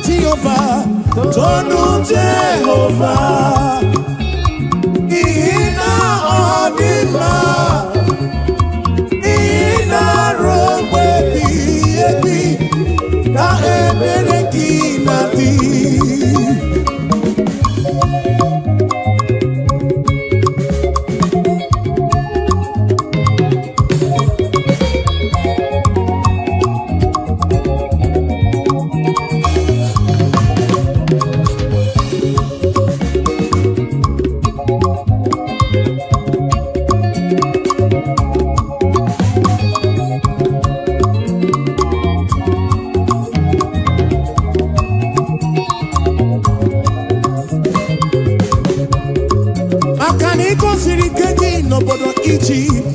Jehova, tonu Jehova, n'ihi na ọ dị mma, n'ihi na ruo mgbe ebighị ebi ka ebere gị na-adị. Maka na ị gosiri ike gị n'obodo Ijipt,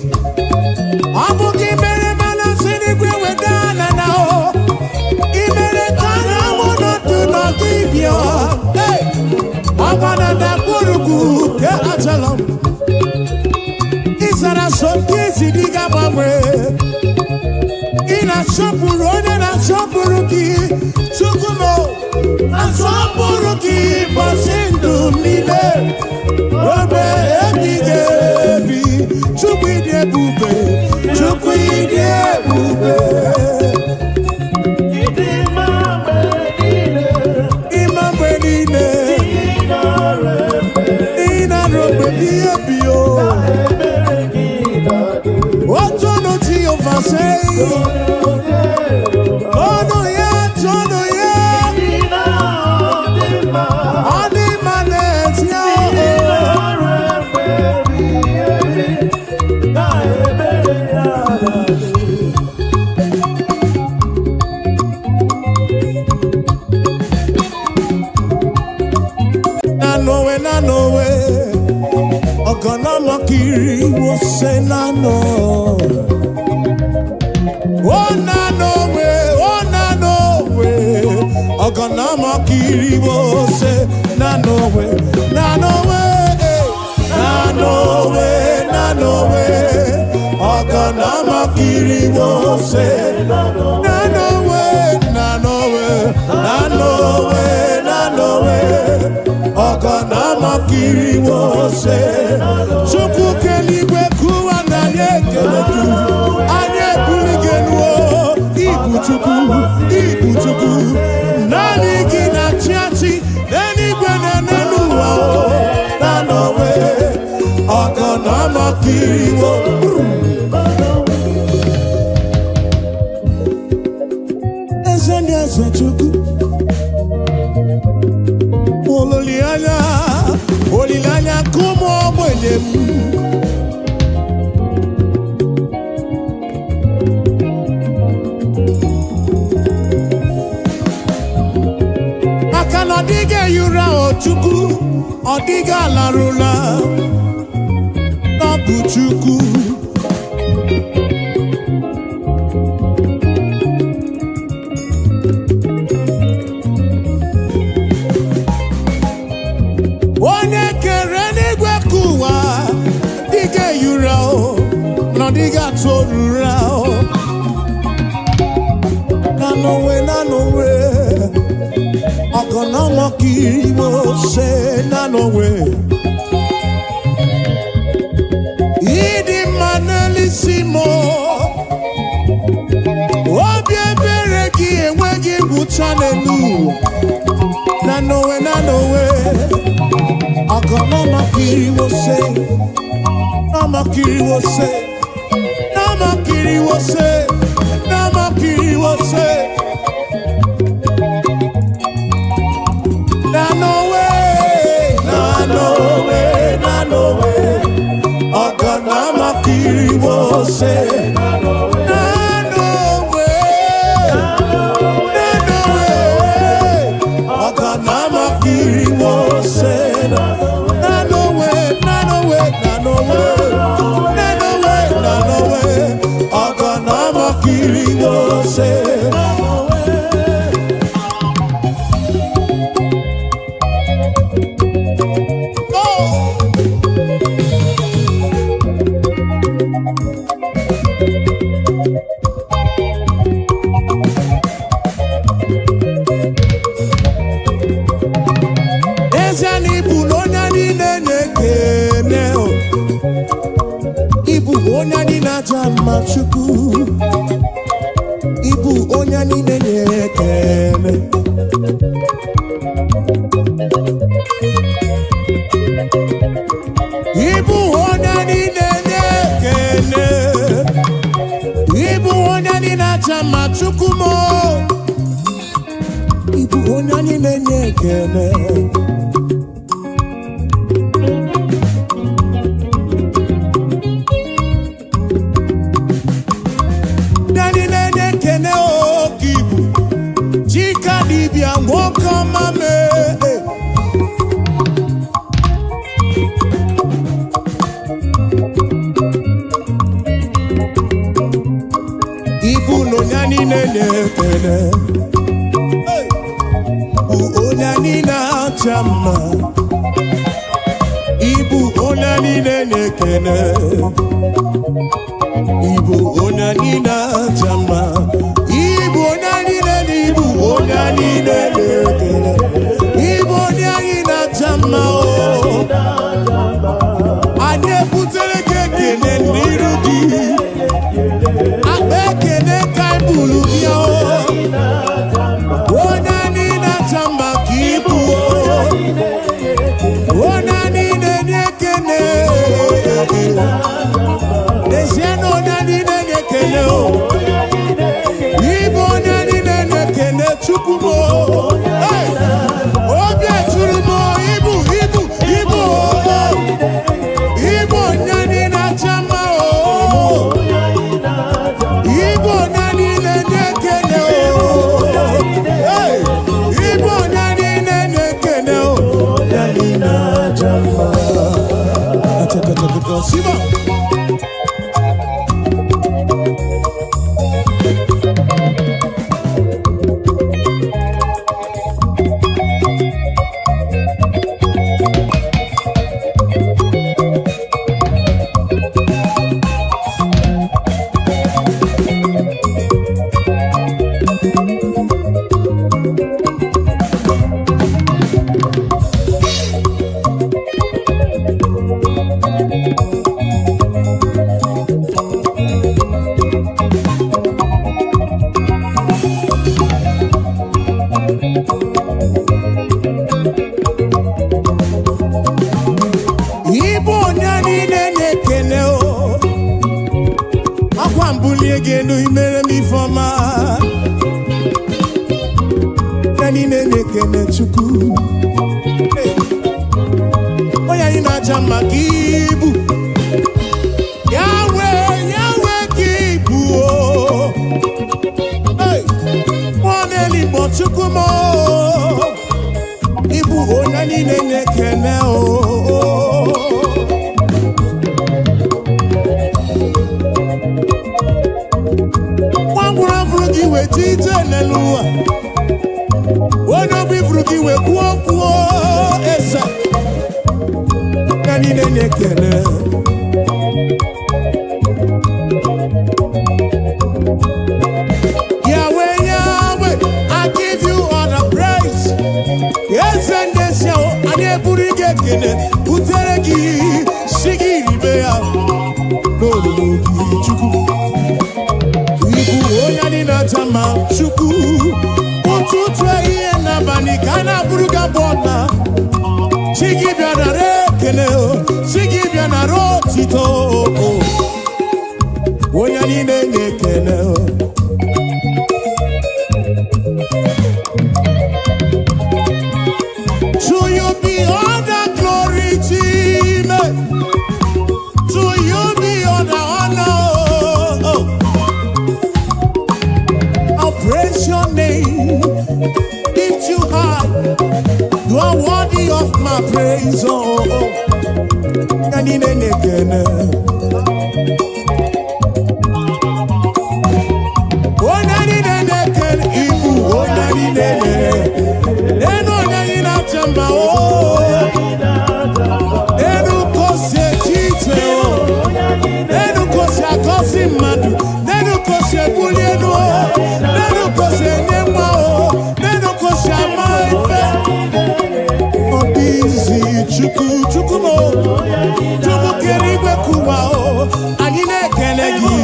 ọ bụ gị mere mana si n'igwe weda ala na o ị mere ka anyanwụ nọdụ n'ọdụ ibia. Hey! Ọgba na ndagwurugwu nke Ajalon, ị zara so nke ezi dị ga-agbanwe. Ị na-asọpụrụ onye na-asọpụrụ gị. Chukwu m, asọpụrụ gị ụbọchị ndụ m niile, obe ebighị ebi. Chukwu, ịdị ebube, Chukwu, ịdị ebube. Ịdị mma mgbe niile. Ịma mgbe niile. Ị nara efe. Ị na-arụ mgbe ebighị ebi o. Ebere gị na-adị. Otonu Jehova sei. Tonu ya, tonu ya. Ịdị na ọ dị mma. Ọ dị mma n'ezie Ị o. nara efe ebighị ebi, na ebere ya na-adị. Nanowe, nanowe, ọgọnọmọkiri wose nano. O nanowe, o nanowe, ọgọnọmọkiri wose nanowe, nanowe, eh. Nanowe, nanowe, ọgọnọmọkiri wose nanowe, nanowe, nanowe, nanowe, ọgọnọmọkiri wose. Chukwu keligwe kụwa na anyị ekele gị, anyị ebuli gị elu o. Ibu Chukwu, ibu Chukwu, naanị gị na-achị achị n'eluigwe na n'elu ụwa o. Nanowe, ọgọnọmọkiri wo. Eze ndị eze, Chukwu, olileanya, olileanya nke ụmụ ogbenye m. Maka na ọ dịghị ehi ụra o Chukwu, ọ dịghị alarụla ọ bụ Chukwu. Onye kere n'igwe ka ụwa dịghị ehi ụra o, na ọ dịghị atụ ụra o. Nanowe, nanowe, ọgọnọmọkiri mo ṣe nanowe. Ịdị mma n'elisi m o. Obi ebere gị enweghị ngwụcha n'elu ụwa. Nanowe, nanowe, ọgọnọmọkiri mo ṣe, nọmọkiri mo ṣe, nọmọkiri mo ṣe, nọmọkiri mo ṣe. Nanowe, nanowe, nanowe, ọgọnọmọkiri mo ṣe. Nanowe, nanowe, ọgọnọmọkiri mo ṣe. Nanowe, nanowe, nanowe, nanowe, nanowe, ọgọnọmọkiri mo ṣe. Oh! na-aja mma. Chukwu, ịbụ onye niile na-ekele. Ịbụ onye niile na-ekele. Ịbụ onye niile aja mma. Chukwu m, ịbụ onye niile na-ekele. Ndị niile na-ekene oke ibu chika dibịa, nwoke ọma mee. Ibu na onye niile na-ekele. Hey! Bụ onye niile acha mma. Ibu onye niile na-ekele. Ibu onye niile acha mma. Ibu onye niile na ibu onye niile na-ekele. Ibu onye anyị na-acha mma o. Anyị ebutere gị ekele n'iru gị. Akpa ekele ka anyị buru bịa o. Onye niile acha mma ka ibu o. Onye niile na-ekele. N'ezie na onye niile na-ekele o. Ibu onye niile na-ekele. Chukwu m o. Hey! Obi eturu m o, ibu ibu ibu o. Ibu onye niile acha mma o. Ibu onye niile na-ekele o. Hey! Ibu onye niile na-ekele o. Onye niile acha mma. Achachachacha, Siba. Ibu onye niile na-ekele o. Akwa mbulie gị elu, imere m ifeọma. Ya niile na-ekele Chukwu. Hey! Onye anyị na-aja mma ka ibu. Yahweh, Yahweh ka ibu o. Hey! Mmụọ na-eligbo, Chukwu m o. Ịbụ onye niile na-ekele o. Nwa ngwụrụ fụrụ gị wee ji ije n'elu ụwa. Onye obi fụrụ gị wee kwuo kwuo eze. Ya niile na-ekele. Yahweh, Yahweh, I give you all the praise. Eze ndị ezi ahụ, anyị eburu gị ekele butere gị, si gị ribe ya n'olulu gị. Chukwu, ịbụ onye anyị na-aja mma. Chukwu, ụtụtụ, ehihie n'abalị ka a na-abụrụ gị abụ ọma. Chi gị bịa nara ekele o, chi gị bịa nara otito o. Onye niile na-ekele o. To you be all the glory, Chime. To you be all the honor. Oh. I'll praise your name, lift you high. You are worthy of my praise. Oh, oh. Onye niile na-ekele. Onye niile na-ekele, ibu onye niile na-ekele. Enu onye anyị na-acha mma o. Enu kosi eche iche o. Enu kosi agọzi mmadụ. Enu kosi ebuli elu o. Enu kosi enye nwa o. Enu kosi ama ife. Ọ dị izi. Chukwu, Chukwu m o. Chukwu kere igwe kụwa o. Anyị na-ekele gị.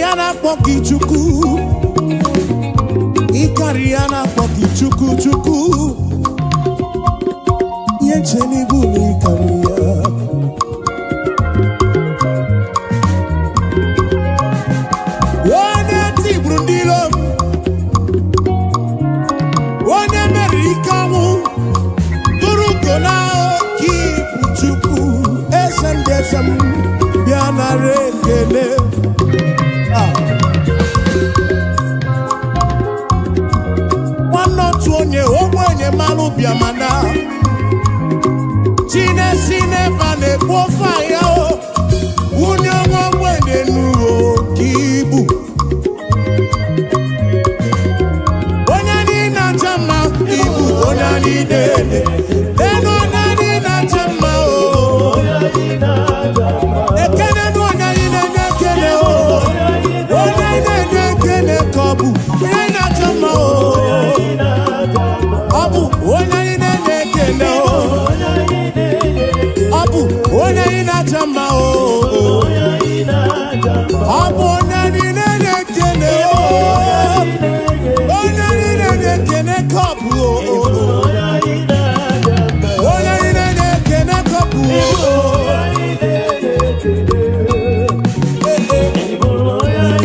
Ya na-akpọ gị Chukwu, ịkarị ya na-akpọ gị Chukwu, Chukwu. Ihe nche n'ibu na ịkarị ya. Onye tigburu ndị iro m, onye meriri ike ọnwụ, tụrụ ugo na oke ibu. Chukwu, eze ndị eze m, bịa nara ekele. Ah. Nwanne otu onye ogbenye malụ bịa, mana chinesi n'ebe a na-ekpu ofe ya o wunye nwa ogbenye n'uwe oke ibu. Onye anyị na-acha mma, ibu onye anyị na-ele elu, onye anyị na-acha mma o. Ekene nụ onye anyị na-enye ekele o, onye anyị na-enye ekele ka ọ bụ onye anyị na-acha mma o. Ọ bụ onye anyị na-enye ekele o, ọ bụ onye anyị na-acha mma o. Ọ bụ onye anyị na-enye ekele o, onye anyị na-enye ekele ka ọ bụ o. Onye anyị na-enye ekele ka ọ bụ o. Ee, ee.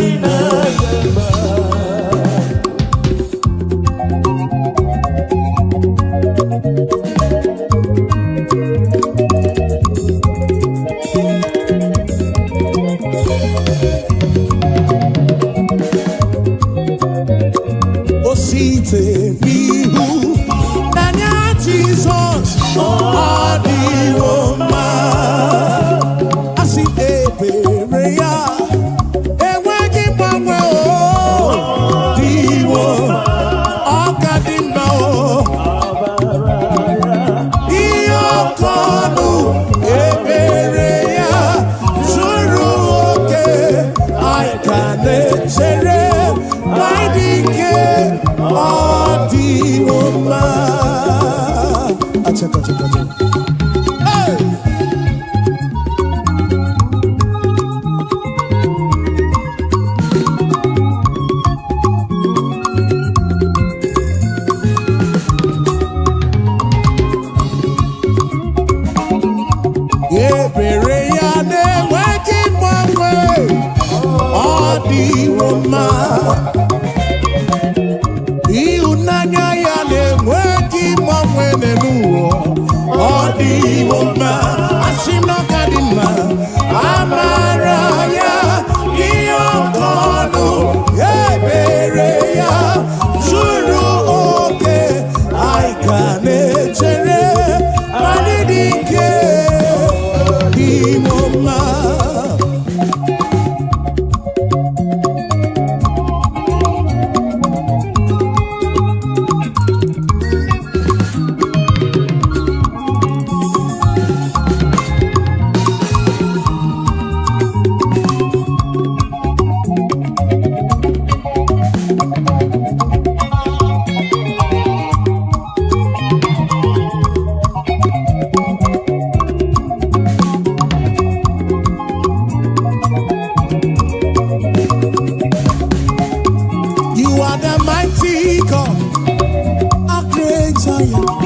O site n'ihu n'anya Jizọs, ọ dịwo mma. Asị ebere ya enweghị mgbanwe, o dịwo, ọ ka dị mma o. Ihe ọkọ ọnụ ebere ya zuru oke, anyị ka na-echere ma dị ike, ọ dịwo mma. Achaka, achaka, achaka. Hey! Ebere ya na-enweghị mgbanwe, ọ dịwo mma. Ịhụnanya ya na-enweghị mgbanwe n'ụwa, ọ dịwo mma. Asị m na ọ ka dị mma. Amara ya, ihe ọkọ ọnụ ebere ya zuru oke, anyị ka na-echere ma dị ike, dịwo mma. You are the mighty God, a great I am.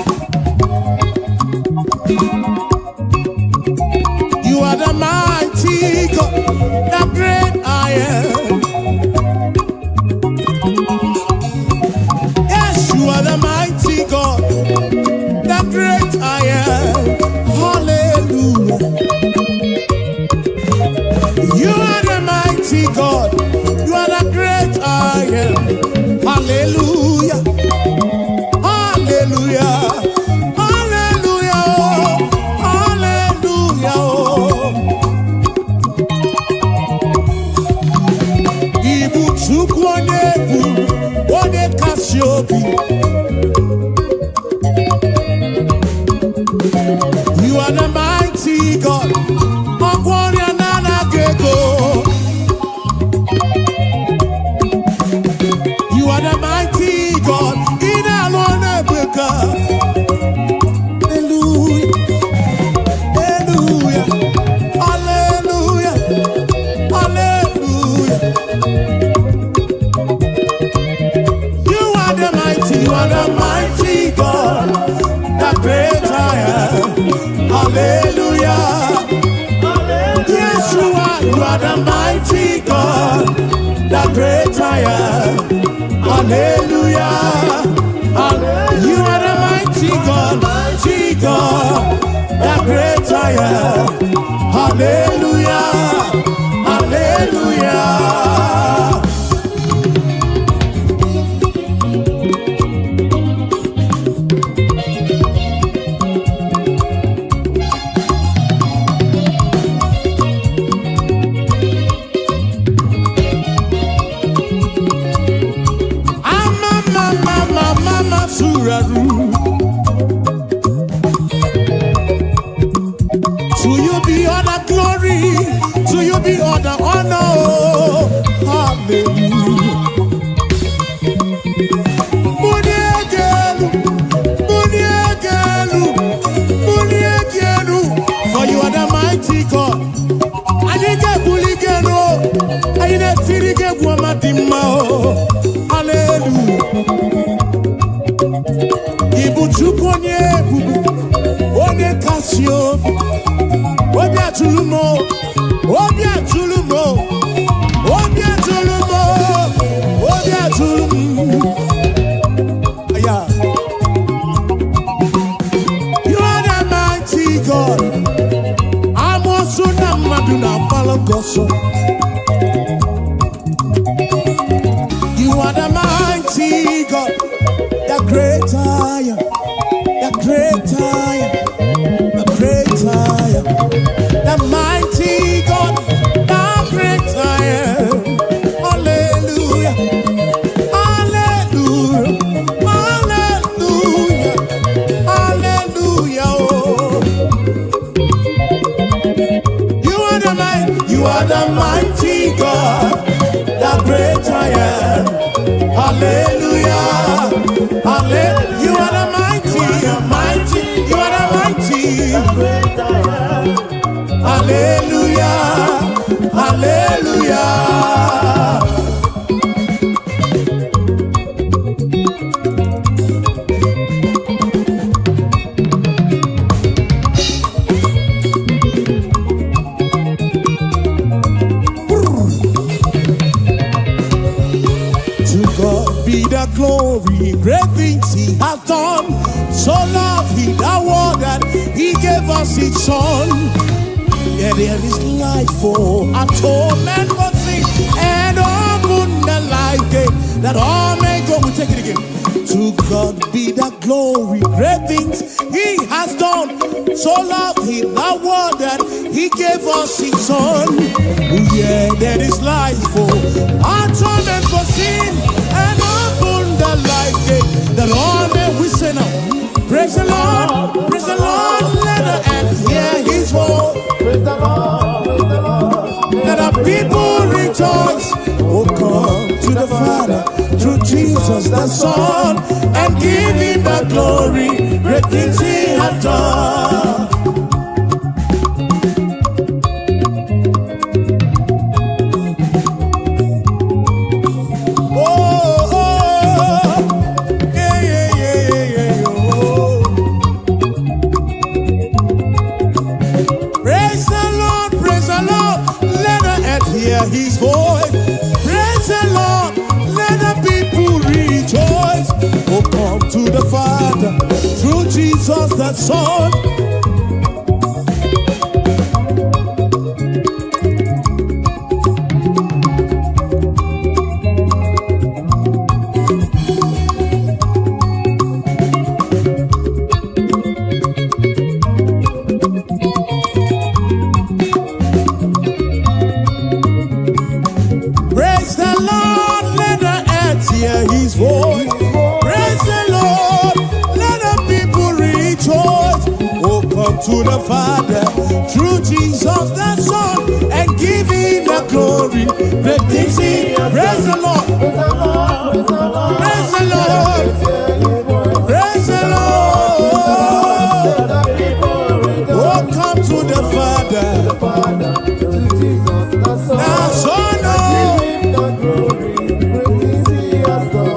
You are the mighty God, the great I am. Yes, you are the mighty God, the great I am. Hallelujah. You are the mighty God, you are the great I am. Hallelujah. Hallelujah. Hallelujah. Hallelujah. Ibu Chukwu onye bụ onye kasị obi. You are the mighty God. Ọgwọ ọrịa na-anaghị ego. You are the mighty God. Ị na-alụ ọrụ ebube. Hallelujah. Hallelujah. Hallelujah. Hallelujah. You are the mighty God, the great I am. Hallelujah. You are the mighty God, mighty God, the great I am. Hallelujah. Hallelujah. Ama mama mama suraru. To you be all the glory, to you be all the honor. Oh. Hallelujah. Muniegelu, muniegelu, muniegelu. For you are the mighty God. Anyị ga-ebuli gị elu, anyị na-etiri gị egwu ọma dị mma o. Hallelujah. Ị bụ Chukwu onye ebube, onye kasị obi, obi atụrụ m o, obi atụrụ m o, obi atụrụ m o, obi atụrụ m. Yeah. You are the mighty God. Amoosu na mmadụ na-agbalụ gị ọsọ. You are the mighty God, the great I am, the great I am, the great I am, the mighty God, the great I am. Hallelujah, hallelujah, hallelujah, hallelujah. Oh. You are the mighty, you are the mighty God, the great I am. Hallelujah, hallelujah. You are the mighty, mighty, you are the mighty. Great I am. Hallelujah, hallelujah. To God be the glory, great things He hath done. So loved He the world that He gave us His Son. Yeah, there is life for atonement for sin and open the life gate that all may go. We take it again. To God be the glory, great things He has done. So loved He the world that He gave us His Son. Yeah, there is life for atonement for sin and open the life gate that all may we say now. Praise the Lord, praise the Lord, let the earth hear His voice. Praise the Lord, praise the Lord. Let the people rejoice. Oh, come to the Father through Jesus the Son and give him the glory. Great things he hath done. Oh, yeah, yeah, yeah, yeah, yeah, oh. Praise the Lord, praise the Lord, let the earth hear his voice. Praise the Lord, let the people rejoice. Oh, come to the Father through Jesus the Son. Praise the Lord, let the earth hear his voice. Praise the Lord, let the people rejoice. Oh, come to the Father through Jesus the Son and give him the glory. Great things he. Praise the Lord, Praise the Lord, praise the Lord. praise the Lord, praise the Lord. Let the people rejoice. Oh, come to the Father, Father, through Jesus the Son. the Son. Oh. Give him the glory, great things he has done.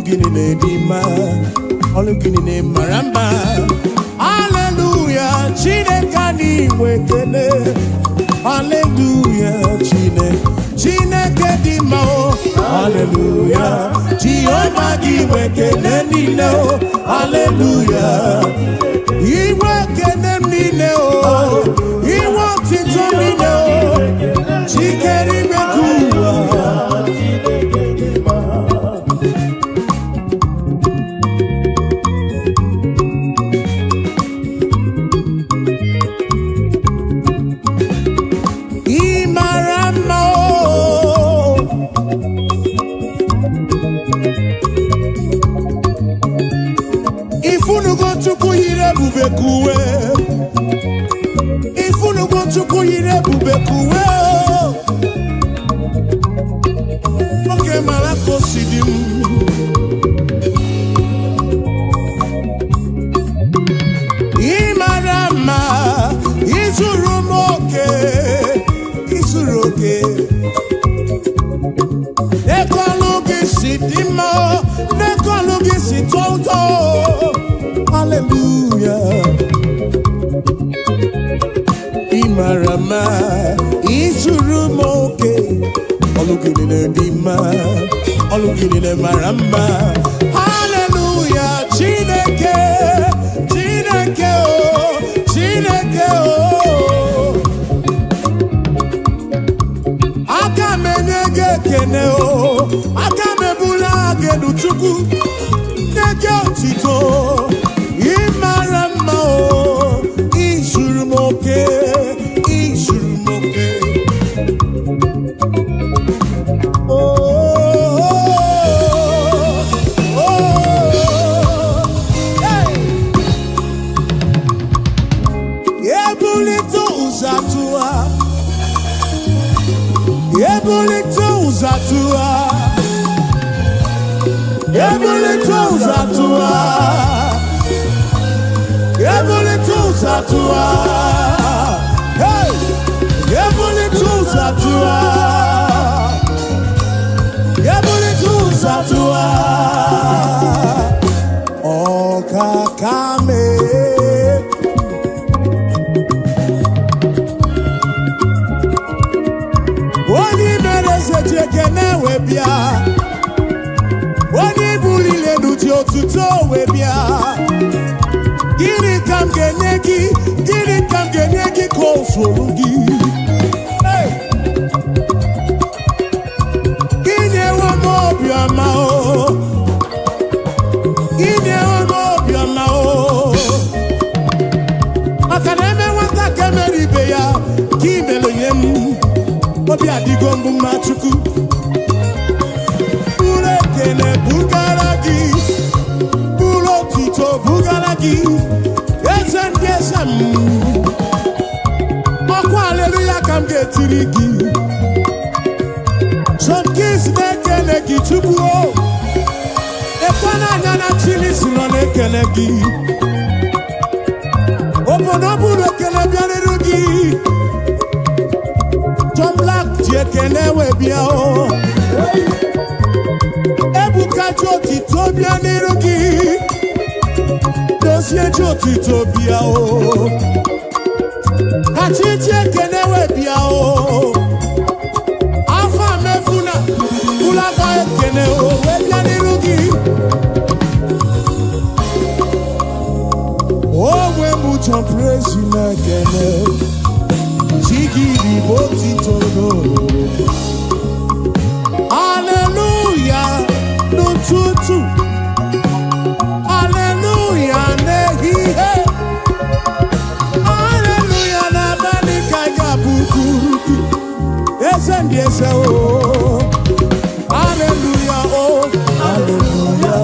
Gị niile dị mma, ọlụ gị niile mara mma. Haleluya, Chineke anyị nwe ekele. Haleluya, Chineke, Chineke dị mma o. Haleluya, Jehova, gị nwe ekele niile o. Haleluya, inwe ekele m niile o, inwe otito niile o, chikere ime ka ụwa. Chineke dị mma. Ị mara mma o. Ifunugo Chukwu yiri ebube ka uwe. Ifunugo Chukwu yiri ebube ka uwe o. Oge mara ka o si dị m. Ị mara mma, izuru m oke, izuru oke. N'ekọlụ gị si dị mma, n'ekọlụ gị si tọọ ụtọ. Hallelujah. Ị mara mma, izuru m oke. Ọlụ gị niile dị mma, ọlụ gị niile mara mma. Hallelujah, Chineke, Chineke o, Chineke o. Aka m enye gị ekene o, aka m ebuli gị elu, Chukwu, nye gị otito. Ị mara mma o, izuru m oke, izuru m oke. Oh, oh, hey. Ebulite ụzọ atụwa, ebulite ụzọ atụwa, ebulite ụzọ atụwa, ebulite ụzọ atụwa. Hey! Ebulite ụzọ atụwa, ebulite ụzọ atụwa. Ọkaka mee. Onye mere eze ji ekene wee bịa, onye buliri elu ji otuto wee bịa. Gịnị ka m ga-enye gị? Gịnị ka m ga-enye gị ka o zuru gị? Hey! Inyewo m obiọma o, inyewo m obiọma o, maka na eme nwata ka emere ibe ya ka imere nye m. Obi adịgo mbụ mma. Chukwu, buru ekele bugara gị, buru otuto bugara gị, eze ndị eze m. Ọkwa aleluya ka m ga-etiri gị. Some Kings na-ekele gị, Chukwu o. Ekwe n'anya na Chili si nọ na-ekele gị. Obodo buru ekele bịarịrị gị. John Black ji ekele wee bịa o. Ebuka ji otito bịa n'iru gị. Dozie ji otito bịa o. Kachi ji ekele wee bịa o. Afọ mefuna ụlọaka ekele o wee bịa n'iru gị. Onwe m John Praise na-ekele Chigidi bụ otito n'olulu. Haleluya n'ụtụtụ, haleluya n'ehihie, haleluya n'abalị ka ga-abụkwuru gị, eze ndị eze o. Haleluya o, haleluya,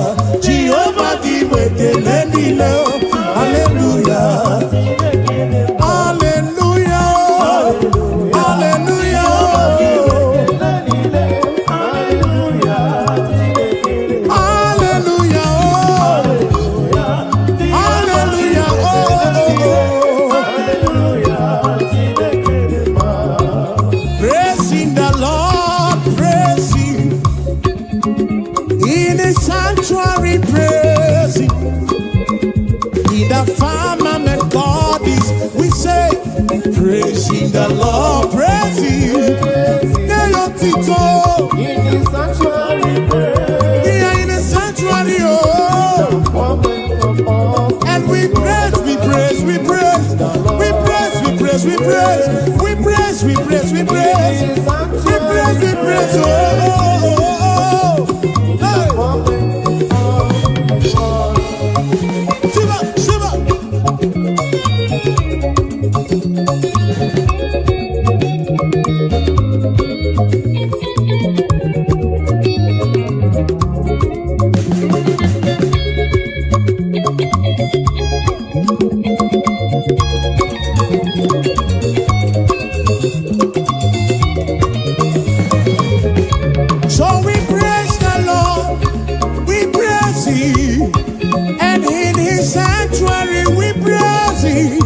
Jehova, gị bụ ekele niile o. Haleluya, haleluya o, haleluya o. Haleluya o, haleluya o, o, o. Praising the Lord. Sanctuary, praise Him. In the firmament, God is. We say, praising the Lord, praise Him. Tito. In the sanctuary, praise. Here in the sanctuary, oh. Moment of all. And we praise, we praise, we praise, we praise, we praise, we praise, we praise, we praise, we praise, we praise, we praise, oh, oh, oh, oh. Hey. Moment of all. Shiva, Shiva. So we praise the Lord, we praise Him, and in His sanctuary we praise Him.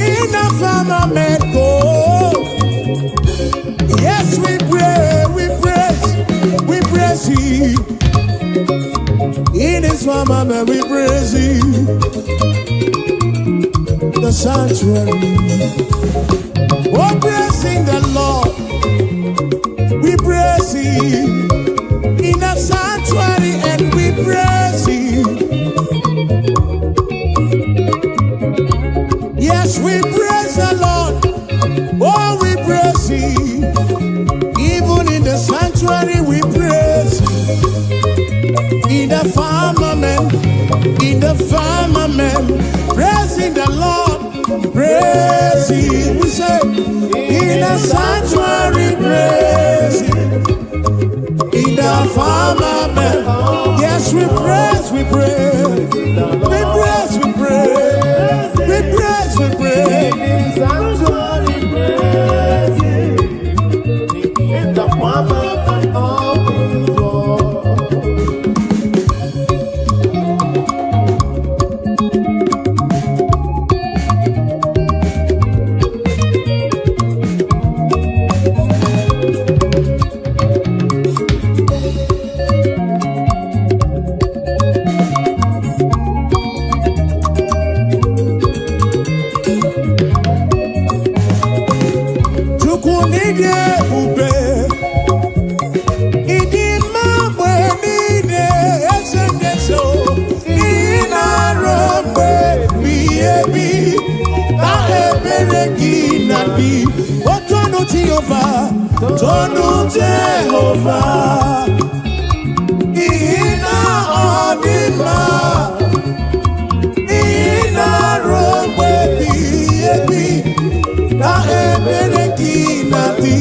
In the firmament, oh, yes, we pray, we praise, we praise Him. In His firmament, we praise Him. The sanctuary, oh, praising the Lord, we praise Him. In the sanctuary, and we praise Him. Yes, we praise the Lord. Oh, we praise Him. Even in the sanctuary, we praise Him. In the firmament, praising the Lord, praise Him. We say, in the sanctuary, praise Him. In the firmament, yes, we praise, we praise, we praise, we praise, we praise, we praise. In the sanctuary, praise Him. In the firmament of His word. Chukwu n'ịdị ebube, ịdị mma mgbe niile, eze ndị eze o. Ị na-arụ mgbe ebighị ebi, na ebere gị na-adị. O tonu Jehova, tonu Jehova, n'ihi na ọ dị mma. Ị na-arụ mgbe ebighị ebi, na ebere gị na-adị.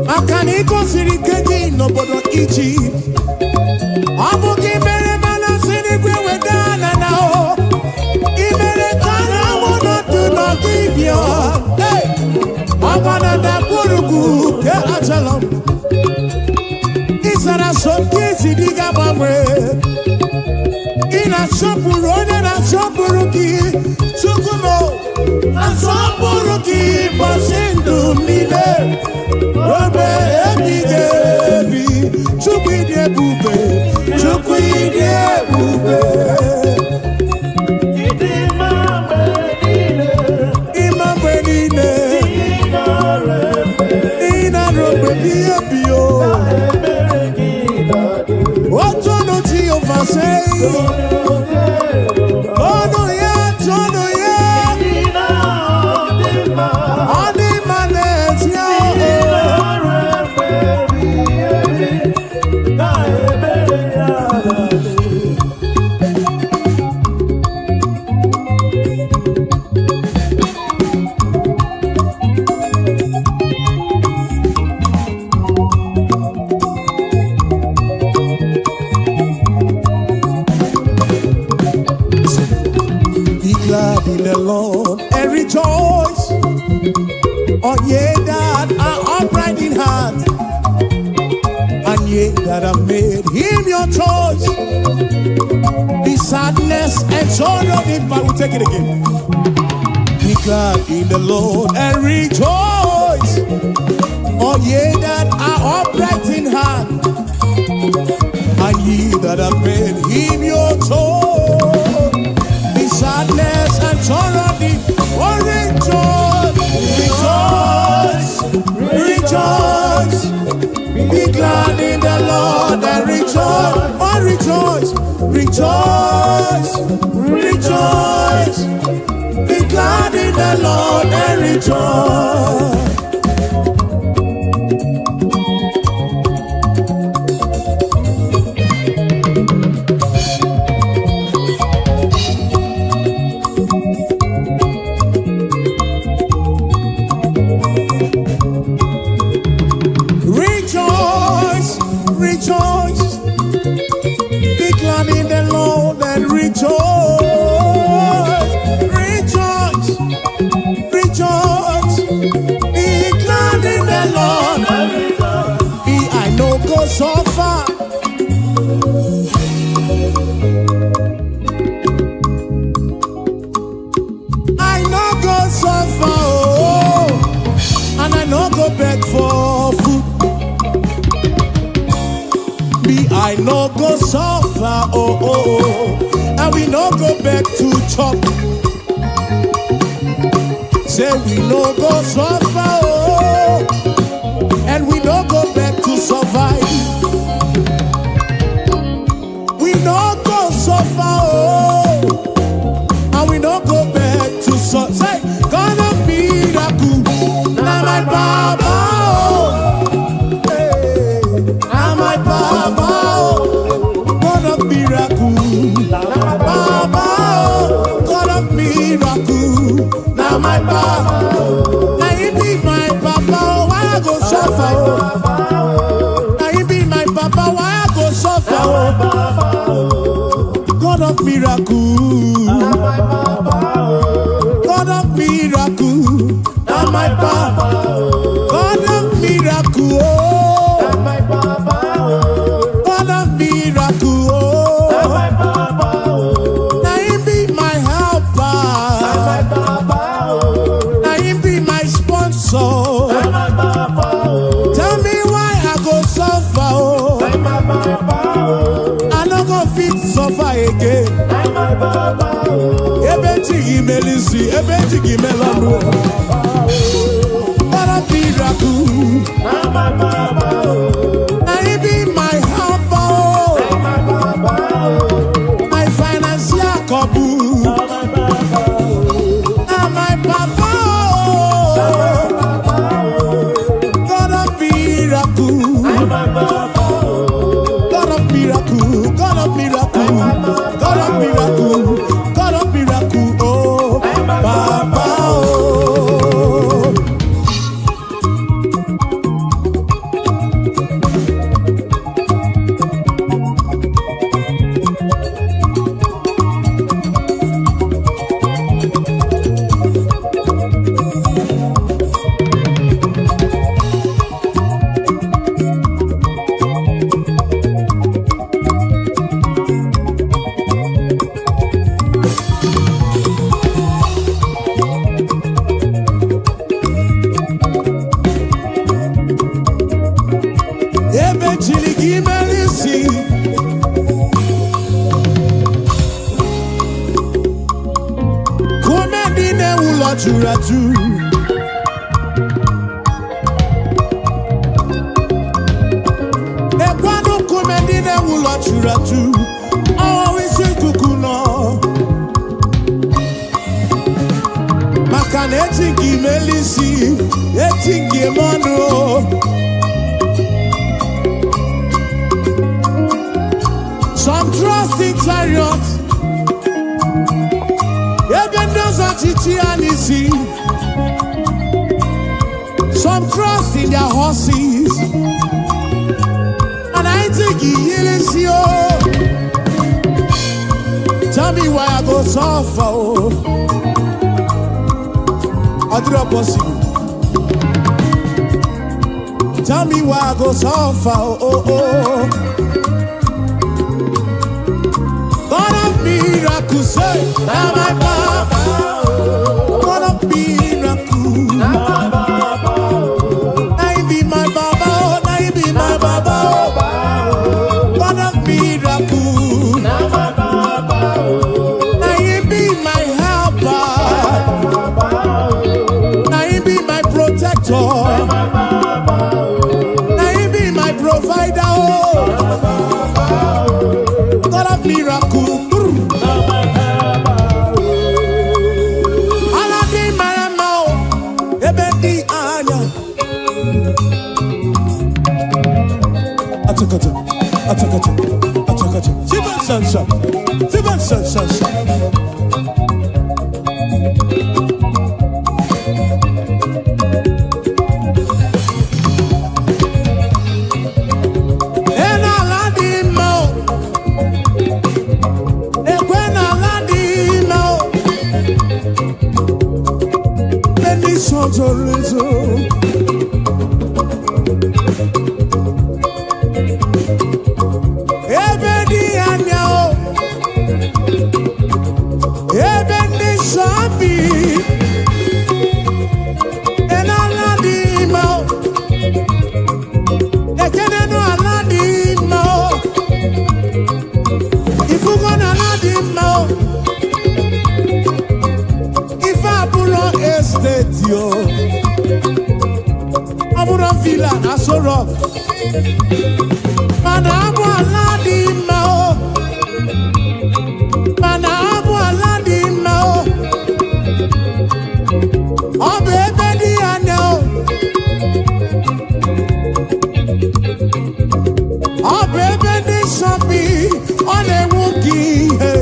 Maka na ị gosiri ike gị n'obodo Ijipt, ọ bụ gị mere mana si n'igwe weda na na o ị mere ka anyanwụ nọdụ n'ọdịbịa. Hey! Ọgba na ndagwurugwu nke Ajalon, ị zara so nke isi dị ga-agbanwe. Ị na-asọpụrụ onye na-asọpụrụ gị. Chukwu m, asọpụrụ gị ụbọchị ndụ m niile, obe ebighị ebi. Chukwu, ịdị ebube, Chukwu, ịdị ebube. Ịdị mma mgbe niile. Ịma mgbe niile. Ị nara efe. Ị na-arụ mgbe ebighị ebi o. Ebere gị na-adị. Otonu Jehova, sei. Tonu ya, tonu ya. Ị na-adị mma. Ọ dị mma n'ezie Ị o. nara efe. Rejoice, all ye that are upright in heart, and ye that have made him your choice. The sadness and sorrow depart. We take it again. Be glad in the Lord and rejoice, all ye that are upright in heart, and ye that have made him your choice. The sadness and sorrow depart. Oh, rejoice, rejoice, rejoice. Be glad in the Lord and rejoice. Oh, rejoice, rejoice, rejoice. Be glad in the Lord and rejoice. Rejoice, rejoice. Be glad in the Lord and rejoice. Rejoice, rejoice. Be glad in the Lord. Be I no go suffer. I no go suffer, oh, and I no go beg for food. Me, I no go suffer, oh, and we no go beg to chop. Say we no go suffer, oh, and we no go beg to survive. We no go suffer, oh, and we no go beg to survive. Say, God of miracle, na my baba, oh, hey, na my baba, oh, God of miracle, baba, oh, God of miracle, na my baba, na he be my papa, oh, why I go suffer, oh? Na he be my papa, why I go suffer, oh? God of miracle, God of miracle, na my papa, God of miracle, oh, God of miracle, oh, na him be my helper, na him be my sponsor. Tell me why I go suffer, oh. I no go fit suffer again. Ebe chi gị melisi, ebe chi gị melọnụ. God of miracle, na him be my helper, oh. My financial couple, na my papa, oh. God of miracle, God of miracle, God of miracle, God of miracle, God of miracle, oh, Papa, oh. Ebe chiri gị mere isi, kume dị na-ewu ụlọ juru ajụ. Ekwanụ nkume dị na-ewu ụlọ juru ajụ, ọwụwa isi ikuku nọ. Maka na eji gị mere isi, eji gị eme ọnụ o. Some trust in chariots. Ebe ndị ọzọ ọchịchị ya n'isi. Some trust in their horses. And I think he isi o. Tell me why I go suffer o. Ọ dịrọ possible. Tell me why I go suffer, oh. God of miracles, say, na my papa. God of miracles, na him be my baba, oh, na him be my baba, oh. God of miracles, na him be my helper, na him be my protector, na him be my provider, oh. God of miracle. Brr. Ala dị mara mma o, ebe dị anya. Achakacha, achakacha, achakacha. Siba sansa, siba sansa. E n'ala dị mma o, ekwe n'ala dị mma o. Ebe ndị nsọ zoro ezo. Ebe dị anya o, ebe ndị nsọ bi. E n'ala dị mma o, ekenenu ala dị mma o. Ifugo na ala dị mma o. Ife abụrọ estate o, ọ bụrụ villa na Aso Rock, mana abụ ala dị mma o, mana abụ ala dị mma o. Ọ bụ ebe dị anya o, ọ bụ ebe ndị nsọ bi. Ọ na-enwu ka ihe.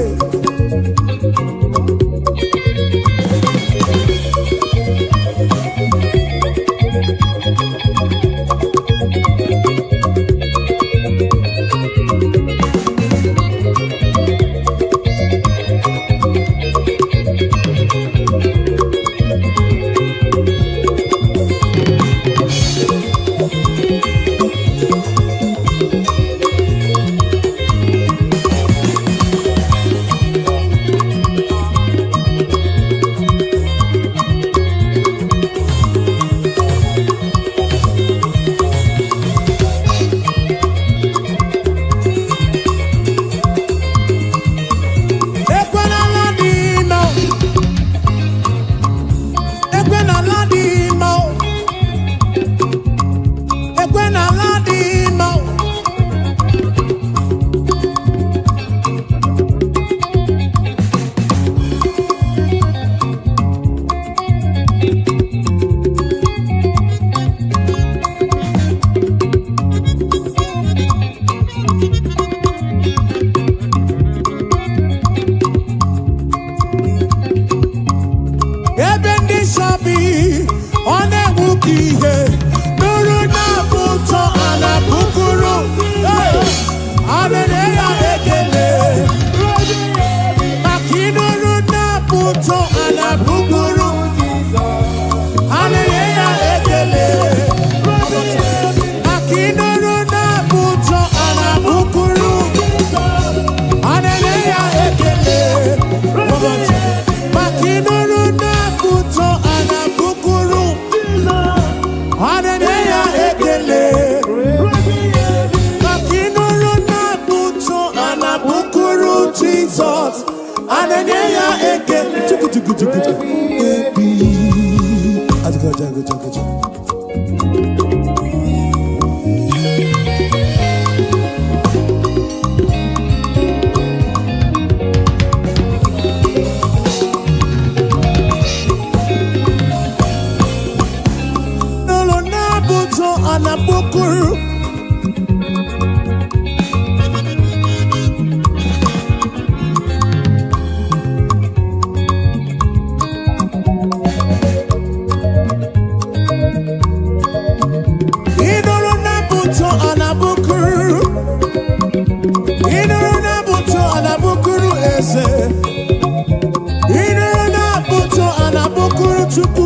Ekwe n'ala dị mma o. Ekwe n'ala dị mma o. Ekwe n'ala dị mma o. Ebe ndị nsọ bi, ọ na-enwu ka ihe. Nụrụ na-abụ ụtọ ala bukuru. Hey! A na-enye ya ekele maka ịnụrụ na-abụ ụtọ ala bukuru. A na-enye ya ekele maka ịnụrụ na-abụ ụtọ ala bukuru. A na-enye ya ekele maka ịnụrụ na-abụ ụtọ ala bukuru. A na-enye ya ekele maka ịnụrụ na-abụ ụtọ ala bukuru Jizọs. A na-enye ya ekele. Chuku chuku chuku chuku. Ebi. Azụkọcha, agụcha, agụcha. N'ụlọ na-abụ ụtọ ala bukuru. Ịnụrụ na-abụ ụtọ ala bukuru. Ịnụrụ na-abụ ụtọ ala bukuru eze. Ịnụrụ na-abụ ụtọ ala bukuru Chukwu.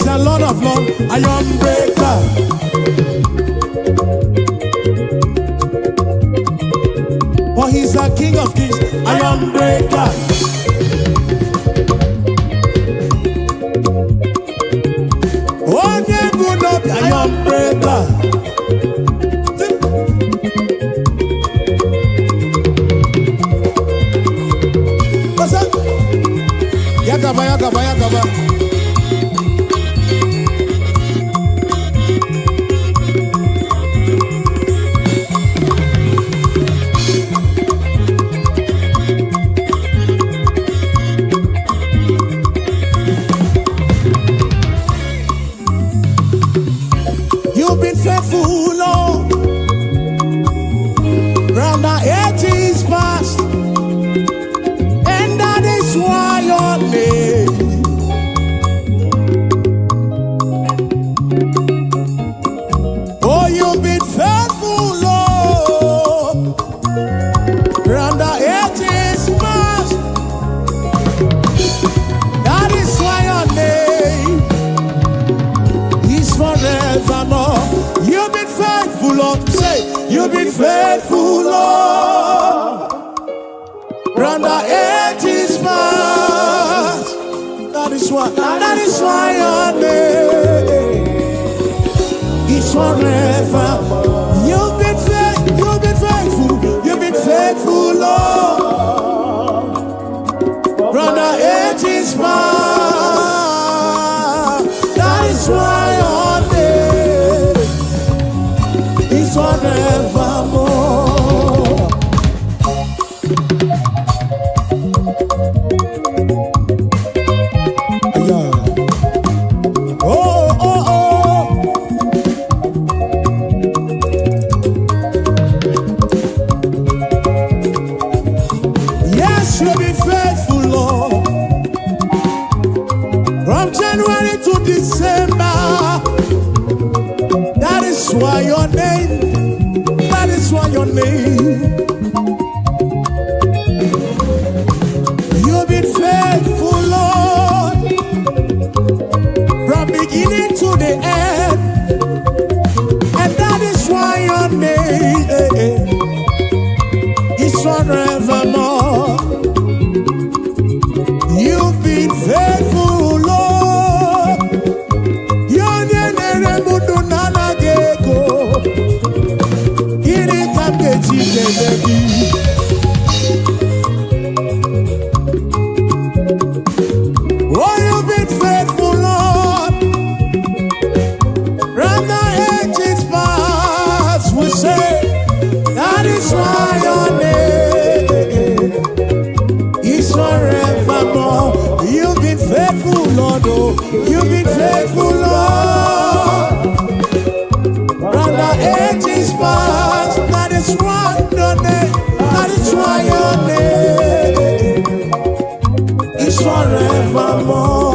He's the Lord of Lords, Iron Breaker. For he's the King of Kings, Iron Breaker. Onye bụ n'obi, Iron Breaker. What's up? Yakaba, yakaba, yakaba. You've been faithful, Lord. Round the ages past, and that is why your name. Oh, you've been faithful, Lord. Round the ages past, that is why your name is forevermore. You've been faithful, Lord. Say, you've been faithful, Lord. Round the ages past. That is why your name is forever. You've been faithful, you've been faithful, Lord. From the ages past. That is why your name is forevermore. Yeah. Oh. Yes, you've been faithful, Lord. From January to December. That is why your name, that is why your name. You've been faithful, Lord. From beginning to the end. And that is why your name is forevermore. You've been faithful, Lord. Onye na-ere m ndụ na-anaghị ego. Gịnị ka m ga-eji kelee gị? Oh, you've been faithful, Lord. From the ages past, we say, that is why your name is forevermore. You've been faithful, Lord. Oh, you've been faithful, Lord. From the ages past, that is why your name, that is why your name is forevermore.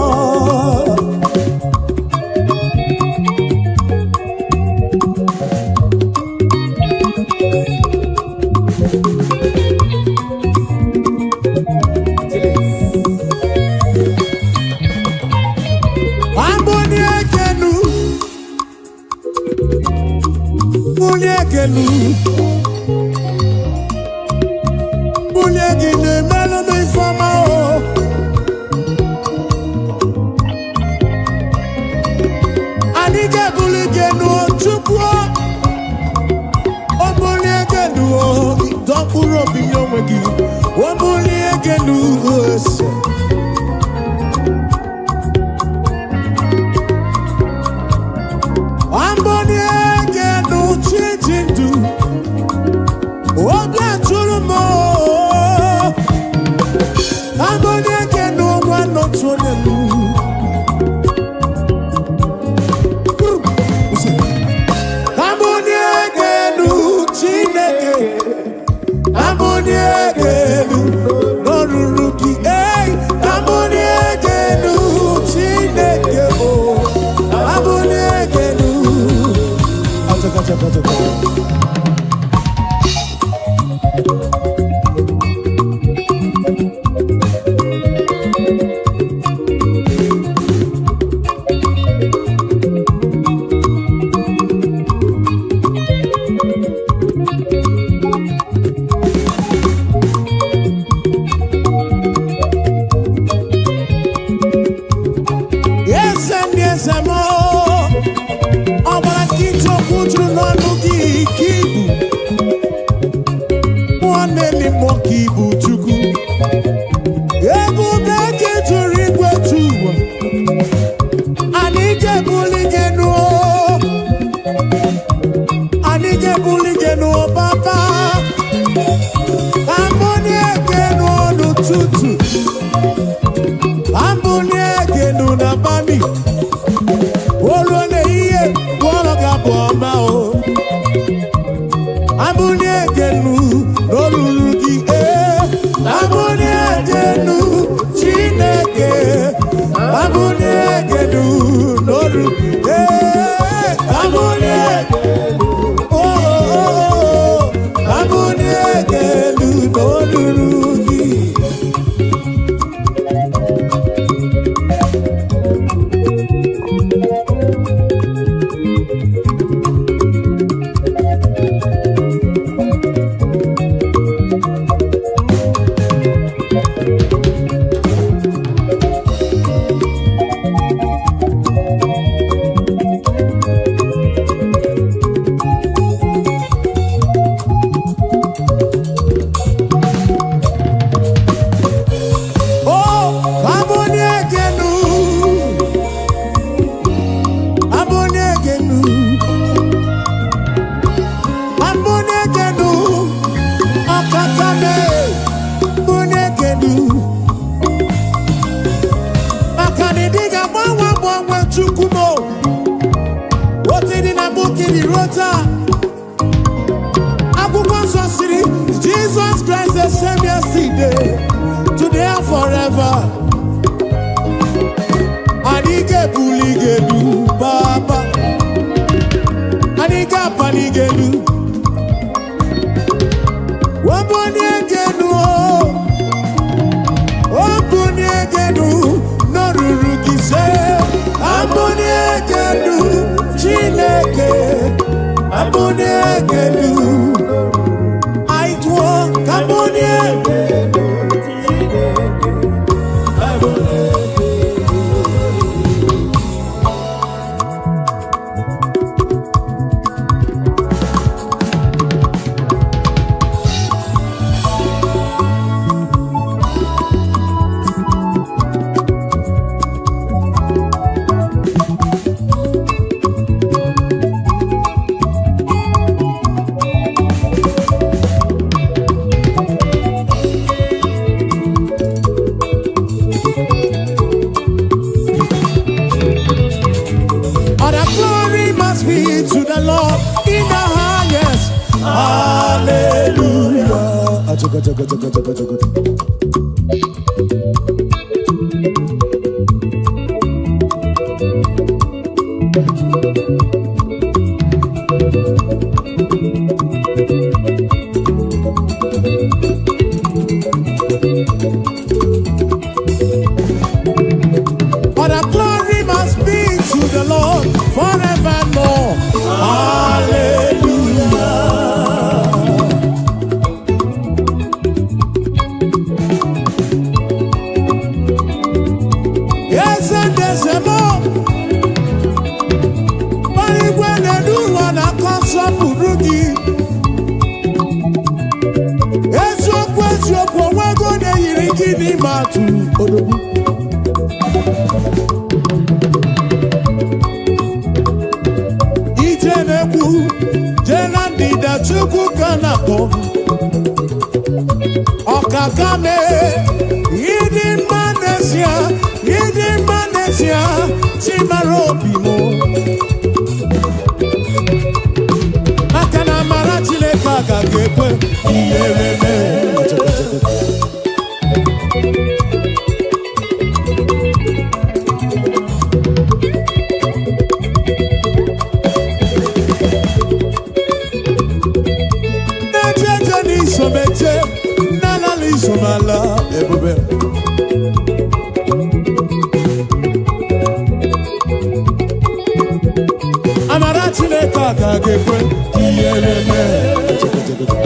Please. Amboni ekenu, bulie ekenu, bulie gị na-emelụ m ifeọma o. Anyị ga-ebuli gị enu o, Chukwu o. O bulie gị enu o, dọ mkpụrụ obi nye onwe gị. O bulie gị enu ese. Amboni ekenu chi ji ndụ. Obi atụrụ m o. Amboni ekenu nwa n'otu onye m. Amboni ekenu Chineke. Amboni ekenu n'olulu gị. Ei, Juru n'ọnụ gị ka ibu mmụọ na-eli mmụọ ka ibu Chukwu. Ebube gị juru igwe ju ụwa. Anyị ga-ebuli gị enu o. Anyị ga-ebuli gị enu o, Papa. Ambụlie gị enu n'ụtụtụ. Ambụlie gị enu n'abalị. O ruo n'ehihie, gwọrọ gị abụ ọma o. Ambụlie gị enu n'olulu gị, ee. Ambụlie gị enu, Chineke. Ambụlie gị enu n'olu, ee. Ambụlie, oh, oh, oh. Ambụlie gị elu n'olulu gị. Oh, ambụlie gị elu. Ambụlie gị elu. Ambụlie gị elu. Ọkaka mee. Ambụlie gị elu. Maka na ị dịghị agbanwe agbanwe, Chukwu m o. Otu dị na mbụ ka ị dị ruo taa. Akwụkwọ nsọ siri, Jesus Christ the same yesterday, today and forever. Anyị ga-ebuli gị elu, Papa. Anyị ga-apali gị elu. Webulie gị elu o. Obulie gị elu n'olulu gị se. Abulie gị elu, Chineke. Abulie gị elu. Anyị tụọ ka bulie. All the glory must be to the Lord in the highest. Hallelujah. All the glory must be to the Lord forevermore. Hallelujah. Yes, and there's a more. Igwe na-edu ụwa na-akọ nsọpụrụ gị. Eziokwu, eziokwu, onwego na-eyiri gị n'ime atụ odogwu. Ije na-ekwu jee na ndịda, Chukwu ka na-akpọ. Ọkaka mee, ịdị mma n'ezie, ịdị mma n'ezie, chimara obi m. Maka na amara Chineke agaghị ekwe ihere mee. Na-eche n'isomeche, na-ala n'isomala ebube. Amara Chineke agaghị ekwe ihere mee.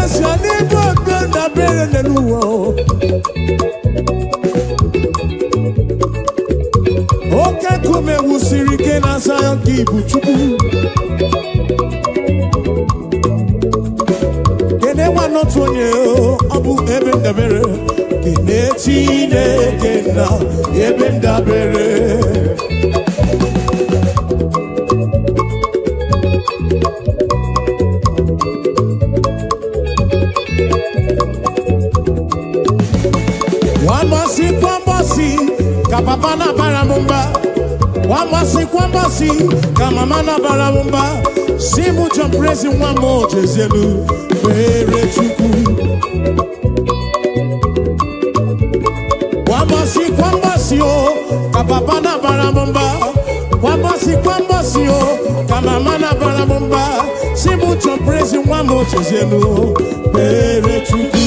N'ezie, n'ebe obe ndabere n'ụwa o. Oke nkume wusiri ike na Zion ka ibu Chukwu. Kene nwa n'otu onye o, ọ bụ ebe ndabere. Kene Chineke na ebe ndabere. Nwambọsị kwambọsị ka papa na-abara m mba. Nwambọsị kwambọsị ka mama na-abara m mba. Si mụ John Prezi nwa m ojezielu kpere Chukwu. Kwambọsị kwambọsị o ka papa na-abara m mba. Kwambọsị kwambọsị o ka mama na-abara m mba. Si mụ John Prezi nwa m ojezielu kpere Chukwu.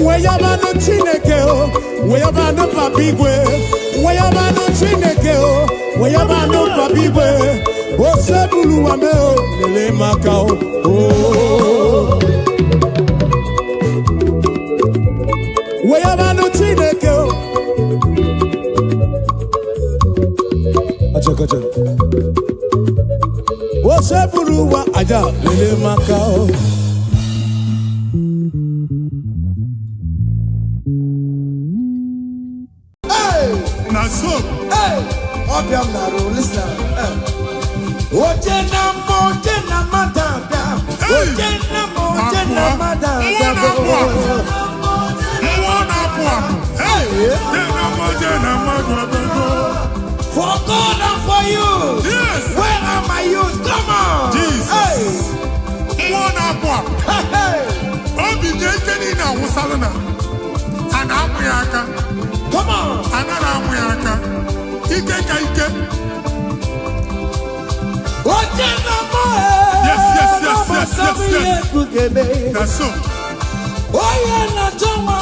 Weyabanụ Chineke o, weyabanụ Papa Igwe, weyabanụ Chineke o, weyabanụ Papa Igwe, osebulu wa me o, lele maka o. o. Weyabanụ Chineke o. Acha kacha. Osebulu wa aja lele maka o. Hey! Na so. Hey! Ọbịa m na-arụ, listen. Hey. Oje na mma, oje na mmadụ abịa. Hey! Oje na mma, oje na Akụọ. mmadụ Mmụọ abịa. na-apụ apụ. Mmụọ na-apụ apụ. Hey! Je na mma, je na mmadụ abịago. For God and for you. Yes. Where are my youth? Come on. Jesus. Hey. Mmụọ na-apụ apụ. Hey, hey. Obi dị ike niile awụsalụ na a na-amụ ya aka. Come on. Anaghị amụ ya aka. Ike ka ike. Oje na mma, Yes. Ebugebe. Na so. Onye na-achọ nwa,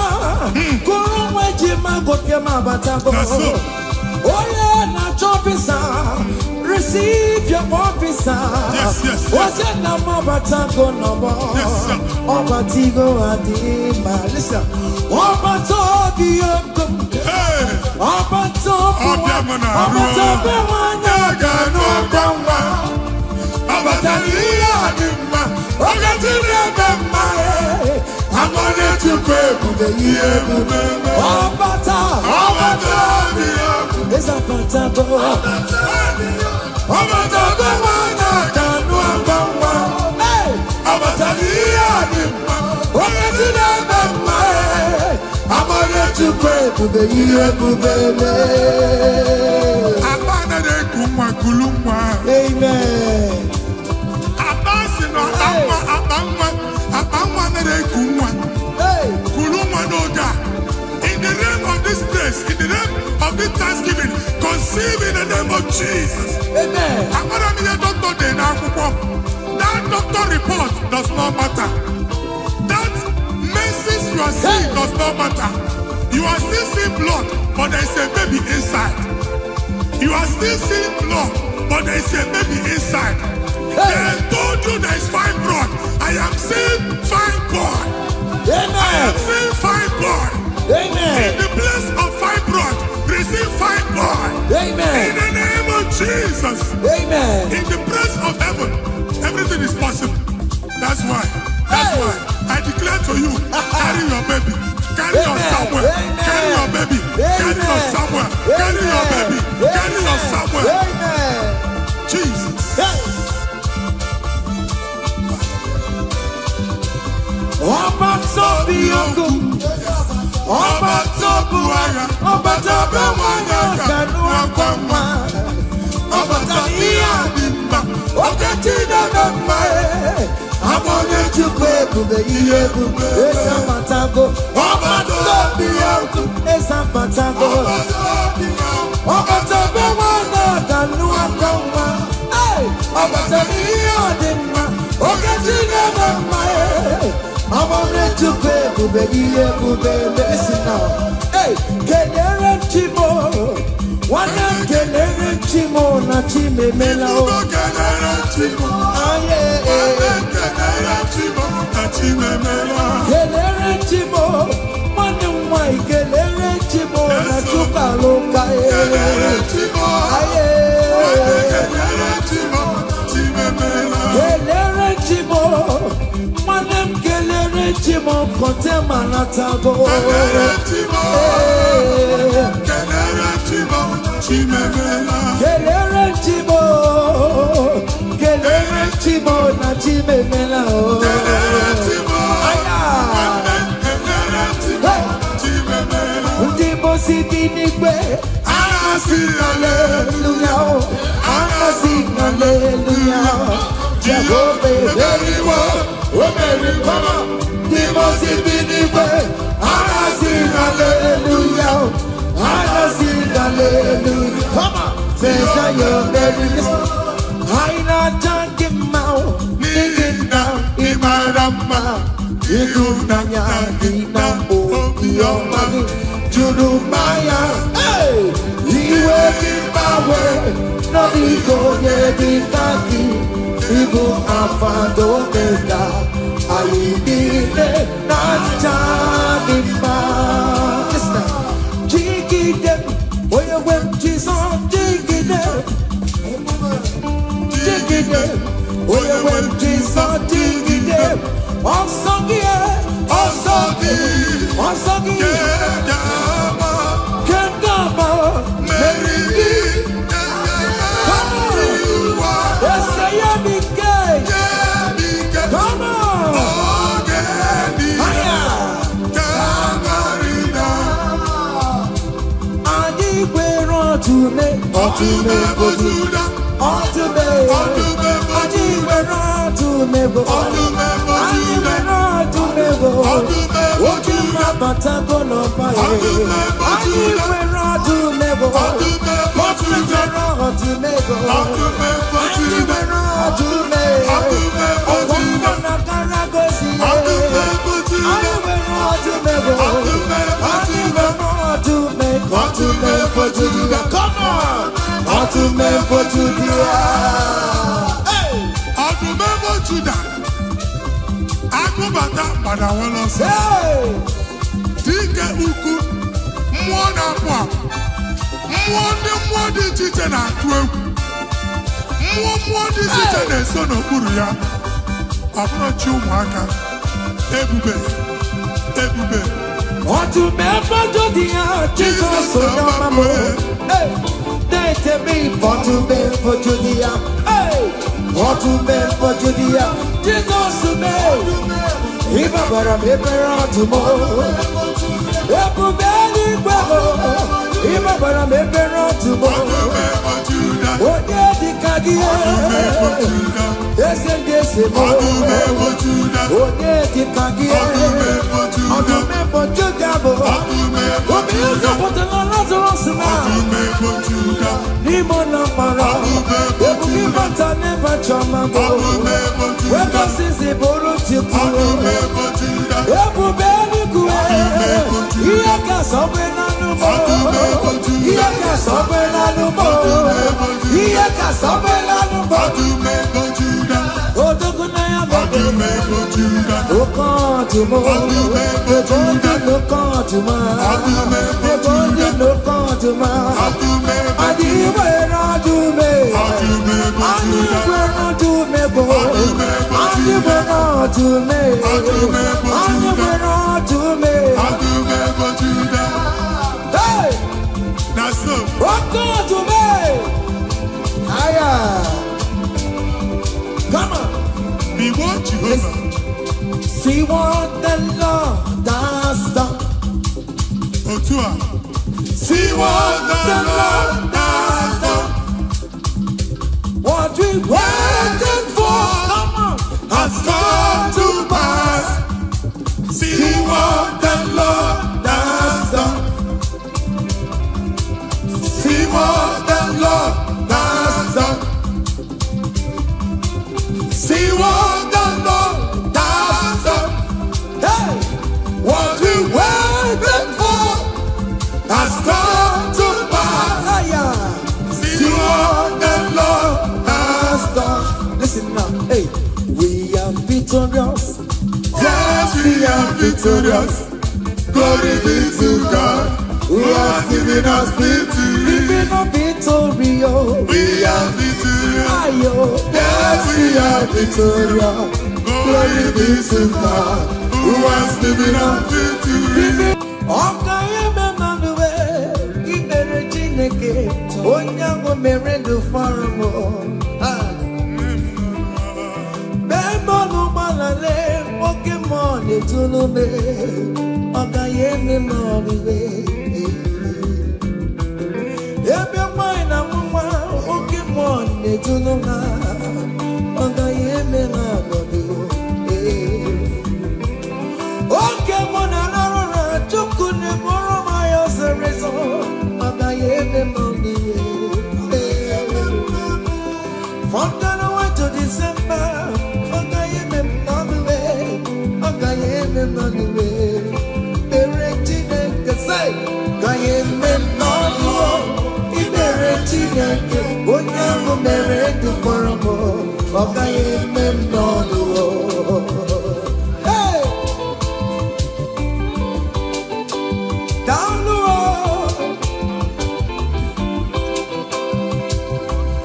kụrụ nwa eji ma gote ma abatago. Na so. Onye na-achọ visa, receive your own visa. Yes. Oje na mma abatago n'ọgbọ. Yes, sir. Ọbatigo adị ma listen. Ọbata obi ego. Hey! Ọbata obi Ọbịa m na-arụ. Ọbata obi nwanyị Ya ga-anụ ọkwa nwa. Ọbata n'ihe a dị mma. Oge Chineke mma. Amara Chukwu ebube ihe ebube. Ọbata. Ọbata obi egwu. Ịzapatago. Ọbata obi nwanyị ga-anụ ọkwa nwa. Hey! Ọbata n'ihe a dị mma. Oge Chineke mma. Amara Chukwu Ebube ihe ebube mee. Akpa anaghị eku nwa kulu nwa. Amen. Akpa si na akpa nwa akpa nwa akpa nwa anaghị eku nwa. Hey! Kulu nwa n'oge a. In the name of this place, in the name of this thanksgiving, conceive in the name of Jesus. Amen. Amara m ihe dọkịta dị n'akwụkwọ. That doctor report does not matter. That menses you are seeing does not matter. You are still seeing blood, but there is a baby inside. You are still seeing blood, but there is a baby inside. They told you there is fibroid. I am seeing fibroid. I Amen. am seeing fibroid. In Amen. the place of fibroid, receive fibroid. In Amen. the name of Jesus. Amen. In the place of heaven, everything is possible. That's why. That's Hey. why I declare to you, carry your baby. Carry your Amen. Samuel. Amen. Carry your baby. Carry your Amen. Samuel. Carry your baby. Carry your Samuel. Amen. Jesus. Hey. Ọba tó bí ogun, ọba tó bu agha, ọba tó bẹ nwanyị aka n'akwa nwa, ọba tó ihe a dị mma, oke Chineke mma e, amụnye Chukwu ebube ihe ebube, eze amatago, ọba tó bí ogun, eze amatago, ọba tó bẹ nwanyị aka n'akwa nwa, Hey! Ọba tó ihe a dị mma, oke Chineke mma e, amụnye Chukwu ebube ihe ebube listen now. Hey, kelere Chimo, nwanne m kelere Chimo. Chimo na Chimemela o. Ifugo kelere Chimo. Aye. Nwanne kelere Chimo na Chimemela. Kelere Chimo, nwanne m nwanyị kelere Chimo na Chukwualuka Kelere e. Chimo. Aye. Nwanne kelere Chimo Chimemela. Kelere Chimo, nwanne m kelere Chimo kọntema natago. Kelere Chimo. Ee. Kelere Chimo Chimemela. Kelere Chimo, kelere Chimo na Chimemela o. Kelere Chimo. Aya. Nwanne kelere Chimo Chimemela. Ndị mosi bi n'igwe, Anasị hallelujah o. Anasị hallelujah o. Jehova emeriwo, o meriwo. Ndị mosi bi n'igwe, anasị hallelujah o. Anasị hallelujah. Come on, Messiah emeriwo. Anyị na-aja gị mma o, N'ihi na ị mara mma, ịhụnanya gị na obiọma gị juru m anya. Hey! Iwe gị gbanwe n'ọdịghị onye dị ka gị, ịbụ Alfa na Omega, anyị niile na-aja gị mma. Listen. Jigide m, onye nwe m Jizọs, jigide m. Jigide m, onye nwe m Jizọs, jigide m. Ọsọ gị e, Ọsọ gị ọsọ gị ga-agba, kemgbe mmeri gị Come on. ụwa Ese ya bụ ike. ga-ebike. Come on. Oge dị Aya. ka-agarịda. Anyị kwere ọtụme Ọtụme bụ Juda, ọtụme ọtụme bụ anyị Juda, nwere ọtụme bụ ọtụme bụ anyị Juda, nwere ọtụme bụ ọtụme bụ oke Juda, mmabatago n'ọba ya. Ọtụme bụ Anyị Juda. nwere ọtụme bụ Ọtụme bụ Ọtụme Juda. nwere ọtụme bụ Ọtụme bụ anyị Juda, nwere ọtụme Ọtụme bụ ọgwụ Juda. na karagosi Ọtụme bụ Juda. anyị nwere ọtụme bụ Ọtụme bụ anyị Juda. nwere ọtụme Ọtụme bụ Juda. Come on! Ọtụme bụ Juda. Hey! Ọdụm ebo Juda, agụbata gbadawala ọsọ. Hey! Dike ukwu, mmụọ na-apụ apụ, mmụọ ndị mmụọ dị iche iche na-atụ egwu, mmụọ mmụọ dị iche iche na-eso n'okpuru ya. Ọ bụrụ chi ụmụaka, ebube, ebube, Ọtụme bụ Juda, Jizọs onye ọma m. Hey! Na-ete m ife ọtụme bụ Juda. Hey! Ọtụme bụ Juda, Jizọs mee. Ịgbabara m ebere ọdụm. Ebube eluigwe m. Ịgbabara m ebere ọdụm. Ọdụm ebo Juda, Onye dịka gị. Ọdụm ebo Juda, Eze ndị eze m. Ọdụm ebo Juda, Onye dịka gị. Ọdụm ebo Juda, Ọdụm ebo Juda bụ. Ọdụm ebo Obi Juda, ụzọpụtara Lazarus na Ọdụm ebo Juda, n'ime ụlọ mkpọrọ. Ọdụm ebo Ebube Juda, ịbata n'ebe chọma bụ. Ọdụm ebo Juda, Wekọsisi bụrụ Chukwu. Ọdụm ebo Juda, Ebube eluigwe. Ihe ka sọgbe n'anụ m. Ọdụm ebo Juda. Ihe ka sọgbe n'anụ m. Ọdụm ebo Juda. Ihe ka sọgbe n'anụ m. Ọdụm ebo Juda, Odogwu na ya bụ. Ọdụm ebo Juda, Oke ọdụm. Ọdụm ebo Ebe ndị Juda. n'oke ọdụm. Ọdụm ebo Ebe ndị Juda. n'oke ọdụm. Ọdụm ebo Anyị nwere ọdụm. Ọdụm ebo Anyị Juda. nwere ọdụm ebo. Ọdụm ebo Anyị Juda. nwere ọdụm. Ọdụm ebo Anyị Juda. nwere ọdụm. Ọdụm ebo Juda. Hey! Na so, Oke ọdụm. Aya. Come on. Igbo Jehova, See what the Lord has done. Otu a. See what the Lord has done What we waited for, come on, has come to pass. See what the Lord has done. See what the Lord has done. See what the Lord has done. Hey! What we waited for has come to pass. Aya. See what We are victorious. Glory be to God who has given us victory. Living a victory, oh. We are victorious. Ayo. Yes, we are victorious. Glory be to God who has given us victory. Ọka eme mmanụ imere Chineke, onye ahụ mere ndụ fọrọ m. Ah. Mee mmanụ gbalale, oke mmụọ na-etulu me, ọ gaghị eme m ọlụwe. Ebe nwanyị na nwa, oke mmụọ na-etulu ha, ọ gaghị eme ha ọnọdụ. Oke mụ na arụ ụra, Chukwu na-eburu m anya ọsịrịsọ, ọ gaghị eme m n'ihe. From January to December, ọ gaghị eme m n'ọnụwe, ọ gaghị eme m n'ọnụwe. Mere Chineke sị, gaghị eme m n'ọnụ, imere Chineke, onye ahụ mere ndụ fọrọ m, ọ gaghị eme m n'ọnụ. Hey! Daalụ o!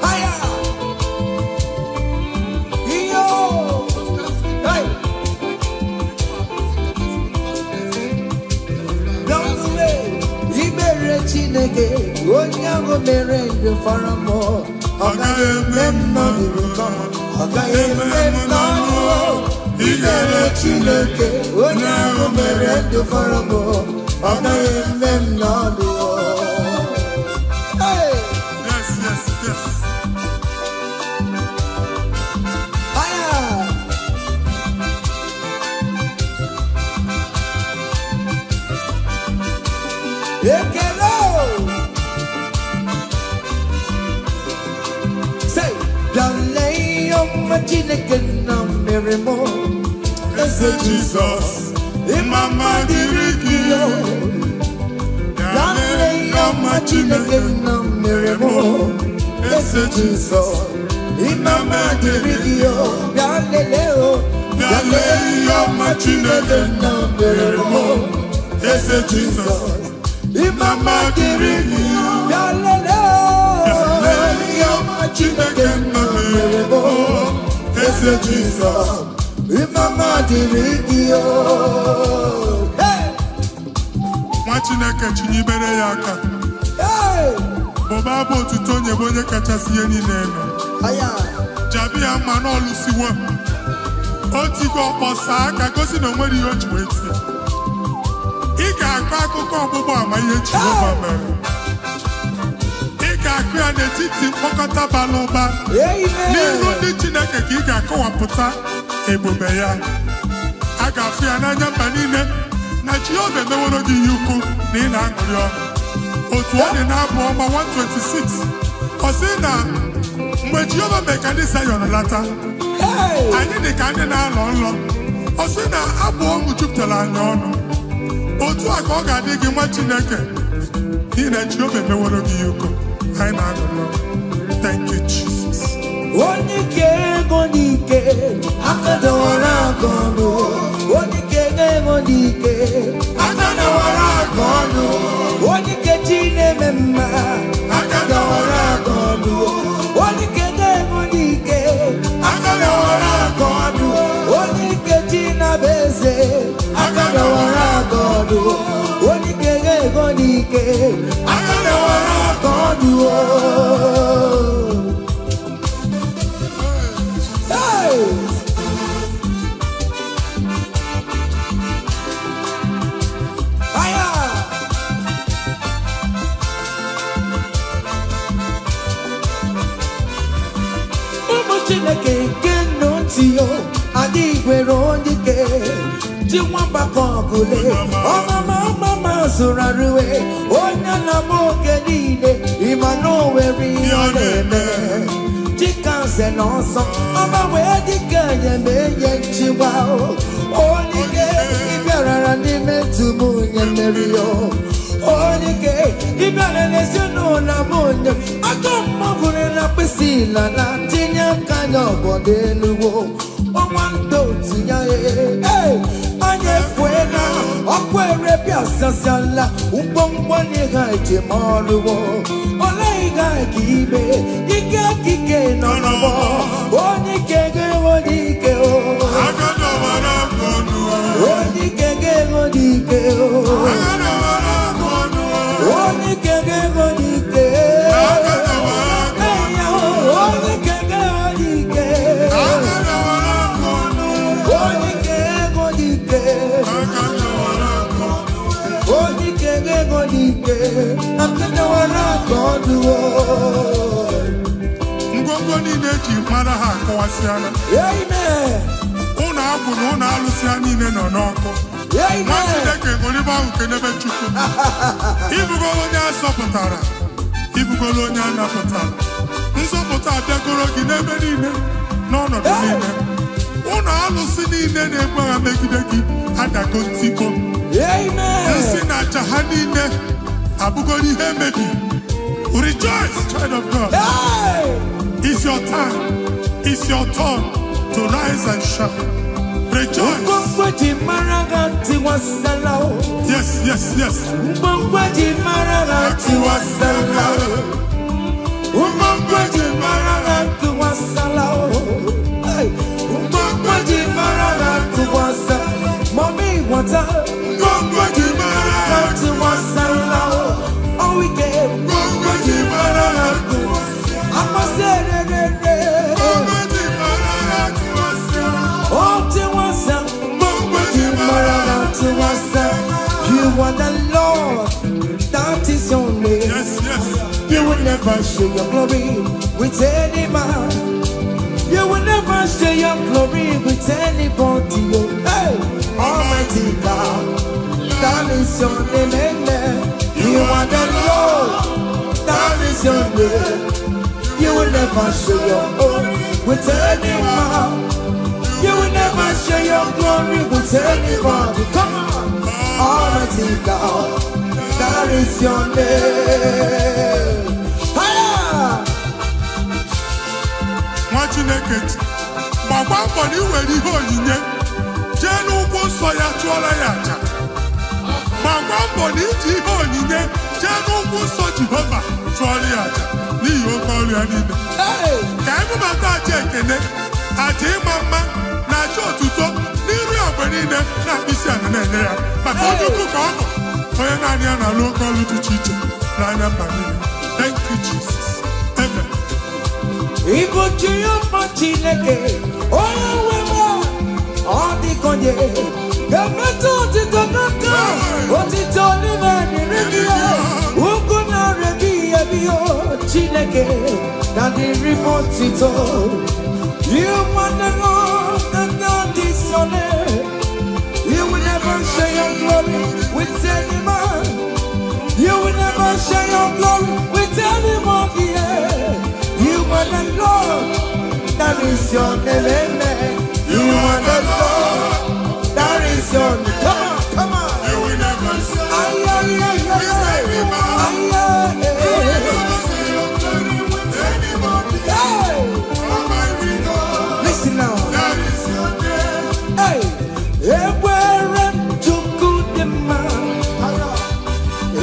Haya! Iyo! Hey! Daalụ e! Imere Chineke, onye ahụ mere ndụ fọrọ m, ọ gaghị eme m n'ọnụ, ọ gaghị eme m n'ọnụ. Imere Chineke, onye ahụ mere ndụ fọrọ m, ọ gaghị eme m n'ọnụ. Hey! Yes. Haya! Ekele o! Say, bịale ihe ọma Chineke nna mere mụ, Eze Jizọs, ịma mma dịrị gị. Bịale ihe ọma Chineke nna mere mụ, Eze Jizọs, ịma mma dịrị gị o. Bịa lelee o. Bịa lee ihe ọma Chineke nna mere mụ, Eze Jizọs, ịma mma dịrị gị. Bịa lelee o. Lee ihe ọma Chineke nna mere mụ, Eze Jizọs, ịma mma dịrị gị o. Hey! Nwa Chineke, chinyebere ya aka. Hey! Bụba abụ otuto nye bụ onye kachasị ihe niile elu. Aya! Jabi ya mma n'ọlụsiwo o tigo ọkpọ saa aka gosi na o nwere ihe o ji wee tie. Ị ga-akọ akụkọ ọgbụgba ama ihe Jehova mere. Ị ga-akụ ya n'etiti mkpọkọta bara ụba Amen. n'ihu ndị Chineke, ka ị ga-akọwapụta ebube ya. A ga-afụ ya n'anya mba niile na Jehova emeworo gị ihe ukwu, na ị na-aṅụrị ọṅụ. Otu ọ dị na-abụ ọma 126, ọ sị na mgbe Jehova mee ka ndị Zayọn lata, Hey! anyị dị ka ndị na-alọ nlọ. Ọ sị na abụ ọṅụ jupụtara anyị ọnụ. Otu a ka ọ ga-adị gị, nwa Chineke, n'ihi na Jehova emeworo gị ihe ukwu. Anyị na-aṅụrị ọṅụ. Thank you, Jesus. Onye ike ego n'ike, aka dọwara aka ọnụ. Onye ike ego n'ike, aka dọwara aka ọnụ. Onye ike chi na-eme mma, aka dọwara aka ọnụ. Onye ike ego n'ike, aka dọwara aka ọnụ. Onye ike chi na-abụ eze, aka dọwara aka ọnụ. Onye ike ego n'ike, aka dọwara aka ọnụ. Hey! Aya! Ụmụ Chineke nke nnụ ntị yo, adịghị gwere onye ike ji nwambakọ ọgụle ọmama ọmama zụrụ arụwe onye na-ama oge niile. Ịma na o nwere ihe ọ na-eme dịka nze na ọsọ ọma wee dịka enyemenye nchịkwa. Onye ike ịbịarara n'ime ntụm onye mmeri yo, onye ike ịbịara n'ezinụlọ m, onye aka mmọgwụrụ na mkpịsị ila na tinye aka n'ọgọdọ eluwo ọnwa ndị otu ya. Ee, anyị efe. Adasasịala ngwongwo nye ha ejem ọrụwo. Olee ihe a ga ime? Ike kike nọ n'ọgbọ. Onye ike ga-enwe onye ike o. Aka dọwara m ọnụ. Onye ike ga-enwe onye ike o. Aka dọwara m ọnụ. Onye ike ga-enwe onye ike. Aka dọwara m Ee, ya o. Onye ike ga-enwe onye ike. Aka dọwara m ọnụ. Onye ike ga-enwe onye ike. Aka dọwara m ọnụ. Onye ike ga-enwe onye ike. Aka dọwara aka ọdụ o. Ngwongwo niile eji mara ha akụwasịala. Amen. Ụlọ agwụ na ụlọ alụsị ha niile nọ n'ọkụ. Nwa Amen. Chineke ṅụrịba ahụ kenebe Chukwu. Ịbụgoro onye azọpụtara, ịbụgoro onye anapụtara. Nzọpụta abịagoro gị n'ebe niile, n'ọnọdụ niile. Ụlọ alụsị niile na-egbu agha megide gị adago ntikpo. Amen. Nsị na aja ha niile abụgoro ihe emebi. Rejoice, child of God. Hey! It's your time. It's your turn to rise and shine. Rejoice. Ngwongwo ji mara ha tiwasala o. Yes. Ngwongwo ji mara ha tiwasala o. Ngwongwo ji mara ha tiwasala o. Hey! Ngwongwo ji mara ha tiwasa. Mommy water. Ngwongwo ji mara Ha tiwasala o. Oh, we get. Ngwongwo ji mara ha. Amasị erere. Ngwongwo ji mara ha tiwasịa. Oh, tiwasa. Ngwongwo ji mara ha. Tiwasa. You are the Lord. That is your name. Yes. You will never share your glory with any man. You will never share your glory with anybody. Oh, hey, Almighty God, that is your name. Amen. You are the Lord, that is your name. You will never share your own with any man. You will never share your glory with anybody. Come on, Almighty God, that is your name. Higher! Nwa Chineke, gbakwa mbọ na ị were ihe onyinye jee n'ụkwụ nsọ ya chụọrọ ya aja. Gbakwa mbọ na iji ihe onyinye jee n'ụkwụ nsọ Jehova chụọrọ ya aja n'ihi oke ọrụ ya niile. Hey! Ka anyị bubata aja ekene, aja ịma mma na aja otuto n'iru ya mgbe niile na mkpịsị ala na-enye ya, maka onye ukwu ka ọ bụ, onye naanị ya na-alụ oke ọrụ dị iche iche n'anya mba niile. Thank you, Jesus. Amen. Ịbụ Jehova Chineke, onye nwe m, ọ dịka onye ga-emetụ otito n'aka, otito n'ime dịrị gị, ugwu na-ebi ebi o Chineke, na dịrị m otito. You are the Lord, and that is your name. You will never share your glory with any man. You will never share your glory with anybody. Yeah. You are the Lord, that is your name. Amen. You are the Lord, that is your name. Come on, come on. You will never share. Ay, ay, ay, ay, ay. Ay, ay, ay. Never share your glory with anybody. Hey! Almighty God, Listen now. that is your name. Hey! Ekwere m Chukwu dị mma.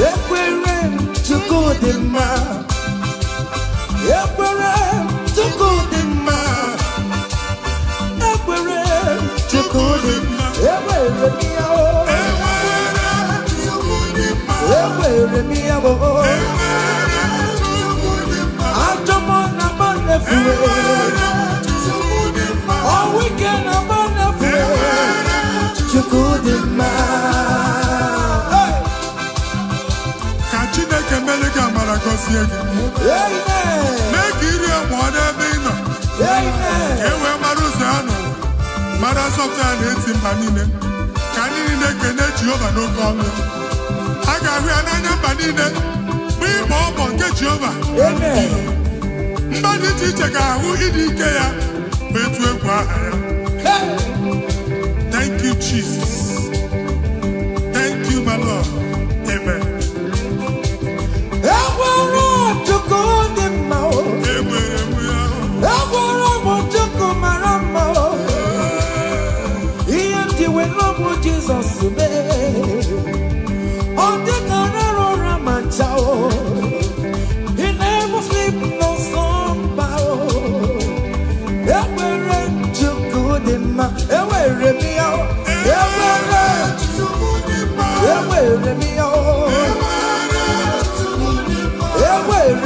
Ekwere m Chukwu dị mma. Ekwere m Chukwu dị mma. Ekwere m Chukwu dị mma. Ekwere m ya o. Enwere Chukwu dị mma. Ekwere m ya o. Enwere Chukwu dị mma. Ajọ mmụọ na mma na-efuwe. Enwere Chukwu dị mma. Ọnwụ ike na mma na-efuwe. Enwere Chukwu dị mma. Hey! Ka Chineke mere gị amara, gọzie gị. Amen. Mee ka iri mụọ n'ebe ị nọ, Amen. ka e wee mara ụzọ ya n'ụwa, mara nzọpụta ya na-eti mba niile. Ka anyị niile kene Jehova n'oke ọnụ. A ga-ahụ ya n'anya mba niile, bụ ịbọ ọbọ nke Jehova. Amen. Mba dị iche iche ga-ahụ ịdị ike ya, bụ etu egwu aha ya. Hey! Thank you, Jesus. Thank you, my Lord. Amen. Enwere Chukwu dị mma o. Enwere m ya. Enwere m Chukwu mara mma o. Ihe m ji wee lọbụ Jizọs mee.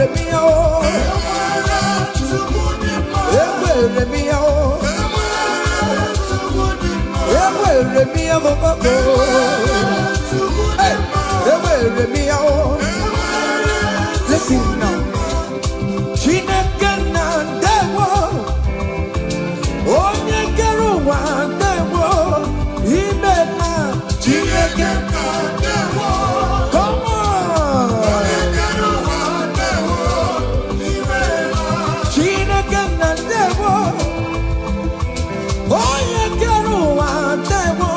Ewere m ya o. Ewere m ya o. Ewere m ya o. Hey, ewere m ya o. Listen now. Chineke na ndewo, onye kere ụwa, ndewo, imela. Chineke nna ndewo. Come on. Onye kere ụwa ndewo, imeela. Chineke na ndewo, onye kere ụwa, ndewo,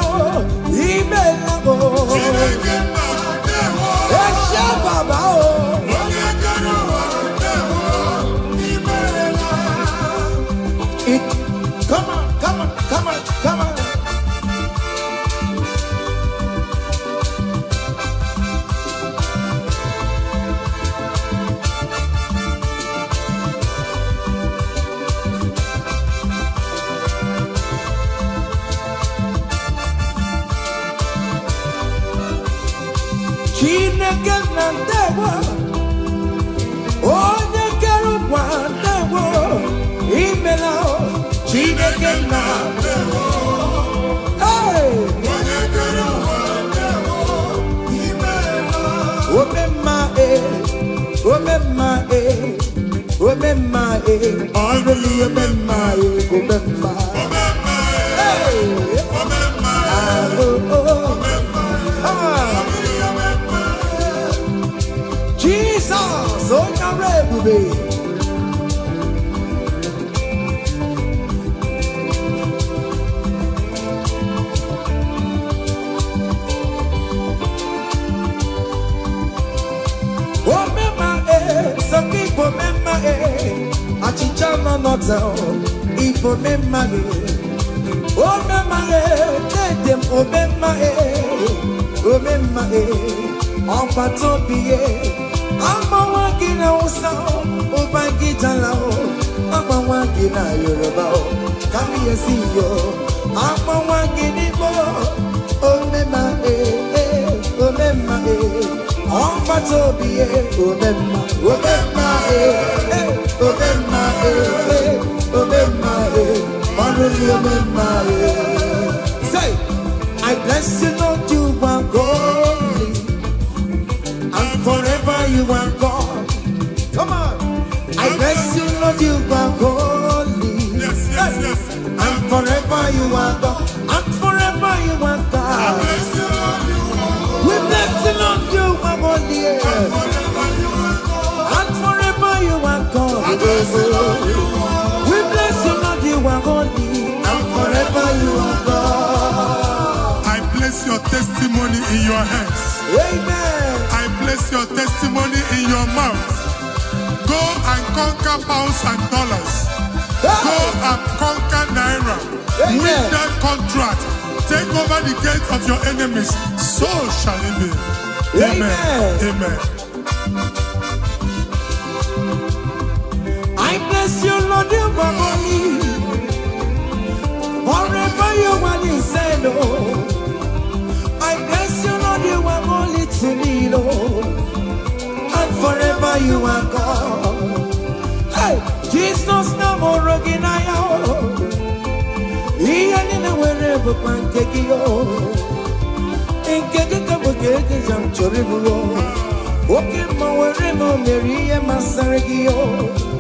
imela o. Chineke nna ndewo. Eche baba o. Onye kere ụwa ndewo, imeela. Come on, come on, come on, come on. Chineke na ndewo, onye kere ụwa, ndewo, imela o. Chineke nna ndewo. Hey! Onye kere ụwa ndewo, imeela. Omemma e, omemma e, omemma e, ọrụli omemma e, omemma. Omemma e. Hey! Omemma e. Ah, oh, oh. Ah. Omemma e. Jesus, onye ọrụ ebube. Omemma e, sọ gị bụ omemma e, achịcha nọ n'ọta, ịbụ omemma gị. Omemma e, dede m, omemma e, omemma e, ọgbata obi e, agbawa gị na Hausa, ụba gị jala o, agbawa gị na Yoruba o, kábíyèsí yo, agbawa gị n'Igbo, omemma e, e, omemma e, ọgbata obi e, omemma, omemma e, e, omemma e, e, omemma e, ọrụ gị omemma e. Say, I bless you, Lord, you are holy, and forever you are God. Come on. I bless you, Lord, you are holy. Yes. And forever you are God. And forever you are God. Bless you, Lord, you are We bless you, Lord, you are holy. forever you are God. And forever you are God. Bless you, Lord, you are We bless you, Lord, you are holy. And forever you are God. I place your testimony in your hands. Amen. I place your testimony in your mouth. Go and conquer pounds and dollars. Go and conquer naira. Amen. Win that contract. Take over the gate of your enemies. So shall it be. Amen. Amen. I bless you, Lord, you are holy. Forever you are the same, oh. I bless you, Lord, you are holy to me, Lord. And forever you are God. Hey, Jesus, no more gị n'anya o. Ihe niile nwere bụkwa nke gị o. Nke gị ka bụ ka ejeja m chọrọ ịbụ o. Oke mma were m mere ihe masịrị gị o.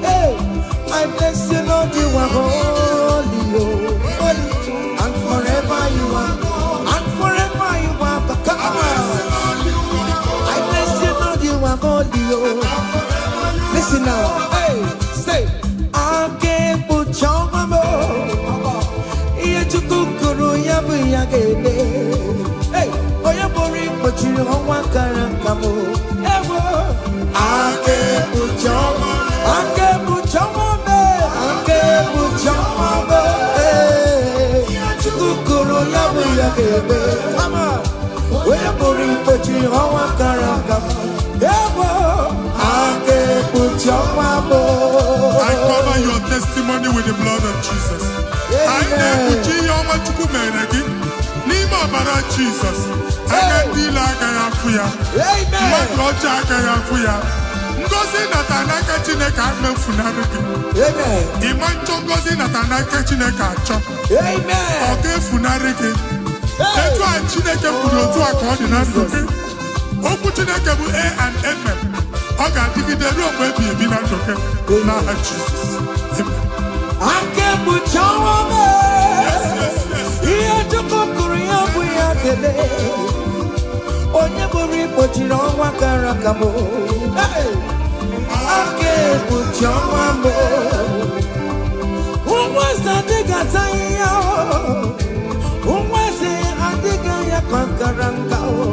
Hey, I bless you, Lord, you are holy, oh, holy, and forever you are, and forever you are God. I bless you, Lord, you are holy, oh. Listen now, hey, say, aka ekpuchi ọnwa m, ihe Chukwu kwuru ya bụ ya ga-eme. Hey, onye pụrụ ikpochiri ọnwa kara nka m? Ewo, aka ekpuchi ọnwa, aka ekpuchi ọnwa m, aka ekpuchi ọnwa m. Ee, Chukwu kwuru ya bụ ya ga-eme. Come on. Onye pụrụ ikpochiri ọnwa kara aka m? Ewo, aka ekpuchi ọnwa m. I cover your testimony with the blood of Jesus. Anyị na-ekpuchi ihe ọma Chukwu mere gị n'ime ọbara Jizọs. Anya ndị ile agaghị afụ ya. Amen. Mmadụ ọjọọ agaghị afụ ya. Ngozi nata anaghị. Chineke ama efunarị gị. Amen. Ịma nchọ ngozi nata n'aka Chineke achọ. Amen. Ọ ga-efunarị gị. Hey. Etu a Chineke kwuru, otu a ka ọ dị na ndụ gị. Okwu Chineke bụ e and amen. Ọ ga-adịgide ruo mgbe ebi ebi na ndụ gị, n'aha Jizọs. Amen. Aka ekpuchi ọnwa m. Yes. Ihe Chukwu kụrụ, ya bụ ya kele. Onye bụrụ ikpochiri ọnwa kara aka m. Hey! Aka ekpuchi ọnwa m. Ụmụ eze adịghị ata ahịhịa, ụmụ eze adịghị ya ka nkara nka o.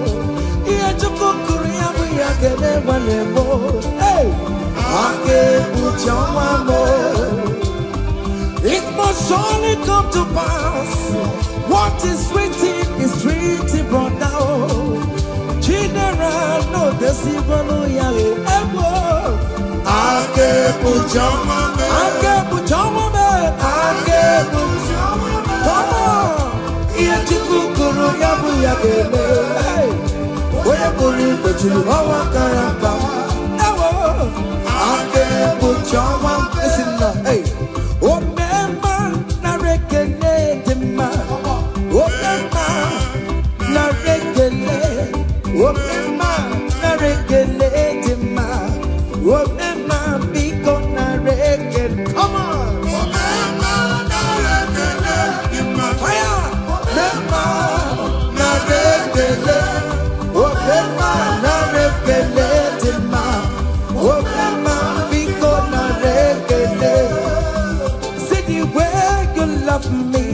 Ihe Chukwu kụrụ, ya bụ ya kele, nwanne m. Hey! Aka ekpuchi ọnwa m. It must surely come to pass. What is written is written, brother. Chidera no desigonu ya ego. Aka ekpuchi ọnwa mee. Aka ekpuchi ọnwa m. Aka ekpuchi. Come on. Ihe Chukwu kwuru, ya bụ ya ga-eme. Hey! Onye pụrụ igbochiri ọnwa kara aka. Ewo. Aka ekpuchi ọnwa esi na. Hey! Omemma, nara ekele dị mma. Omemma, nara ekele. Omemma, nara ekele dị mma. Omemma, biko nara ekele. Come on. Omemma, nara ekele dị mma. Fire! Omemma, nara ekele. Omemma, nara ekele dị mma. Omemma, biko nara ekele. See the way you love me.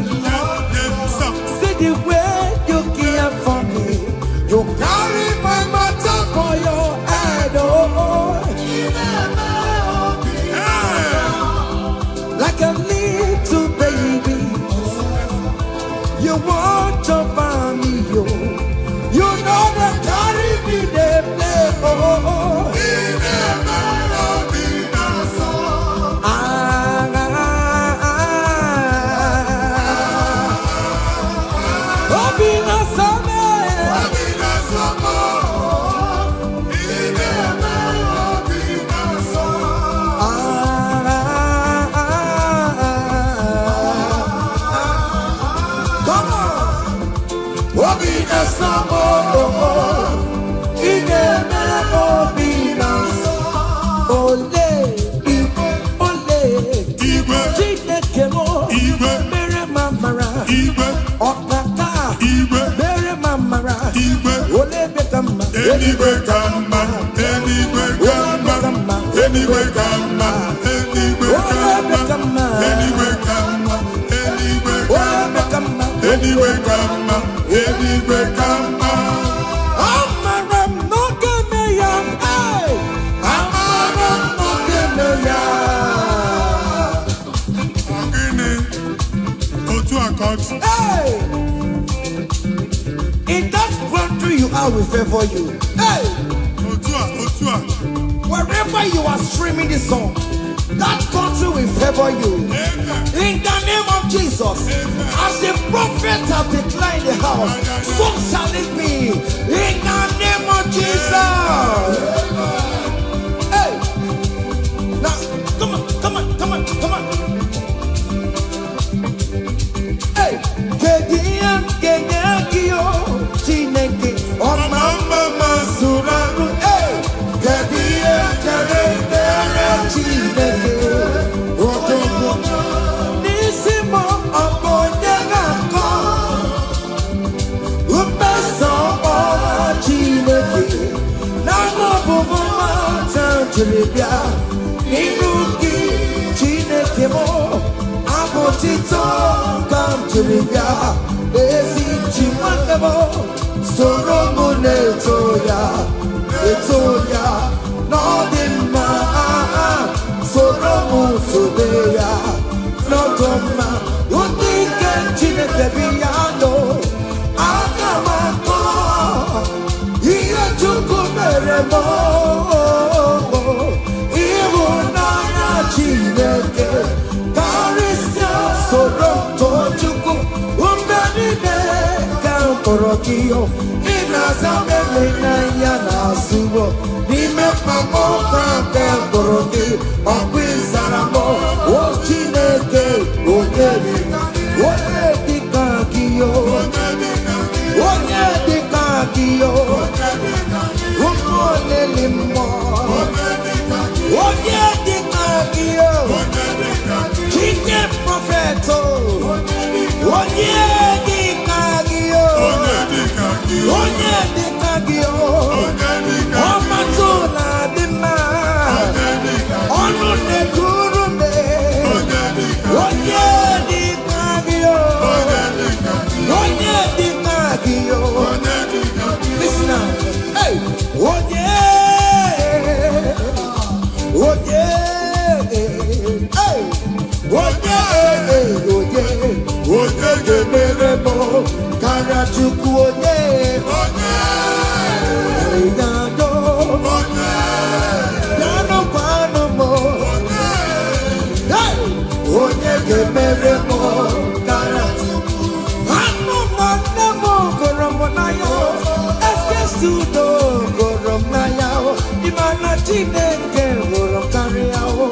See the way you care for me. You carry my matter for your head, oh, Hey! like a little baby. You watch over me, yo. You know they carry me, they play, oh. Ị na-eme obi na-asọ. Ah, ah, ah. Obi na-asọ m. Obi na-asọ m. Ị na-eme obi na-asọ. Ah, ah, ah. Come on. Obi na-asọ m, oh, oh. Ị na-eme obi na-asọ. Ole igwe, ole Igwe, Chineke m Igwe. mere m amara. Igwe, Ọkaka Igwe, mere m amara. Igwe. Ole ebe ka mma? Eluigwe ka mma, eluigwe ka mma, eluigwe ka mma, eluigwe ka mma, eluigwe ka mma, eluigwe ka Ole ebe mma, ka mma? Eluigwe ka mma, eluigwe ka mma. Amara m n'oge me ya. Hey! Amara m n'oge me ya. Ọ gịnị? Otu a ka ọ dị. Hey! In that country you are will favor you. Hey! Otu a, otu a. Wherever you are streaming this song, that country will favor you. Amen. In the name of Jesus, as the prophet have declared in the house, so shall it be. In the name of Jesus. Hey, now come on, come on, come on, come on. Hey, kedu ihe m ga-enye gị o Chineke ọma mma ma zuru arụ? Hey, kedu ihe m chere dere Chineke odogwu n'isi m? Ọ bụ onye ga-akọ mmeso ọma Chineke n'anụ ọbụbụ mata jiri bịa n'iru gị, Chineke m? Abụ tito ka m jiri bịa. Ezi chi nwanne m, soro m na-eto ya, eto ya na ọ dị mma. Soro m tobe ya n'ọdụ mma. Ndị nke Chineke bi ya nọ, aga m akọ ihe Chukwu mere m. Ịhụnanya Chineke karịsịa. Soro m too Chukwu mgbe niile ka m kpọrọ gị. Ị na-aza mele n'anya na-azụwo n'ime mkpagbu ka Prophet, oh. Onye dị ka gị, oh. Onye dịka gị. Onye dị ka gị, oh. Onye dịka gị. Ọmatụ na-adị mma. Onye dịka gị. Ọnụ na-ekuru m. Onye dịka gị. Onye dị ka gị, oh. Onye dịka gị. Onye dị ka gị, oh. Onye dịka gị. Listen now. Hey, onye, onye, hey, onye, onye, onye ga-emere m karịa Chukwu onye, Onye. na-adọ, Onye. bịanụ kwanụ m. Onye. Hey, onye ga-emere m karịa Chukwu. Anụ m nne m gụrụ m n'anya, Eske gụrụ m n'anya, ịma na Chineke hụrụ m karịa o.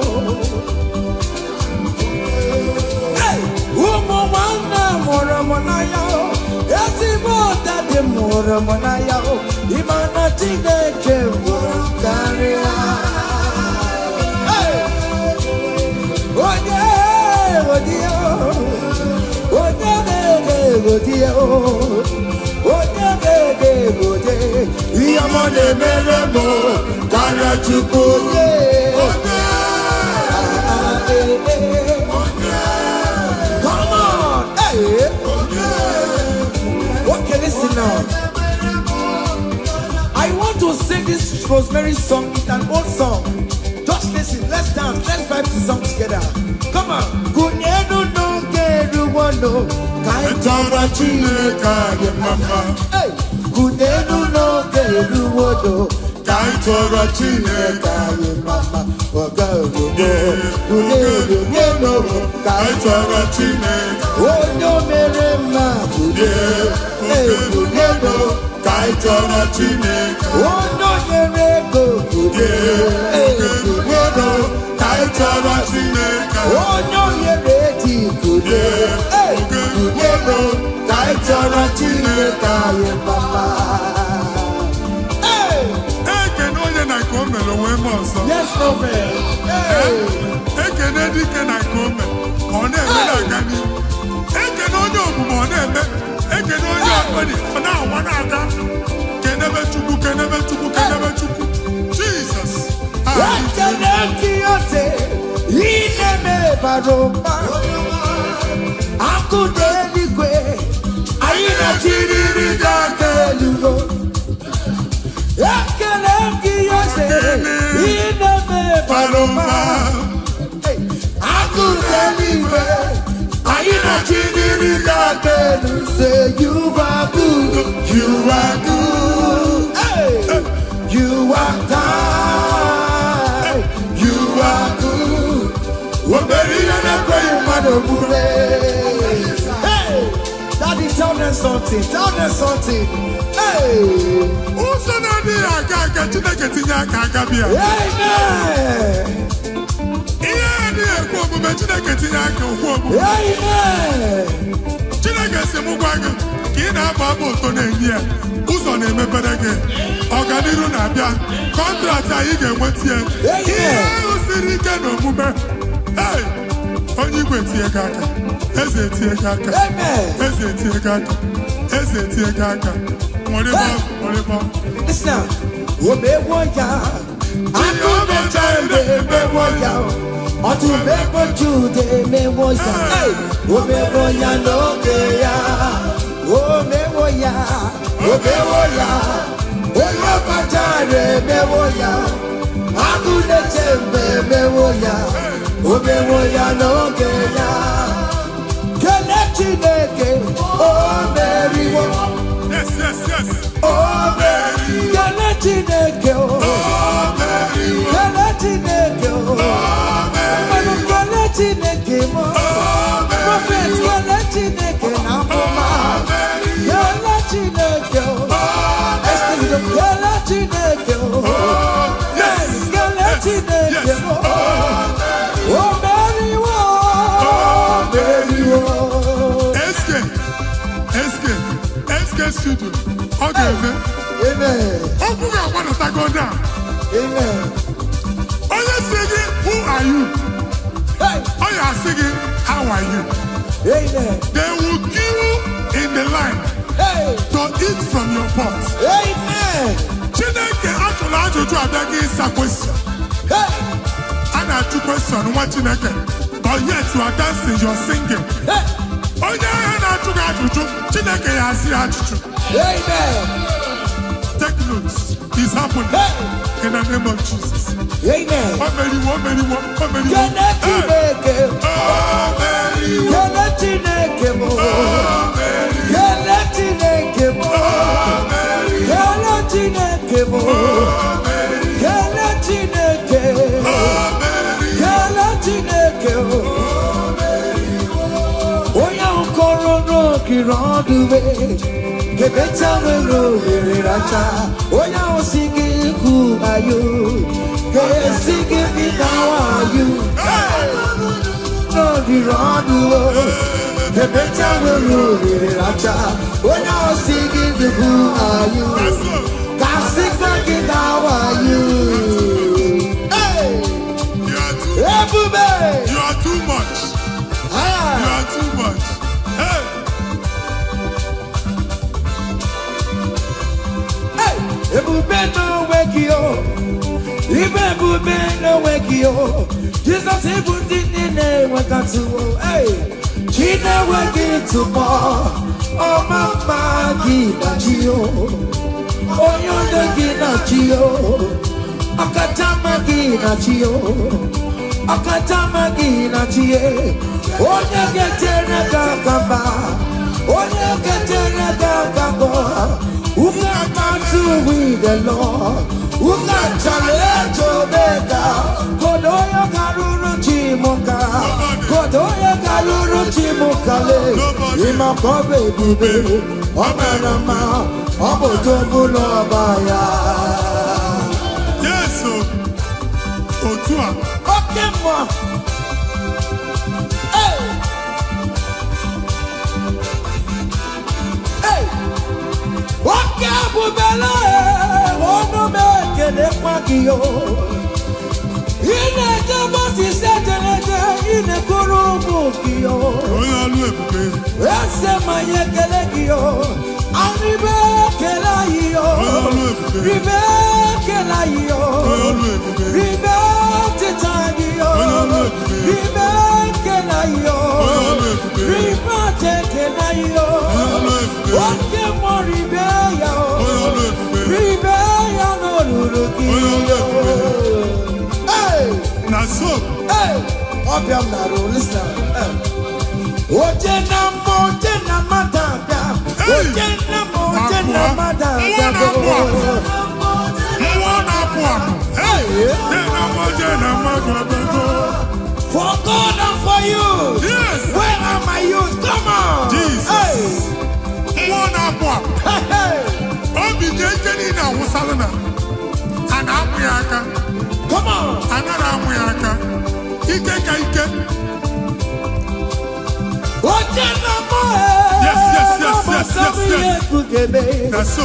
Hey! Ụmụ nwanne m hụrụ m n'anya, ezigbo daddy m hụrụ m n'anya, ịma na Chineke hụrụ m karịa. Hey! Onye onye onye na-ege odi onye na-ege ode ihe ọma na-emere m karịa Chukwu onye. Onye. Ah, eh, eh. Onye. Come on, hey. Onye. Okay, listen now. I want to sing this Rosemary song. It's an old song. Just listen. Let's dance. Let's vibe the song together. Come on. Kunyenu n'oge eruwono ka anyị Tọrọ Chineke anyị mma. Hey! Kunyenu n'oge eruwono Ka anyị tọrọ Chineke. ka anyị mama ọga obodo. Kunyenu n'oge ka Ka anyị anyị tọrọ Chineke. Onye o mere mma kunie. Hey, kunyenu. Ka anyị tọrọ Chineke. Onye o nyere ego kunie. Hey, kunyenu. Ka anyị tọrọ Chineke. Onye o nyere eti kunie. Hey, kunyenu. Ka anyị tọrọ Chineke anyị mama. Hey! Ekene onye na nke o mere onwe m ọzọ. Yes, prophet. Hey! Ekene dike na nke o mere, ọ na-eme na-aga n'ihu. Ekene onye omume, ọ na-eme. Ekene onye ọkpọdị, ọ na-awa na-aga. Kenebe Chukwu, kenebe Chukwu, kenebe Chukwu. Jesus. Ekele gị ose, ị na-eme bara ụba. Akụ n'eluigwe, anyị na-achịrịrị gị aka elu. Ekele gị ose, ị na-eme bara ụba. Akụ n'eluigwe, anyị na-achịrịrị gị aka elu. Say you are good, you are good. Hey! You are kind, you are good. O mere ihe na-ekweghị mmadụ omume. Hey! Daddy, tell them something. Tell them something. Hey! Ụzọ na-adịghị aga aga, Chineke tinye aka aka bịa. Amen. Ihe adịghị ekwe omume, Chineke tinye aka okwu omume. Amen. Chineke si m gwa gị ka ị na-abụ abụ ụtọ na-enye ya, ụzọ na-emepere gị, ọganiru na-abịa, contract anyị ga-enweta ya. Ihe ahụ siri ike na omume. Hey! Onye igwe tinye gị aka, eze tinye gị aka, Amen. eze tinye gị aka, eze tinye gị aka. Nwere nwere. Listen now. Omewo ya. Akụnecha emewo ya. Ọtụmegbo Jude emewo ya. Hey! Omewo ya n'oge ya. Omewo ya. Omewo ya. Onye ọkpachara emewo ya. Agụneche mgbe emewo ya. Omewo ya n'oge ya. Kele Chineke, o meriwo. Yes. O meriwo. Kele Chineke, o. Kele Chineke, o. Mmanụ kele Chineke mo. Prophet, kele Chineke na amụma. Kele Chineke, o. Esther, kele Chineke, o. Yes. Kele Chineke mo. O meriwo. O meriwo. SK SK SK Studio, ọ ga-eme. Amen. Okwu ga-agbadatago down. Amen. Onye si gị, "Who are you?" Hey. Ọ ya asị gị, "How are you? Amen. They will queue in the line Hey. to eat from your pot. Amen. Chineke ajụrụ ajụjụ abịaghị ịsa question. Hey. A na-ajụ question nwa Chineke, but yet you are dancing, you are singing. Hey. Onye ahịa na-ajụ gị ajụjụ, Chineke ya asị ya ajụjụ. Amen. Take notes. It's happening. Hey. In the name of Jesus. Amen. O meriwo, o meriwo, o meriwo. Kene Hey. Chineke, O meriwo, kene Chineke mo, o meriwo, kene Chineke mo, o meriwo, kene Chineke mo, o meriwo, kene Chineke, o meriwo. Kene Chineke o. Onye ahụ kọrọ n'okiri ọdụwe, kebecha nwere ohere racha, onye ahụ si gị hụ ayo, ga-esi gị bi na wayo. N'ogiri ọdụwe, kebecha nwere ohere racha, onye ahụ si gị who are you? Ka sịkwa gị na wayo. Hey! You are too, Ebube! you are too much. You Ah! are too much. Hey. Hey! Ebube n'onwe gị o, ibe ebube n'onwe gị o, Jizọs, ịbụ ndị niile nwekatụwo. Hey! Chi na-enweghị ntụpọ, ọma mma gị na chi o, onye onye gị na chi o, ọkacha mma gị na chi o, ọkacha mma gị na chi e, onye ga-echere gị aka mba, onye ga-echere gị aka mbọ. Who can battle with the Lord? Who can challenge Omega? Kodoyo karuru chimuka. Kodoyo karuru chimuka le. Imakobe ebube. Ọ mara mma, ọ bụ tobulu ọba ya. Yes, o. Otu a Oke mmụọ. Hey! Hey! Oke ebubele, ọnụ m ekelekwa gị o. Ị na-eje bọsisi ejereje, ị na-ekuru ụmụ gị o. Onye ọlụ ebube. Eze ma anyị ekele gị o. Arịbe ekele anyị o. Onye ọlụ ebube. Ribe ekele anyị o. Onye ọlụ ebube. Ribe ọtịta gị o. Onye ọlụ ebube. Ribe ekele anyị o. Onye ọlụ ebube. Ribe aja ekele anyị o. Onye ọlụ ebube. Oke mmụọ, ribe ya o. Onye ọlụ ebube. Ribe ya n'olulu gị Onye ọlụ o. ebube. Hey! Na so. Hey! Ọbịa m na-arụ, listen. Hey. Oje na mma, oje na mmadụ abịa. Hey! Oje na mma, oje na Abụọ. mmadụ Mmụọ abịa. na-apụ apụ. Mmụọ na-apụ apụ. Hey! Jee na mma, jee na mmadụ abịago. For God and for you. Yes. Where are my youth? Come on. Jesus. Hey. Mmụọ na-apụ apụ. Hey, hey. Obi ka ike niile awụsalụ na a na-amụ ya aka. Come on. Anaghị amụ ya aka. Ike ka ike. Oje na mma. Yes. Na so.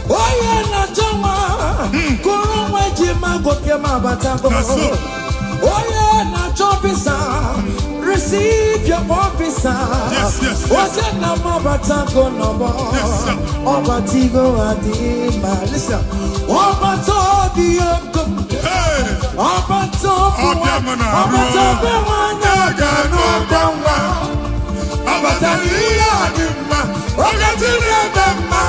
Onye na-achọ nwa kụrụ nwa eji ma gwoke ma batago. Na so. Onye na-achọ visa, receive your own visa. Yes. Oje na ma batago n'ọgbọ. Yes, sir. Ọbatigo adị ma. Listen. Ọbata obi oko. Hey! Ọbata okwu. Ọbịa m na-arụ. Ọbata obi nwanyị. A ga-anụ ọkwa nwa. Ọ batara ihe a dị mma. Oge Chineke mma.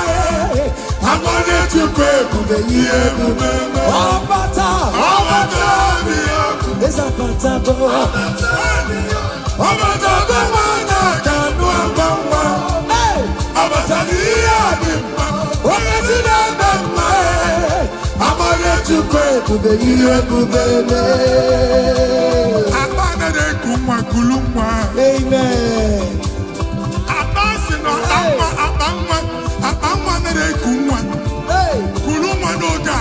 Amara Chukwu ebube, ihe ebube. Ọbata. Ọbata obi ọkụ. Ịzabatago. Ọbata obi nwanyị a ga-anụ ọkwa nwa. Hey! Ọ batara ihe a dị mma. Oge Chineke mma. Amara Chukwu Ebube, ihe ebube mee. Akpa anaghị eku nwa, kulu nwa. Amen. Akpa si na akpa nwa, akpa nwa, akpa nwa anaghị eku nwa. Hey! Kulu nwa n'oge a.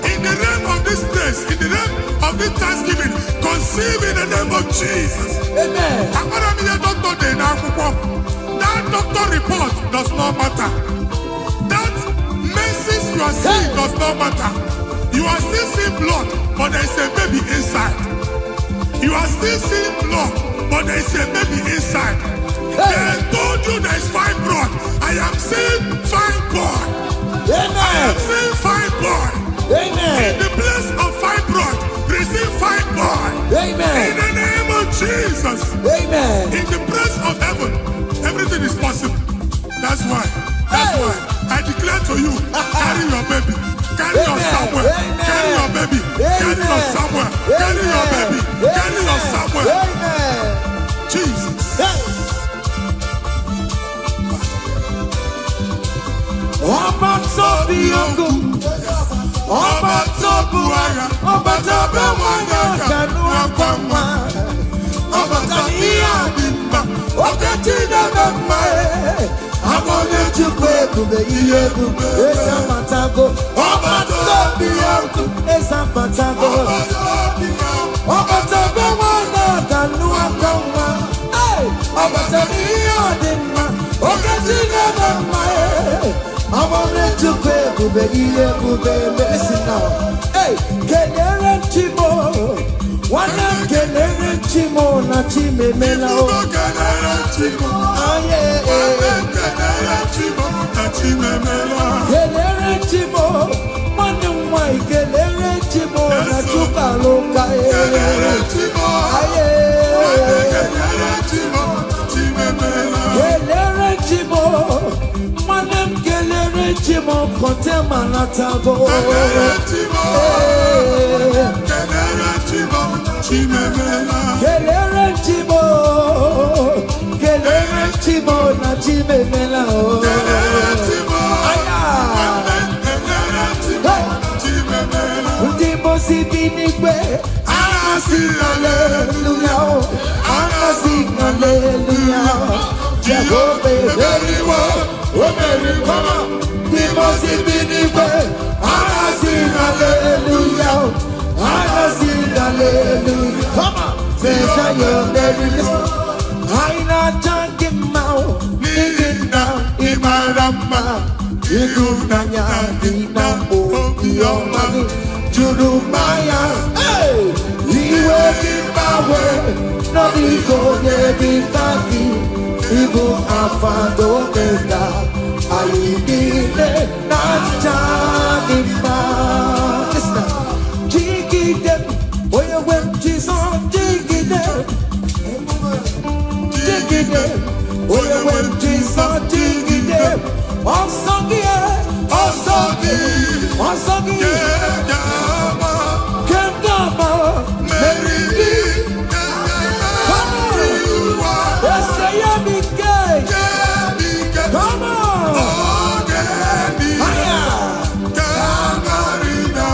In the name of this place, in the name of this thanksgiving, conceive in the name of Jesus. Amen. Akpara m ihe dọkịta dị n'akwụkwọ. That doctor report does not matter. That menses you are seeing does not matter. You are still seeing blood, but there is a baby inside. You are still seeing blood. but there is a baby inside. They told you there is fibroid. I am seeing fibroid. I am Amen. seeing fibroid. In Amen. the place of fibroid, receive fibroid. In Amen. the name of Jesus. Amen. In the place of heaven, everything is possible. That's why. That's Hey. why I declare to you, carry your baby. Carry your Amen. Samuel. Amen. Carry your baby. Carry your Amen. Samuel. Carry your baby. Carry your Samuel. Amen. Jesus. Hey. Ọba tó bí ogun, ọba tó bu agha, ọba tó bẹ nwanyị aka n'akwa nwa, ọbata n'ihe a dị mma, oke Chineke mma, ama onye Chukwu ebube ihe ebube, eze amatago, ọba tó bí ogun, eze amatago, ọbata bẹ nwanyị aka n'akwa nwa, ọbata n'ihe a dị mma, oke Chineke mma, amame Chukwu ebube ihe ebube. Listen now. Hey, kelere Chimo, nwanne m, kelere Chimo na Chimemela o. Ifugo kelere Chimo. Aye. Nwanne kelere Chimo na Chimemela. Kelere Chimo, nwanne m nwanyị, kelere Chimo na Chukwu alụka. Kelere Chimo. Aye. Nwanne kelere Chimo na Chimemela. Kelere Chimo, nwanne m, kelere Chimo kọntema natago. Kelere Chimo. Hey. Kelere Chimo Chimemela. Kelere Chimo, kelere Chimo na Chimemela o. Kelere Chimo. Aya. Nwanne kelere Chimo Chimemela. Ndị mosi bi n'igwe, Anasị haleluya o, anasị haleluya. Jehova emeriwo, o meriwo. Ndị mosi bi n'igwe, anasị haleluya o, anasị haleluya. Come on, Messiah emeriwo. Anyị na-aja gị mma o, N'ihi na ị mara mma, ịhụnanya gị na obiọma gị juru mmanya. Hey! Iwe gị gbanwe n'ọdịghị onye dị ka gị, ịbụ Alfa na Omega, anyị niile na-aja gị mma. Listen now. Jigide onye nwe m, Jizọs, jigide, jigide onye nwe m, Jizọs, jigide ọsọ gị, Ọsọ gị ọsọ gị ga-ama kemgbe ama meriri gị ga-emeri ụwa. Ese ya bụ ike. Ike. Come on. Oge niile Aya. ga-amarị na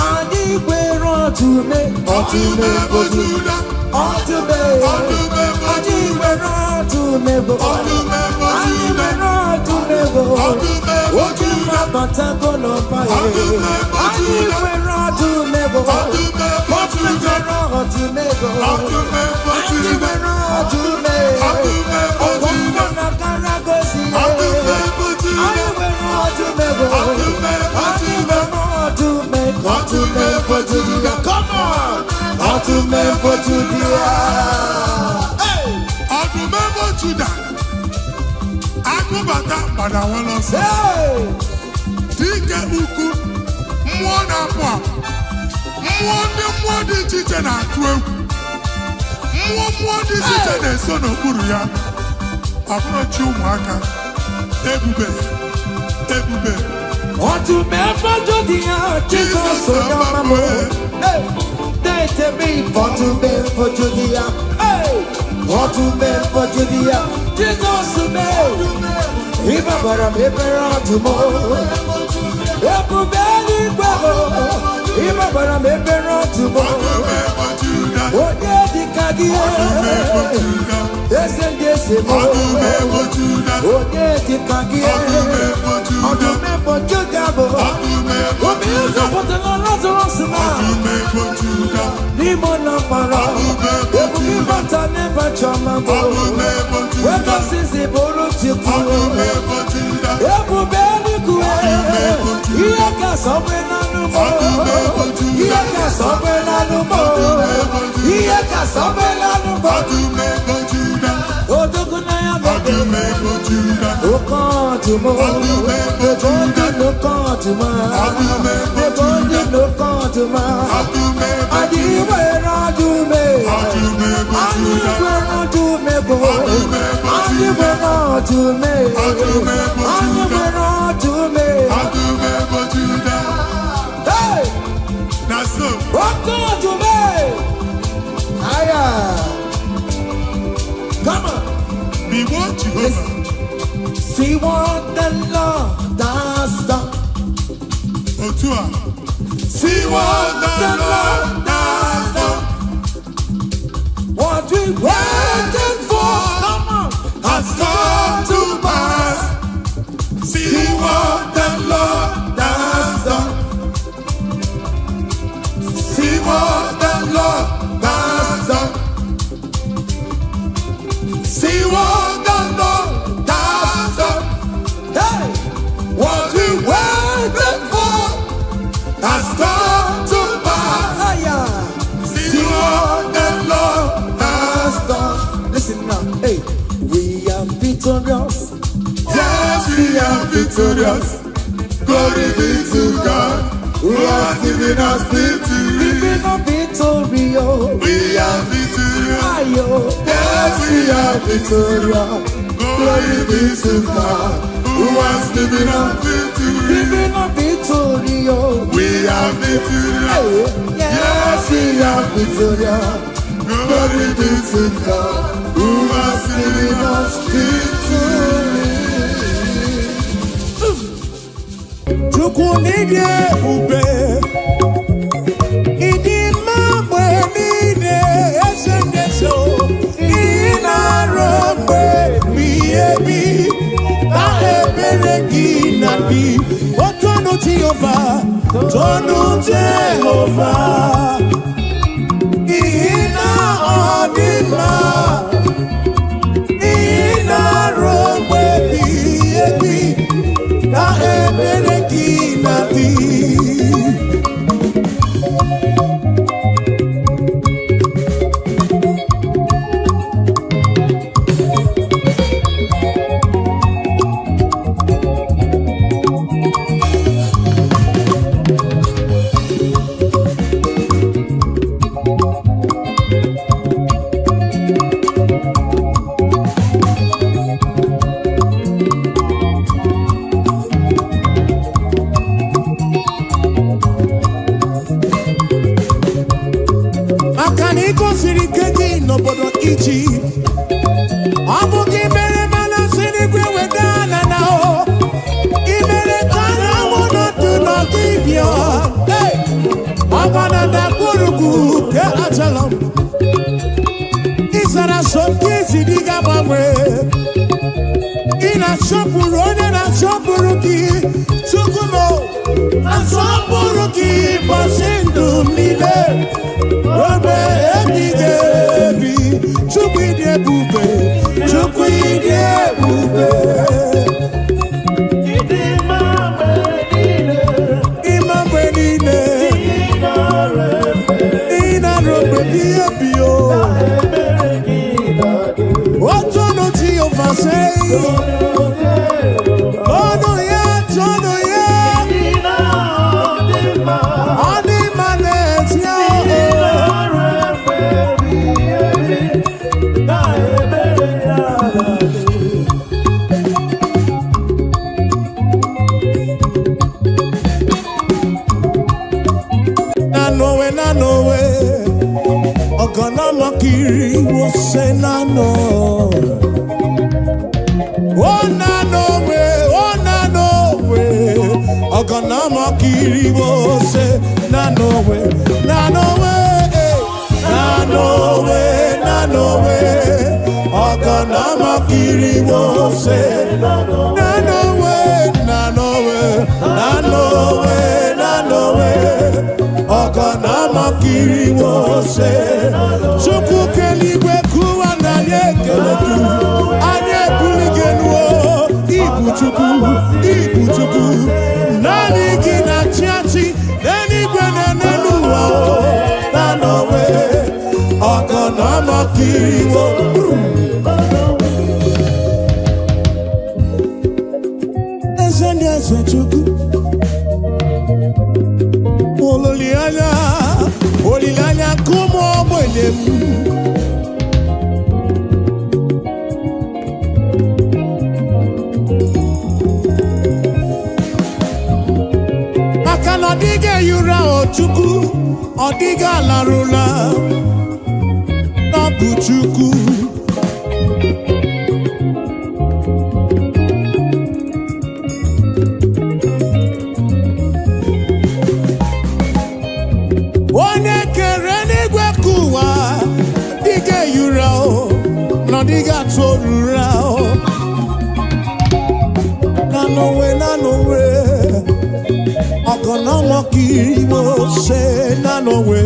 Anyị nwere ọtụme ọtụme ọtụme Juda. Ọtụme. Ọtụme. Anyị nwere ọtụme bụ Ọtụme. Anyị Juda. nwere ọtụme bụ Ọtụme. Oke Juda. mmabatago n'ọba ya. Ọtụme. Anyị Juda. nwere ọtụme bụ Ọtụme. Anyị Juda. nwere ọtụme bụ Ọtụme. Anyị Juda. nwere ọtụme. Ọtụme. Ọgwụgwọ Juda. na karagosi. Ọtụme. Juda. Anyị nwere ọtụme bụ Ọtụme. Anyị Juda. nwere ọtụme Ọtụme. Juda. Come on. Ọtụme for Juda. Hey! Ọdụm ebo Juda, agụbata gbada ọsọ. Hey! Dike ukwu, mmụọ na-apụ apụ, mmụọ ndị mmụọ dị iche iche na-atụ egwu, mmụọ mmụọ dị iche iche na-eso n'okpuru ya. Ọ bụrụ chi ụmụaka, ebube, ebube. Ọtụme for Juda, Jesus onye ọma m. Hey! Na-etebe ọtụme for Juda. Hey! Ọtụme for Juda, Jesus mee. Ịbabara m ebere ọdụm. Ebube eluigwe m. Ịbabara m ebere ọdụm. Ọdụm ebo Juda. Onye dịka gị? Ọdụm ebo Juda. Eze ndị eze m. Ọdụm ebo Juda. Onye dịka gị? Ọdụm ebo Juda. Ọdụm ebo Juda bụ Ọdụm ebo Obi Juda. ụzọpụtara Lazarus na Ọdụm ebo Juda. n'ime ụlọ mkpọrọ. Ọdụm ebo Ebube Juda. ịbata n'ebe chiọma bụ Ọdụm ebo Juda. wegosisi bụrụ Chukwu. Ọdụm ebo Juda. Ebube eluigwe, ihe ka sọgbe n'anụ m, Ọdụm ebo Juda. ihe ka sọgbe n'anụ m, Ọdụm ebo Juda. ihe ka Asọmpelanụ bụ Ọdụm ebo Juda. odogwu na ya bụ Ọdụm ebo Juda. oke ọdụm. Ọdụm ebo Ebe Juda. ndị n'oke ọdụm. Ọdụm ebo Ebe ndị Juda. n'oke ọdụm. Ọdụm ebo Anyị nwere ọdụm. Ọdụm ebo Anyị Juda. nwere ọdụm ebo. Ọdụm ebo Anyị Juda. nwere ọdụm. Ọdụm ebo Anyị Juda. nwere ọdụm. Ọdụm ebo Juda. Hey! Na so. Oke ọdụm. Aya. Come on. Igbo Jehova. See what the Lord has done. Otu a. See what the Lord has done. What we waited for, come on, Has come to pass. See what the Lord has done. See what the Lord has done. See what the Lord has done. Hey! What we waited for has come to pass. Aya. See what the Lord has Has done. Listen now, hey, we are victorious. Yes, we are victorious. Glory be to God who has given us victory. Living a victory, oh. We are victorious. Ayo. Yes, we are victorious. Glory be to God who has given us victory. Living a victory, oh. We are victorious. Hey, yes, we are victorious. Glory be to God who has given us victory. Chukwu n'ịdị ebube, ịdị mma mgbe niile, eze ndị eze, ị na-arụ mgbe ebighị ebi na ebere gị na dị otu ọnụ. Jehova, tonu Jehova, n'ihi na ọ dị mma, ị na-arụ mgbe ebighị ebi na ebere gị na dị. Maka na ị gosiri ike gị n'obodo Ijipt, ọ bụ gị mere mana si n'igwe weda na na o ị mere ka anyanwụ nọdụ n'ọdịbịa ọgba na ndagwurugwu nke Ajalọm. Ị zara so nke isi dị ga-agbanwe. Ị na-asọpụrụ onye na-asọpụrụ gị. Chukwu m, asọpụrụ gị ụbọchị ndụ m niile ogbe ebighị ebi. Chukwu, ịdị ebube. Chukwu, ịdị ebube. Ịma mgbe niile ị na-arụ mgbe ebighị ebi o. Otu ọnụ Jehova sei ọnụ ya, tọnụ ya. Ọ dị mma n'ezie o. Nanowe, nanowe, ọgọnọmọkiri wose nano. O nanowe, o nanowe, ọgọnọmọkiri wose nanowe, nanowe, eh, nanowe, nanowe, ọgọnọmọkiri wose nanowe, nanowe, nanowe, nanowe, ọgọnọmọkiri wose. Chukwu keligwe kụwa na anyị ekele gị, anyị ebuli gị elu o. Ibu Chukwu, ibu Chukwu, naanị gị na-achị achị n'eluigwe na n'elu ụwa o. Na nọwe ọgọnọ. Ọ̀nàmọ̀kìrìwò. Eze ndị eze Chukwu, olileanya, olileanya nke ụmụ ogbenye m. Maka na ọ dịghị ehi ụra o Chukwu, ọ dịghị alarụla, ọ bụ Chukwu. Onye kere n'igwe ka ụwa dịghị ehi ụra o, na ọ dịghị atụ ụra o. Na n'onwe, na n'onwe, ọgọnọmọkiriwo se na n'onwe.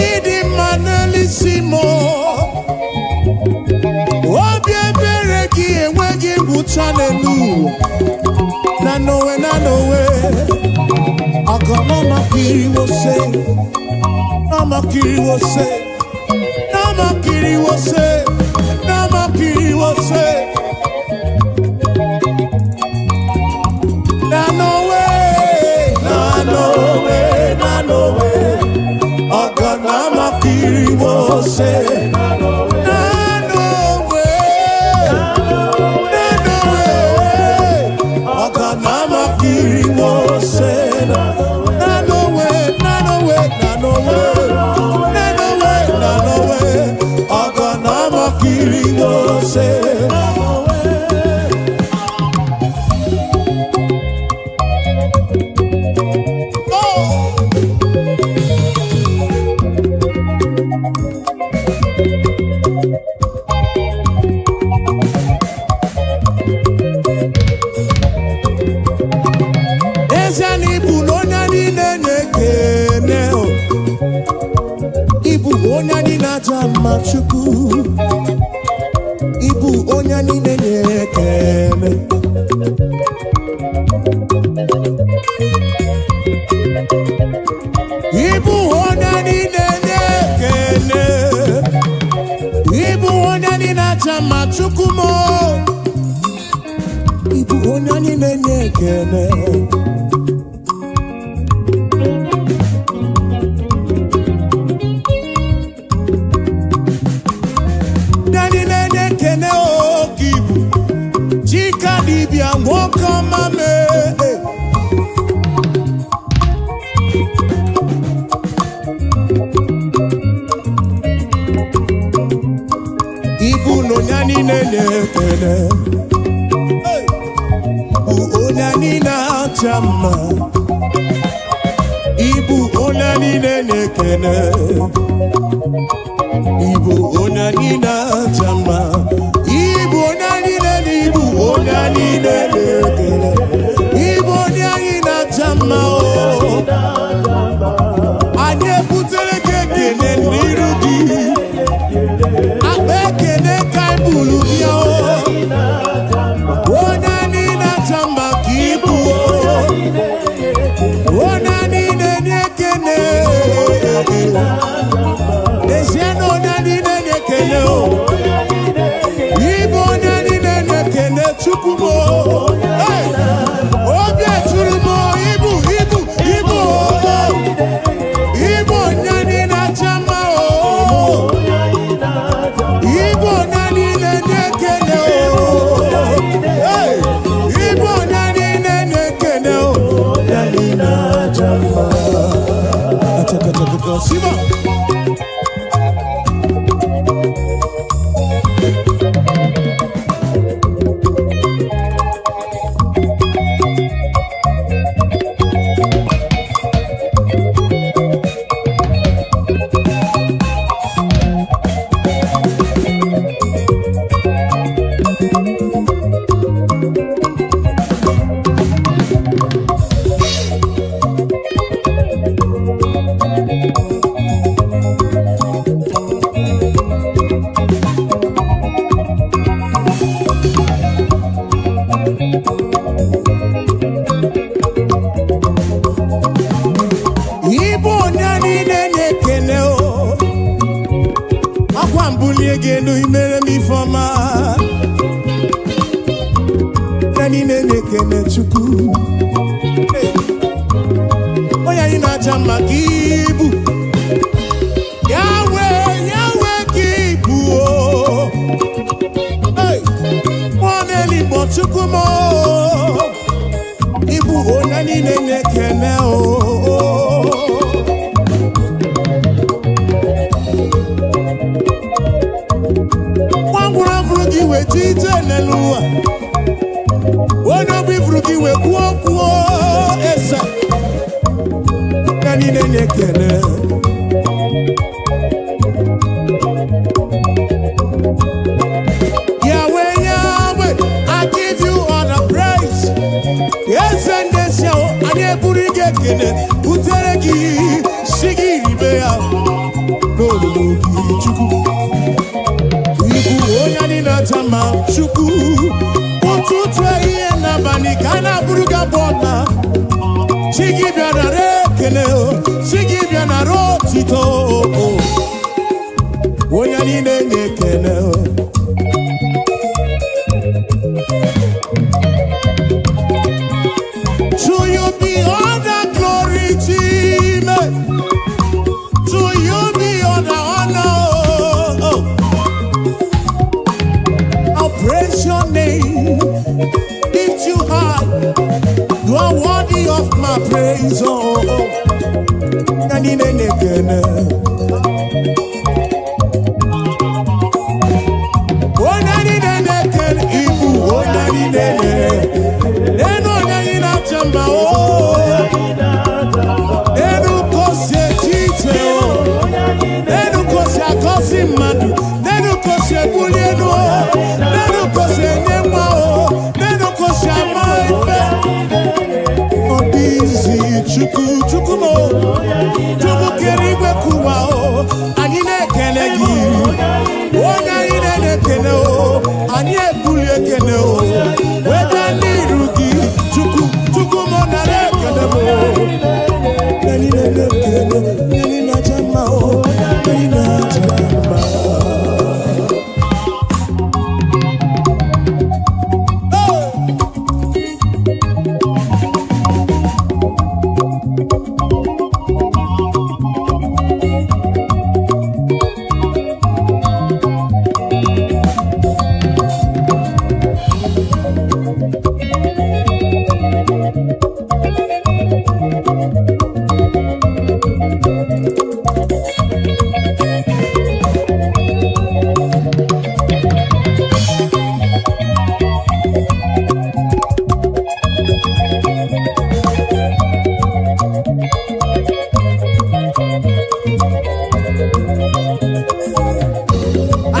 Ịdị mma n'elisi m o. Obi ebere gị enweghị ngwụcha n'elu ụwa. Na n'onwe, na n'onwe, ọgọnọmọkiriwo se, nọmọkiriwo se, nọmọkiriwo se, nọmọkiriwo se. Na n'onwe, na n'onwe, na n'onwe, ọgọnọmọkiriwo se. Na n'onwe, na n'onwe, ọgọnọmọkiriwo se. Na n'onwe, na n'onwe, na n'onwe, na n'onwe, na n'onwe, ọgọnọmọkiriwo se. Oh! Eze na ịbụ na onye niile na-ekene o. Ịbụ onye anyị na-aja mma Chukwu. Ịbụ onye niile na-ekene. Ịbụ onye niile na-ekene. Ịbụ onye anyị na-aja mma Chukwu mo. Ịbụ onye anyị na-enye ekene. Ndị anyị na-enye ekene oke ibu. Chika dibịa nwoke ọma mee. Ibu na onye anyị na-enye ekene. Bụ onye anyị na-acha mma. Ibu onye anyị na-enye ekene. Ibu onye anyị na-acha mma. Ibu onye anyị na-enye, ibu onye anyị na-enye ekele. Ibu onye anyị na-acha mma o. Anyị ebutere gị ekele n'iru gị. Akpa ekele ka anyị buru bịa o. Onye anyị na-acha mma ka ibu o. Onye anyị na-enye ekele. N'ezie na onye anyị na-enye ekele o. Ịbụ onye anyị na-enye ekele Chukwu m o. Hey! Obi eturu m o, ibu, ibu, ibu o. Ịbụ onye anyị na-acha mma o. Ịbụ onye anyị na-enye ekele o. Hey! Ịbụ onye anyị na-enye ekele o. Onye anyị na-acha mma. Achakachakaka, Siba. Chukwu. Hey. Onye anyị na-aja mma ka ibu Yahweh, Yahweh ka ibu o. Hey. Mmụọ na-eligbo Chukwu m o. Ịbụ onye niile na-ekene o. Nwa ngwụrọ fụrụ gị wee ji ije n'elu ụwa. Onye obi fụrụ gị wee kwuo okwu o, eze. Ya niile na-ekene. Yahweh, Yahweh, I give you all the praise. Eze ndị ezi ahụ, anyị eburu gị ekele butere gị, si gị ribe ya n'olulu gị. Chukwu, ịbụ onye anyị na-aja mma. Chukwu, ụtụtụ, ehihie n'abalị ka a na-abụrụ gị abụ ọma. Chi gị bịa nara ekele o, chi gị bịa nara otito o. Onye anyị na-enye ekele o. To you be all the glory, Chime. To you be all the honor. Oh. I'll praise your name, lift you high. You are worthy of my praise. Oh. Na niile na-ekene. Onye niile na-ekene, ibu onye niile na-ekene. Enu onye anyị na-acha mma o. Enu ka o si eche iche o. Enu ka o si agọzi mmadụ. Enu ka o si ebuli elu o. Enu ka o si enye nwa o. Enu ka o si ama ife. Ọ dị izi. Chukwu, Chukwu m o. Chukwu kere igwe kụwa o. Anyị na-ekele gị. Onye anyị na-ekele o. Anyị ebuli ekele o. Weta n'iru gị. Chukwu, Chukwu m, nara ekele m o. Anyị na-ekele, anyị na-aja mma o. Anyị na-aja mma. Hey!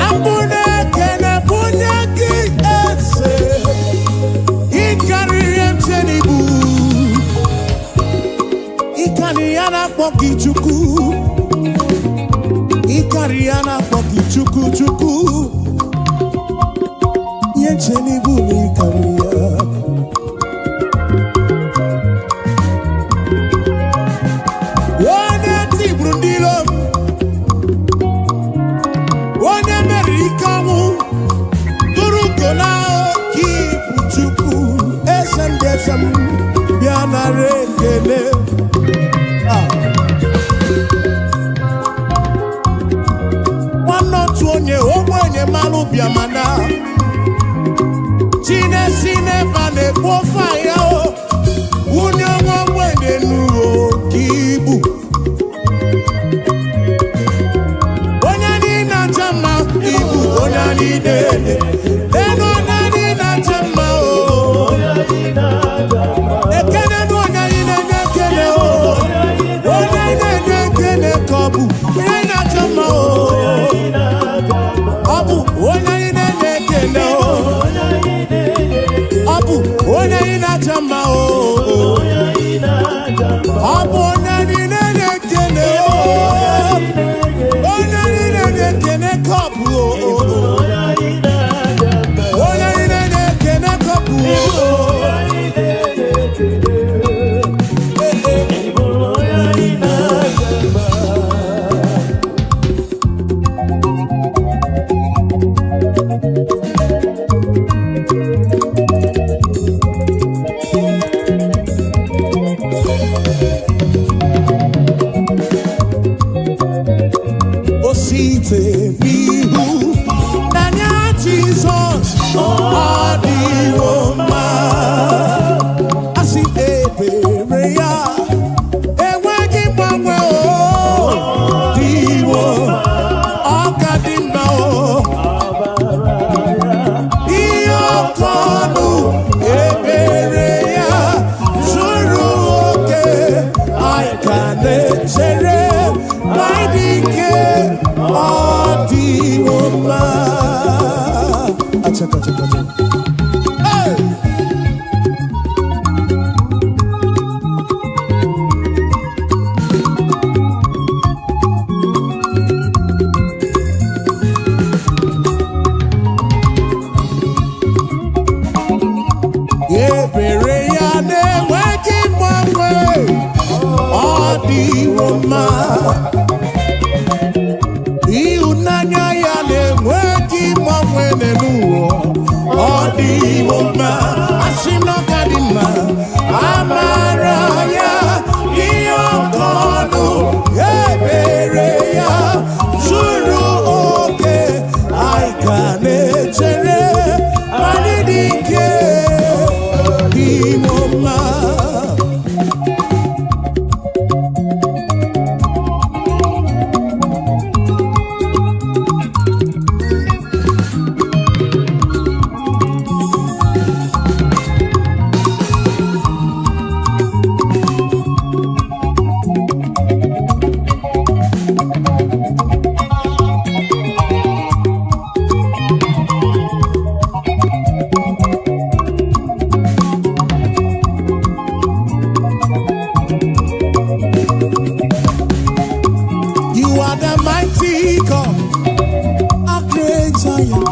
Abụ na-ekene bunye gị, eze. Ịkarịrị mche n'ibu, ịkarị ya na-akpọ gị Chukwu, ịkarị ya na-akpọ gị Chukwu. Chukwu, ihe nche n'ibu na ịkarị ya. Onye tigburu ndị iro m, onye meriri ike ọnwụ, tụrụ ugo na oke ibu. Chukwu, eze ndị eze m, bịa nara ekele. Ah. Nwanne otu onye ogbenye malụ bịa, mana Chinesi n'ebe O site n'ihu n'anya Jizọs, ọ dịwo mma. Asị ebere ya enweghị mgbanwe, o dịwo, ọ ka dị mma o. Ihe ọkọ ọnụ ebere ya zuru oke, anyị ka na-echere na ịdị ike, ọ dịwo mma. Achaka, achaka, achaka. Hey! Ebere ya na-enweghị mgbanwe, ọ dịwo mma. Ịhụnanya ya na-enweghị mgbanwe n'elu ụwa, ọ dịwo mma. Asị na ọ ka dị mma. Amara ya ihe ọkọ ọnụ, ebere ya zuru oke, anyị ka na-echere anyị dị ike, dịwo mma. You are the mighty God, a great giant.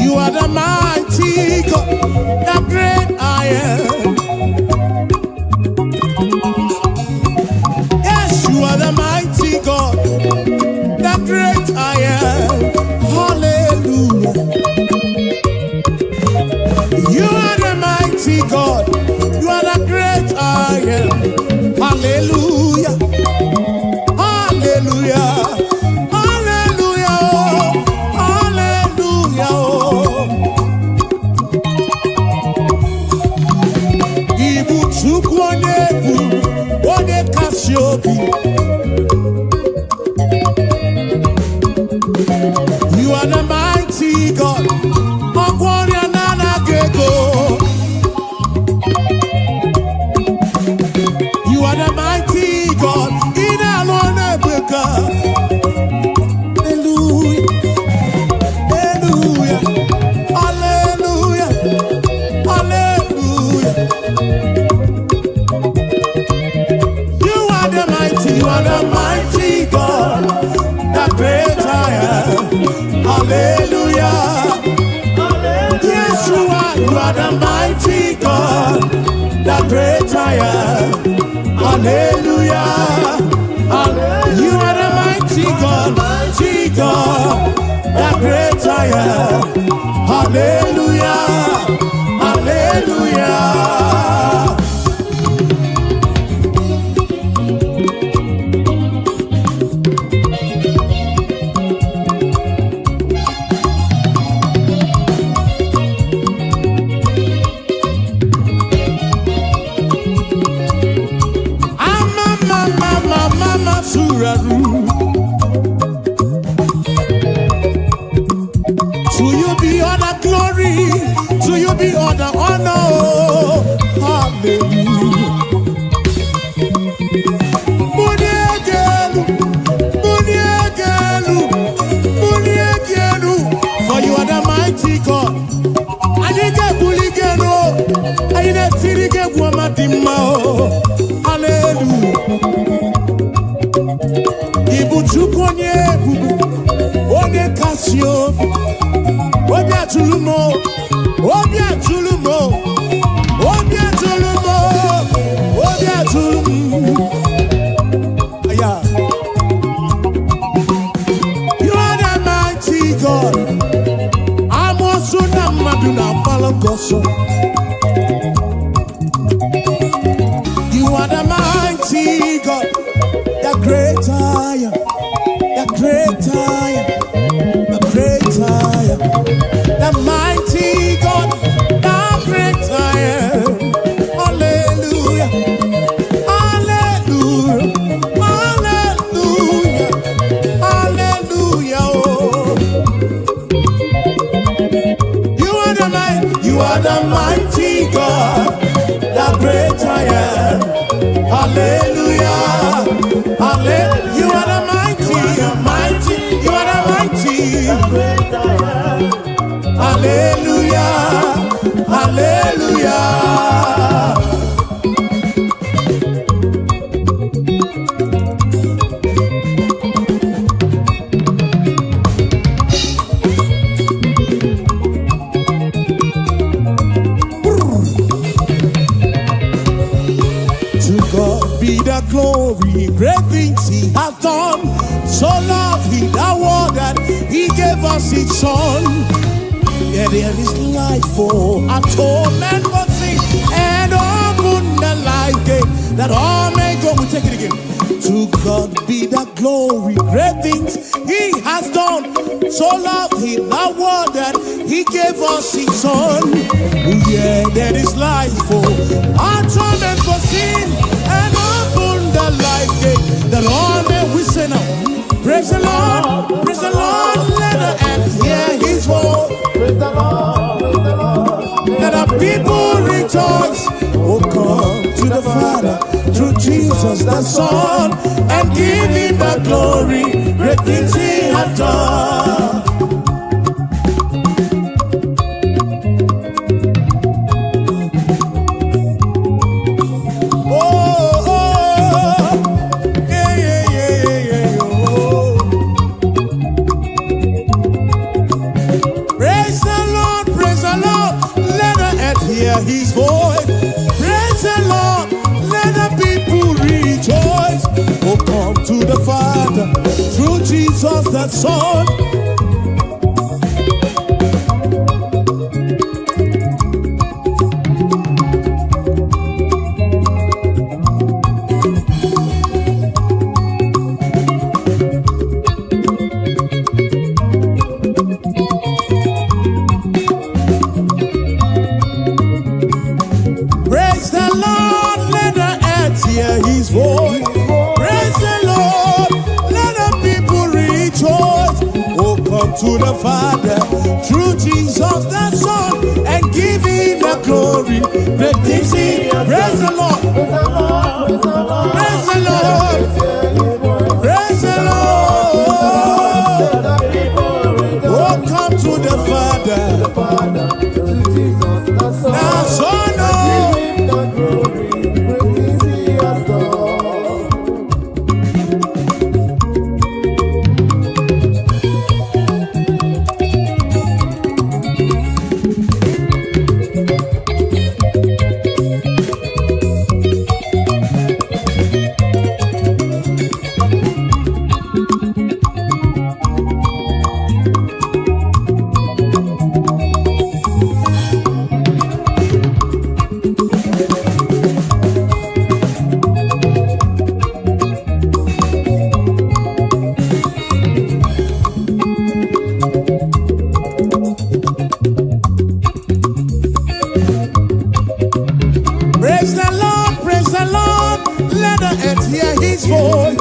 You are the mighty God, the great I am. Yes, you are the mighty God, the great I am. Hallelujah. You are the mighty God, you are the great I am. Hallelujah. Hallelujah. Hallelujah. Hallelujah. Ibu Chukwu onye bụ onye kasị obi. You are the mighty God. Ọgwọ ọrịa na-anaghị ego. You are the mighty God. Ị na-alụ ọrụ ebube. Hallelujah. Hallelujah. Hallelujah. Hallelujah. You are the mighty, you are the mighty God, the great I am. Hallelujah. Yes, you are the mighty God, the great I am. Hallelujah. You are the mighty God, mighty God, the great I am. Hallelujah. Hallelujah. Ama mama mama mama suraru. To you be all the glory, to you be all the honor. Hallelujah. Muniegelu, Muniegelu, Muniegelu. For you are the mighty God. Anyị ga-ebuli gị elu, anyị na-etiri gị egwu ọma dị mma o. Hallelujah. Ị bụ Chukwu onye ebube, onye kasị obi. Obi atụrụ m o, obi atụrụ m o, obi atụrụ m o, obi atụrụ m. Aya. You are the mighty God. Amoosu na mmadụ na-agbara gị ọsọ. glory, great things he hath done. So loved he the world that he gave us his son. Yeah, there is life for atonement for sin and open the life gate that all may go. We take it again. To God be the glory, great things he has done. So loved he the world that he gave us his son. Yeah, there is life for atonement for sin and open the life gate that all may we say now. Praise the Lord, praise the Lord, let the earth hear his voice. Praise the Lord, praise the Lord. Let the people rejoice. Oh, come to the Father through Jesus the Son and give him the glory. Great things he hath done. Oh, yeah, yeah, yeah, yeah, yeah, oh. Praise the Lord, praise the Lord, let the earth hear his voice. Praise the Lord, let the people rejoice. Oh, come to the Father through Jesus the Son. Praise the Lord, let the earth hear his voice. Praise the Lord, let the people rejoice. Oh, come to the Father through Jesus the Son and give him the glory. Great things he. Praise the Lord, Praise the Lord, praise the Lord. praise the Lord, praise the Lord. Let the people rejoice. Oh, come to the Father, The Father, through Jesus the Son. the Son. Oh. Give him the glory, great things he has done. Praise the Lord, praise the Lord, let the earth hear his voice.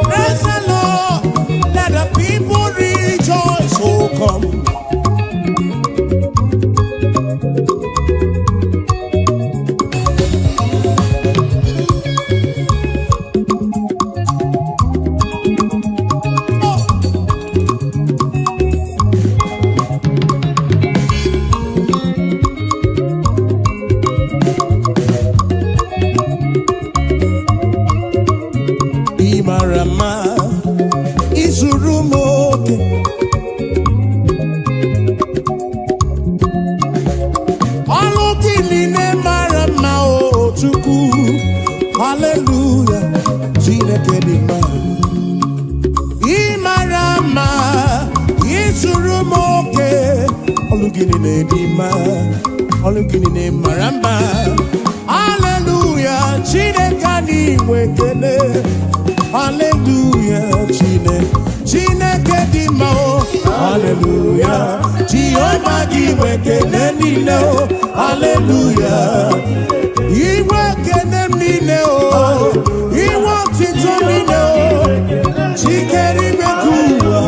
Praise the Lord, let the people rejoice. Oh, come. Oh. Ị mara mma, izuru m oke. Ọlụ gị niile mara mma o Chukwu. Haleluya, Chineke dị mma. Ị mara mma, izuru m oke. Ọlụ gị niile dị mma, ọlụ gị niile mara mma. Haleluya, Chineke anyị nwe ekele. Haleluya, Chineke, Chineke dị mma o. Haleluya, Jehova gị nwe ekele niile o. Haleluya. Inwe ekele m niile o. Inwe otito niile o. Chikere igwe ka ụwa.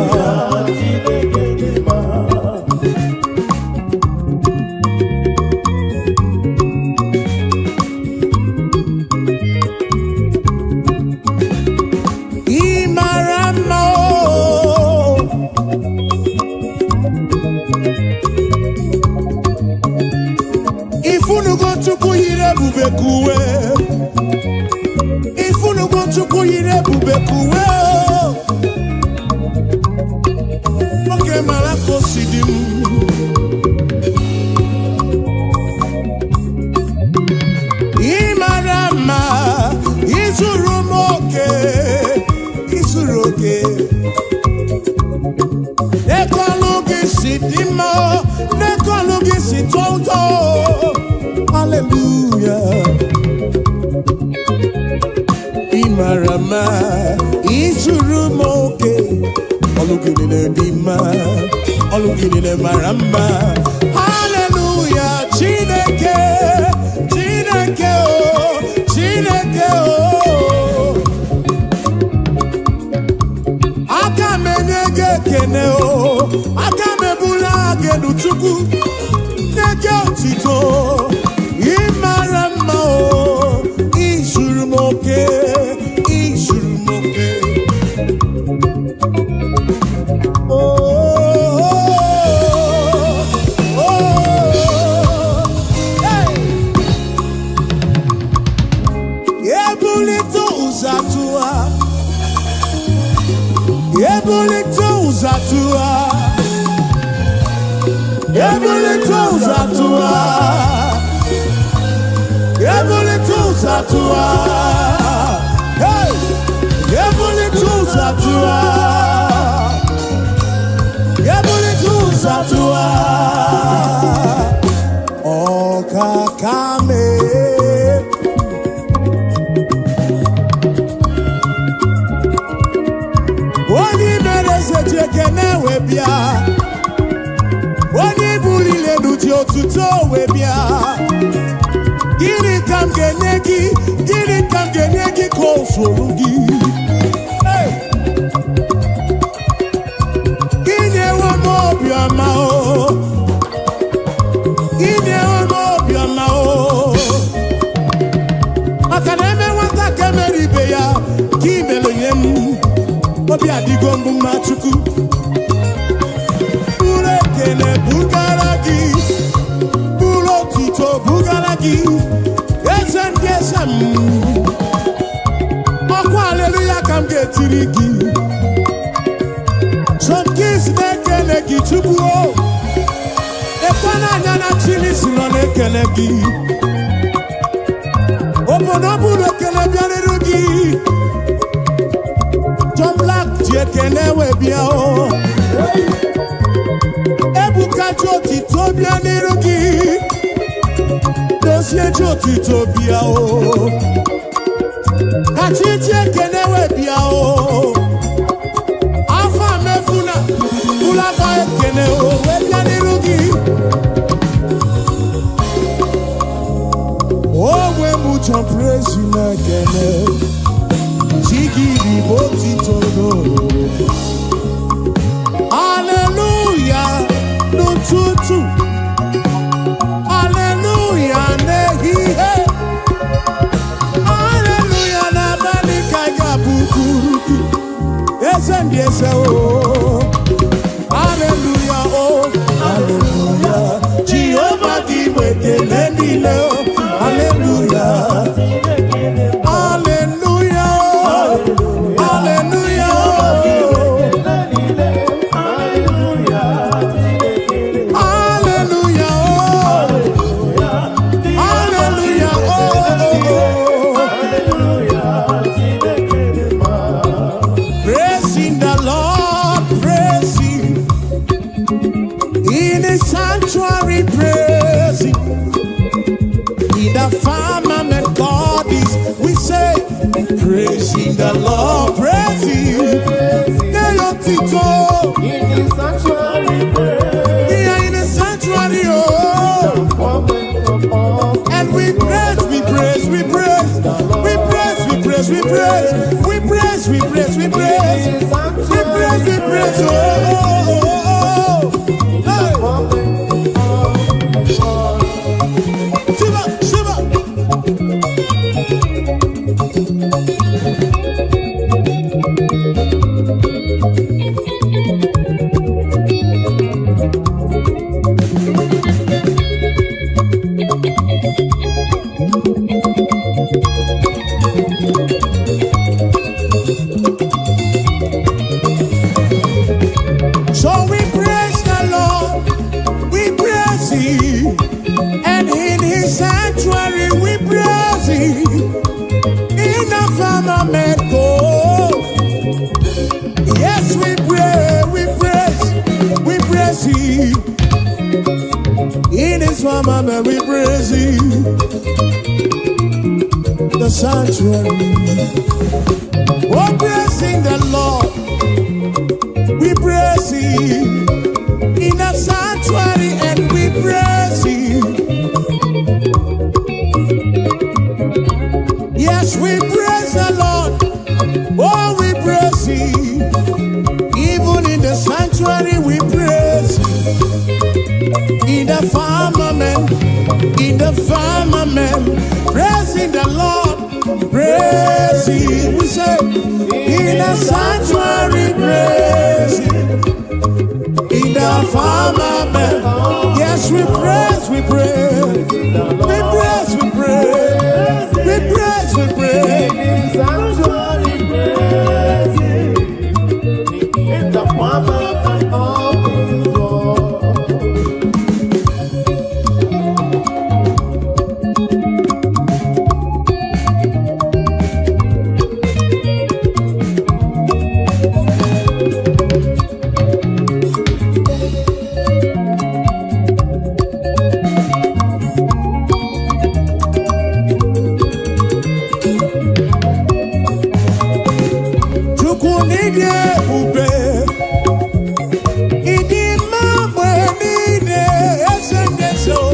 Ị mara mma o. Ifunugo Chukwu yiri ebube ka uwe. Ifunugo Chukwu yiri ebube ka uwe o. Oge mara ka o si dị m. Ị mara mma, izuru m oke. si tụọ ụjọ. Haleluya. Ị mara mma, izuru m oke. Ọlụ gị niile dị mma, ọlụ gị niile mara mma. Haleluya, Chineke, Chineke o, Chineke o. Aka m enye gị ekene o, aka m ebula gị elu, Chukwu, nye gị otito. Ị mara mma o, izuru m oke, izuru m oke. Oh, oh, hey. Ebulite ụzọ atụwa, ebulite ụzọ atụwa, ebulite ụzọ atụwa, ebulite ụzọ atụwa. Hey! Ebulite ụzọ atụwa, ebulite ụzọ atụwa. Ọkaka mee. Onye mere eze ji ekene wee bịa, onye bulile elu ji otuto wee bịa. Gịnị ka m ga-enye gị? Gịnị ka m ga-enye gị ka o zuru gị? Hey! Inyewo m obiọma o, inyewo m obiọma o, maka na eme nwata ka emere ibe ya ka imere nye m. Obi adịgo mbụ mma. Chukwu, buru ekele bugara gị, buru otuto bugara gị, eze ndị eze m. Ọkwa aleluya ka m ga-etiri gị. Some Kings na-ekele gị, Chukwu o. Ekwe n'anya na Chilisi nọ na-ekele gị. Obodo buru ekele bịarịrị gị. John Black ji ekele wee bịa o. Ebuka ji otito bịa n'iru gị. Dozie ji otito bịa o. Kachi ji ekele wee bịa o. Afọ mefuna ụlọakọ ekele o wee bịa n'iru gị. Onwe m John Praise na-ekele chi gị bụ otito n'olu. Haleluya n'ụtụtụ, haleluya n'ehihie, haleluya n'abalị ka ị ga-abụ kwuru gị, eze ndị eze o. Haleluya o, haleluya. Jehova gị bụ ekele niile o. Haleluya, haleluya o, haleluya o. Haleluya o, haleluya o. Praising the Lord, praise Him. In His sanctuary, praise Him. In the firmament God is, we say, praising the Lord, praise Him. Tito. In the sanctuary, Yeah, in the sanctuary, oh. And we praise, we praise, we praise, we praise, we praise, we praise, we praise, we praise, we praise, we praise, we praise, oh, oh, oh, oh. Hey. Shiva, Shiva. So the sanctuary. Oh, praising the Lord, we praise Him in the sanctuary and we praise Him. Yes, we praise the Lord. Oh, we praise Him. Even in the sanctuary, we praise Him. In the firmament, in the firmament, praising the Lord, praise Him. We say, in the sanctuary, praise Him. In the firmament, yes, we praise, we praise, we praise, we praise, we praise, we praise. Sanctuary praising in the firmament of His word. Chukwu n'ịdị ebube, ịdị mma mgbe niile, eze ndị eze o.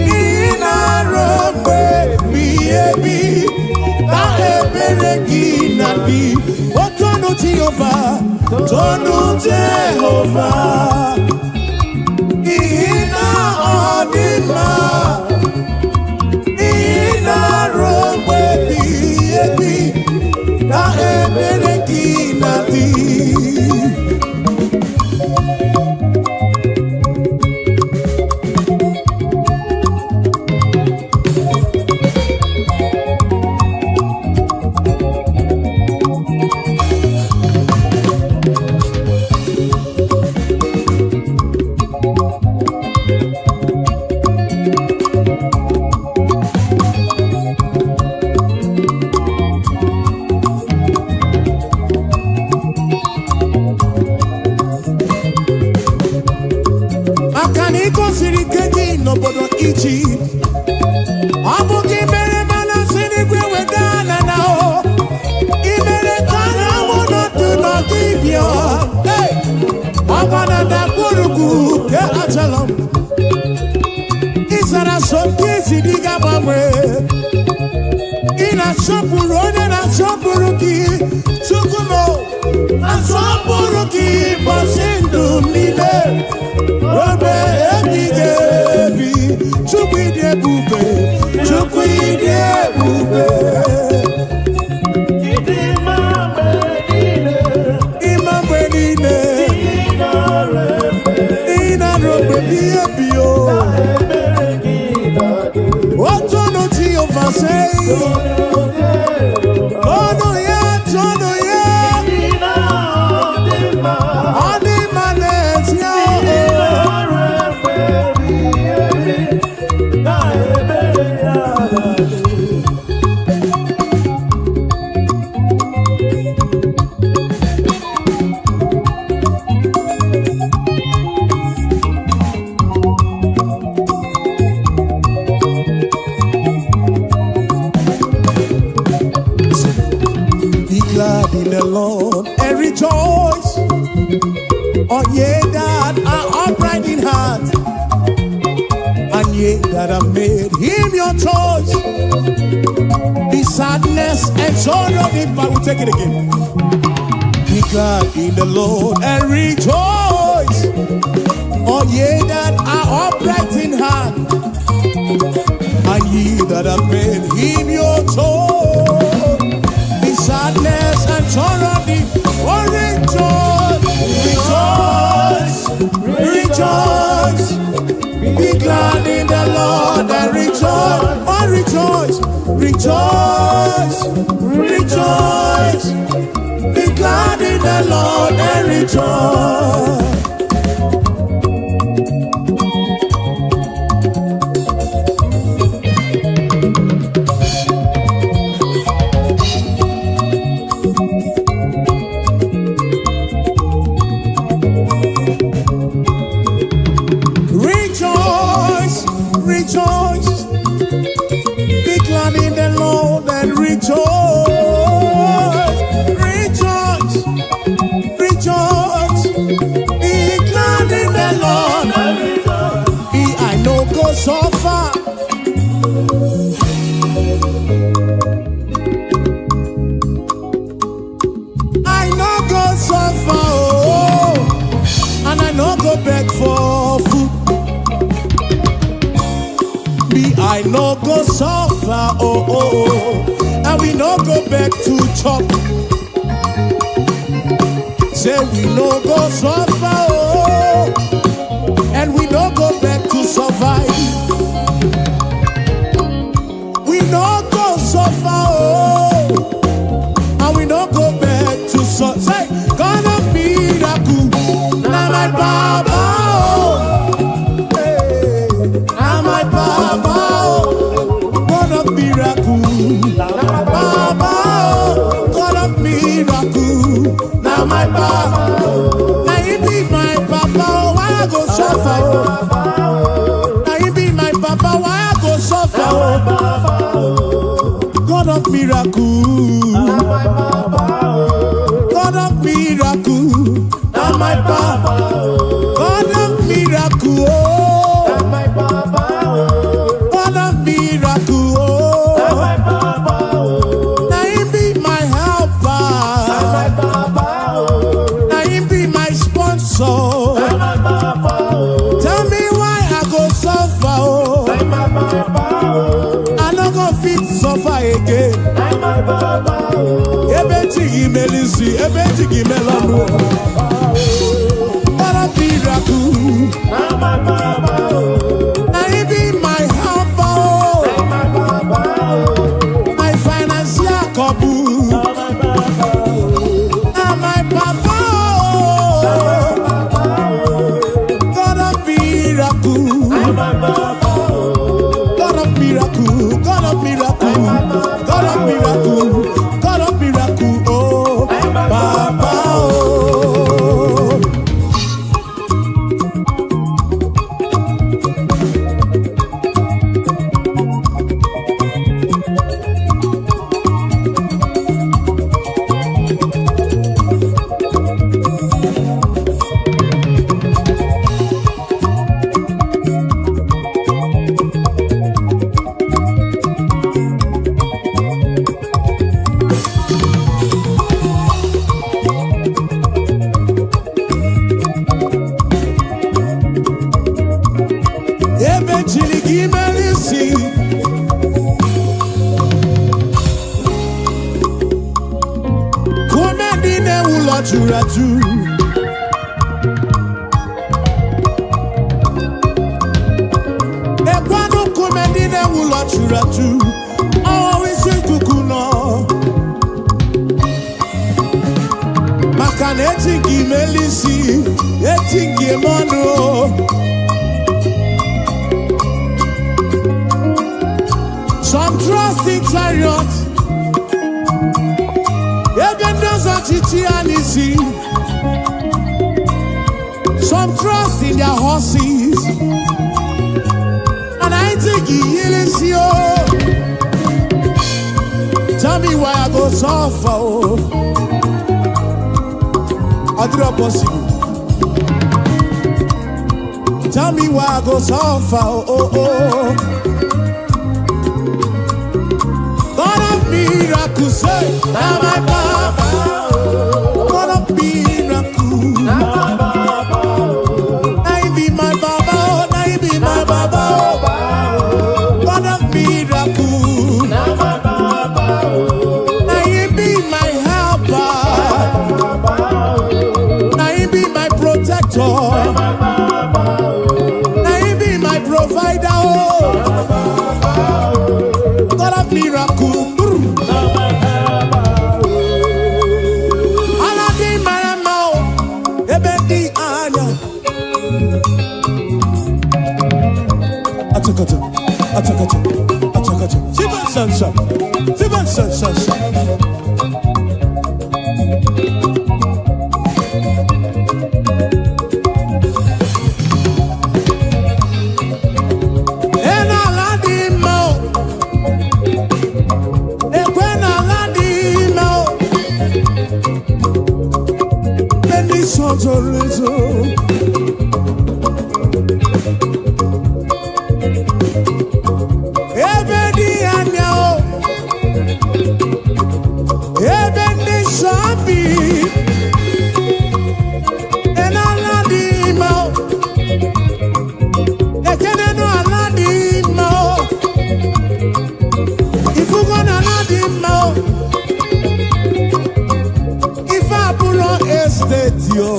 Ị na-arụ mgbe ebighị ebi, na ebere gị na-adị. O tonu Jehova, tonu Jehova, n'ihi na ọ dị mma. Ị na-arụ mgbe ebighị ebi, na ebere gị na-adị. Maka na ị gosiri ike gị n'obodo Ijipt, ọ bụ gị mere mana si n'igwe weda ala na o ị mere ka anyanwụ nọdụ n'ọdịbịa. Hey! Ọgwa na ndagwurugwu nke achalọ m ị zara so nke isi dị ga-agbanwe. Ị na-asọpụrụ onye na-asọpụrụ gị. Chukwu m, asọpụrụ gị ụbọchị ndụ m niile obe ebighị ebi. Chukwu, ịdị ebube, Chukwu, ịdị ebube. Ịdị mma mgbe niile, ịma mgbe niile, ị na-arụ mgbe ị na-arụ mgbe ebighị ebi o. ebere gị na-adị. Otonu Jehova sei, ọnụ ya, tọnụ ya. Ị na-adị mma, Ọ dị mma n'ezie ị o. na-arụ mgbe ebighị ebi, na ebere ya na-adị. Be glad in the Lord and rejoice, all ye that are upright in heart, and ye that have made him your choice. Be sadness and sorrow depart. We'll take it again. Be glad in the Lord and rejoice, all ye that are upright in heart, and ye that have made him your choice. Be sadness and sorrow deep. Oh, rejoice, rejoice, rejoice. Be glad in the Lord and rejoice. Oh, rejoice, rejoice, rejoice. Be glad in the Lord and rejoice. Rejoice, rejoice. Be glad in the Lord and oh, and we no go back to chop. Say we no go suffer, oh, and we no go back to survive. We no go suffer, oh, and we no go back to suffer. Say, God of miracle, na my baba, oh, hey, na my baba, oh, God of miracle, baba, oh, God of miracle, na my baba. Na he be my papa, oh, why I go suffer? Oh? Na he be my papa, why I go suffer? Oh? God of miracle, God of miracle, na my papa. God of miracle, oh, God of miracle, oh. Na him be my helper, na him be my sponsor. Tell me why I go suffer, oh. I no go fit suffer again. Ebe chi gị mere isi, ebe chi gị mere ọnụ. God of miracle, na him be my helper, oh. My financial couple, na my papa, oh. God of miracle, God of miracle, God of miracle, God of miracle, God of miracle, oh, Papa, oh. Ebe chiri gị mere isi. Kume ndị na-ewu ụlọ juru ajụ. Ekwanụ nkume ndị na-ewu ụlọ juru ajụ. Ọwụ isi ikuku nọ. Maka na eji gị mere isi, eji gị eme ọnụ o. Some trust in chariot. Ebe ndị ọzọ chichi ya n'isi. Some trust in their horses. And I think he isi o. Tell me why I go suffer o. Ọ dịrọ possible. Tell me why I go suffer o. Oh, oh. God of miracles, say, na my papa. God of miracles. Na him be my baba, oh, na him be my baba, oh. God of miracles. Na him be my helper. Na him be my protector. Na him be my provider, oh. God of miracle. Brr. Ala dị mara mma o, ebe dị anya. Achakacha, achakacha, achakacha. Siba sansa, siba sansa. Ena ala dị mma o, ekwe na ala dị mma o. Ebe ndị nsọ zoro ezo. Ebe dị anya o, ebe ndị nsọ bi. Ena ala dị mma o, ekene nụ ala dị mma o. gọọmenti o.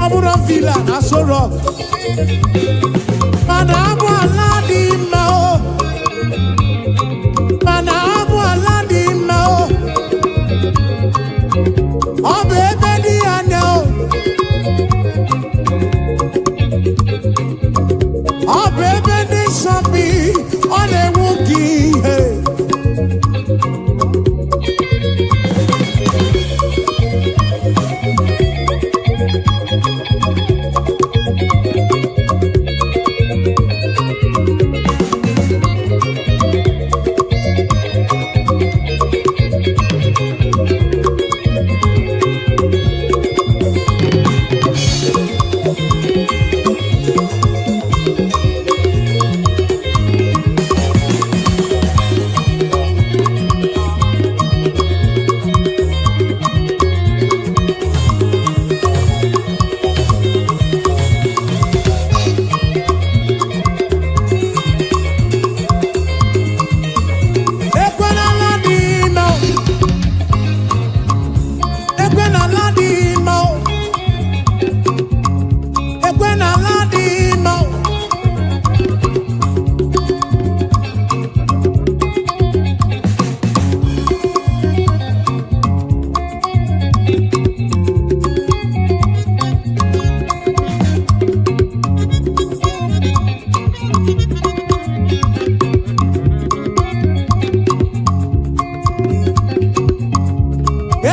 Ọ bụrụ villa na Aso Rock, mana abụ ala dị mma o, mana abụ ala dị mma o. Ọ bụ ebe dị anya o, ọ bụ ebe ndị nsọ bi. Ọ na-enwu gị ihe. Ekwenala dị mma o. Ekwenala dị mma o. Ekwenala dị mma o.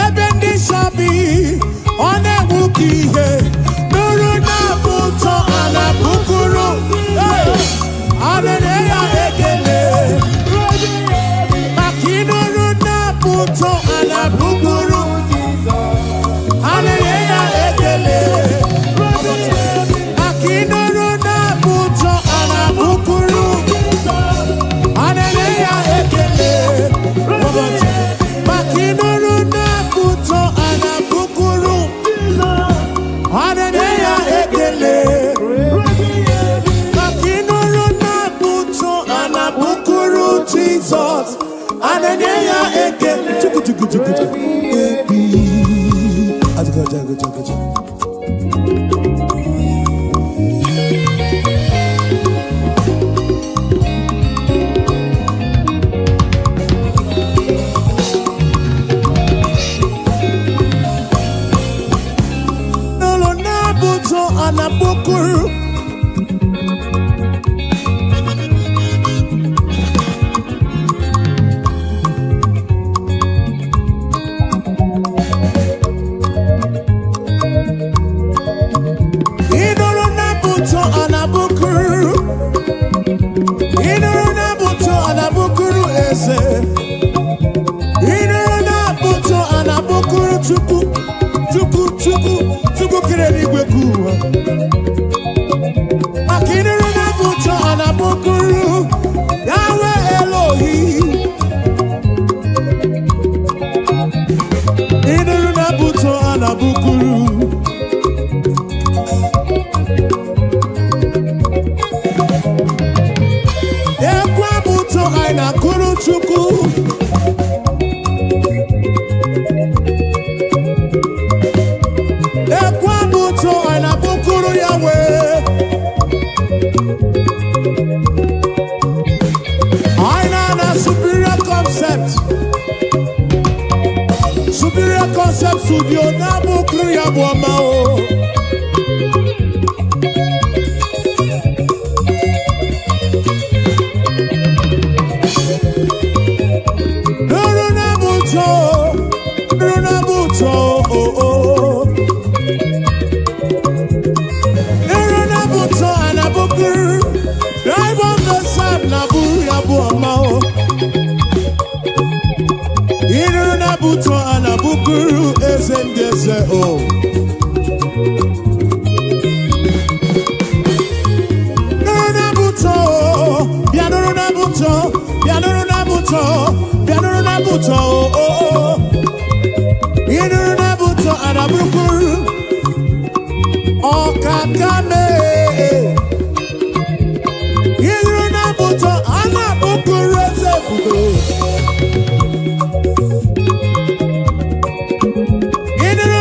Ebe ndị nsọ bi, ọ na-enwu ka ihe. Nụrụ na-abụ ụtọ a na-abụkuru. Hey! A na-enye ya ekele maka ịnụrụ na-abụ ụtọ a na-abụkuru. A na-enye ya ekele maka ịnụrụ na-abụ ụtọ a na-abụkuru. A na-enye ya ekele maka ịnụrụ na-abụ ụtọ a na-abụkuru. A na-enye ya ekele maka ịnụrụ na-abụ ụtọ a na-abụkuru Jizọs. A na-enye ya ekele. Chukwu, chukwu, chukwu, chukwu. Ebi. Ajụjụ, ajụjụ, ajụjụ. N'ụlọ na-abụ ụtọ a na-abụkuru. Ịnụrụ na-abụ ụtọ a na-abụkuru. Ịnụrụ na-abụ ụtọ a na-abụkuru eze. Ịnụrụ na-abụ ụtọ a na-abụkuru Chukwu, Chukwu, Chukwu, Chukwu kere eluigwe ka ụwa. Maka ịnụrụ na-abụ ụtọ a na-abụkuru Yahweh Elohi. Ịnụrụ na-abụ ụtọ a na-abụkuru. Ekwe abụ ụtọ anyị na-akụrụ Chukwu. Ekwe abụ ụtọ anyị na-abụkuru ya wee. Anyị na-ana Superior Concept. Superior Concept Studio na-abụkuru ya bụ ọma o. Nụrụ na-abụ ụtọ, nụrụ na-abụ ụtọ, o o. Nụrụ na-abụ ụtọ a na-abụkuru. Drive on the side na-abụ ya bụ ọma o. Ịnụrụ na-abụ ụtọ a na-abụkuru eze ndị eze o. Nụrụ na-abụ ụtọ o, bịa nụrụ na-abụ ụtọ, bịa nụrụ na-abụ ụtọ, bịa nụrụ na-abụ ụtọ o o o. Ịnụrụ na-abụ ụtọ a na-abụkuru ọkaka mee. Ịnụrụ na-abụ ụtọ a na-abụkuru eze ebube. Ịnụrụ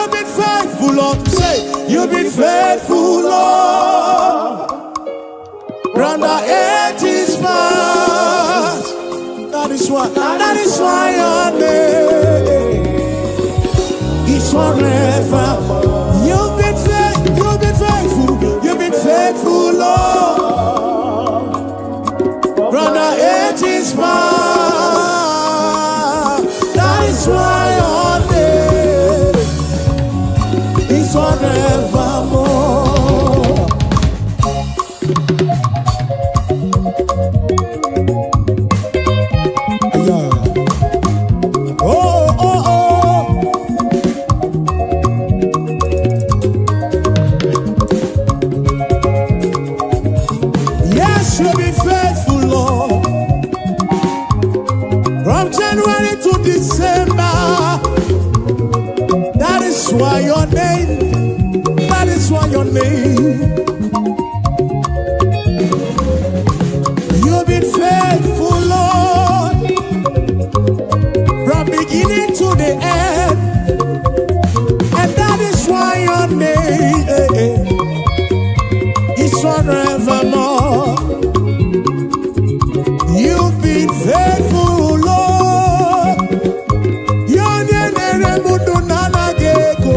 You've been faithful, Lord. Say, you've been faithful, Lord. From the ages past. That is why your name is forever. You've been faithful, you've been faithful, Lord. From the ages past. That is why your name is forevermore. Yeah. Oh. Yes, you've been faithful, Lord. From January to December. That is why your name, that is why your name. You've been faithful, Lord. From beginning to the end. And that is why your name is forevermore. You've been faithful, Lord. Onye na-ere m ndụ na-anaghị ego.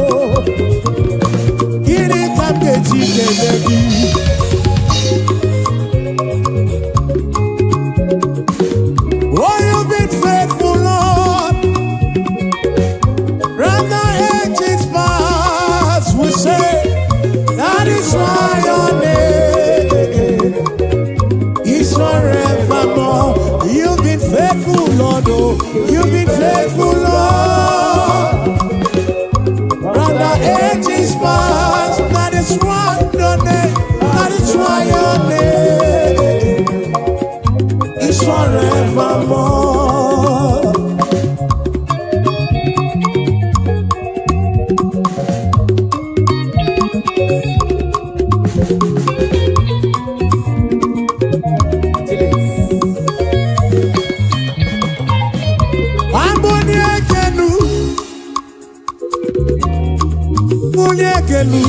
Gịnị ka m ga-eji kelee gị? Oh, you've been faithful, Lord. From the ages past, we say, that is why your name is forevermore. You've been faithful, Lord. Oh, you've been faithful, Lord. From the ages past, that is why your name, that is why your name is forevermore. Amboni ekenu, bulie ekenu,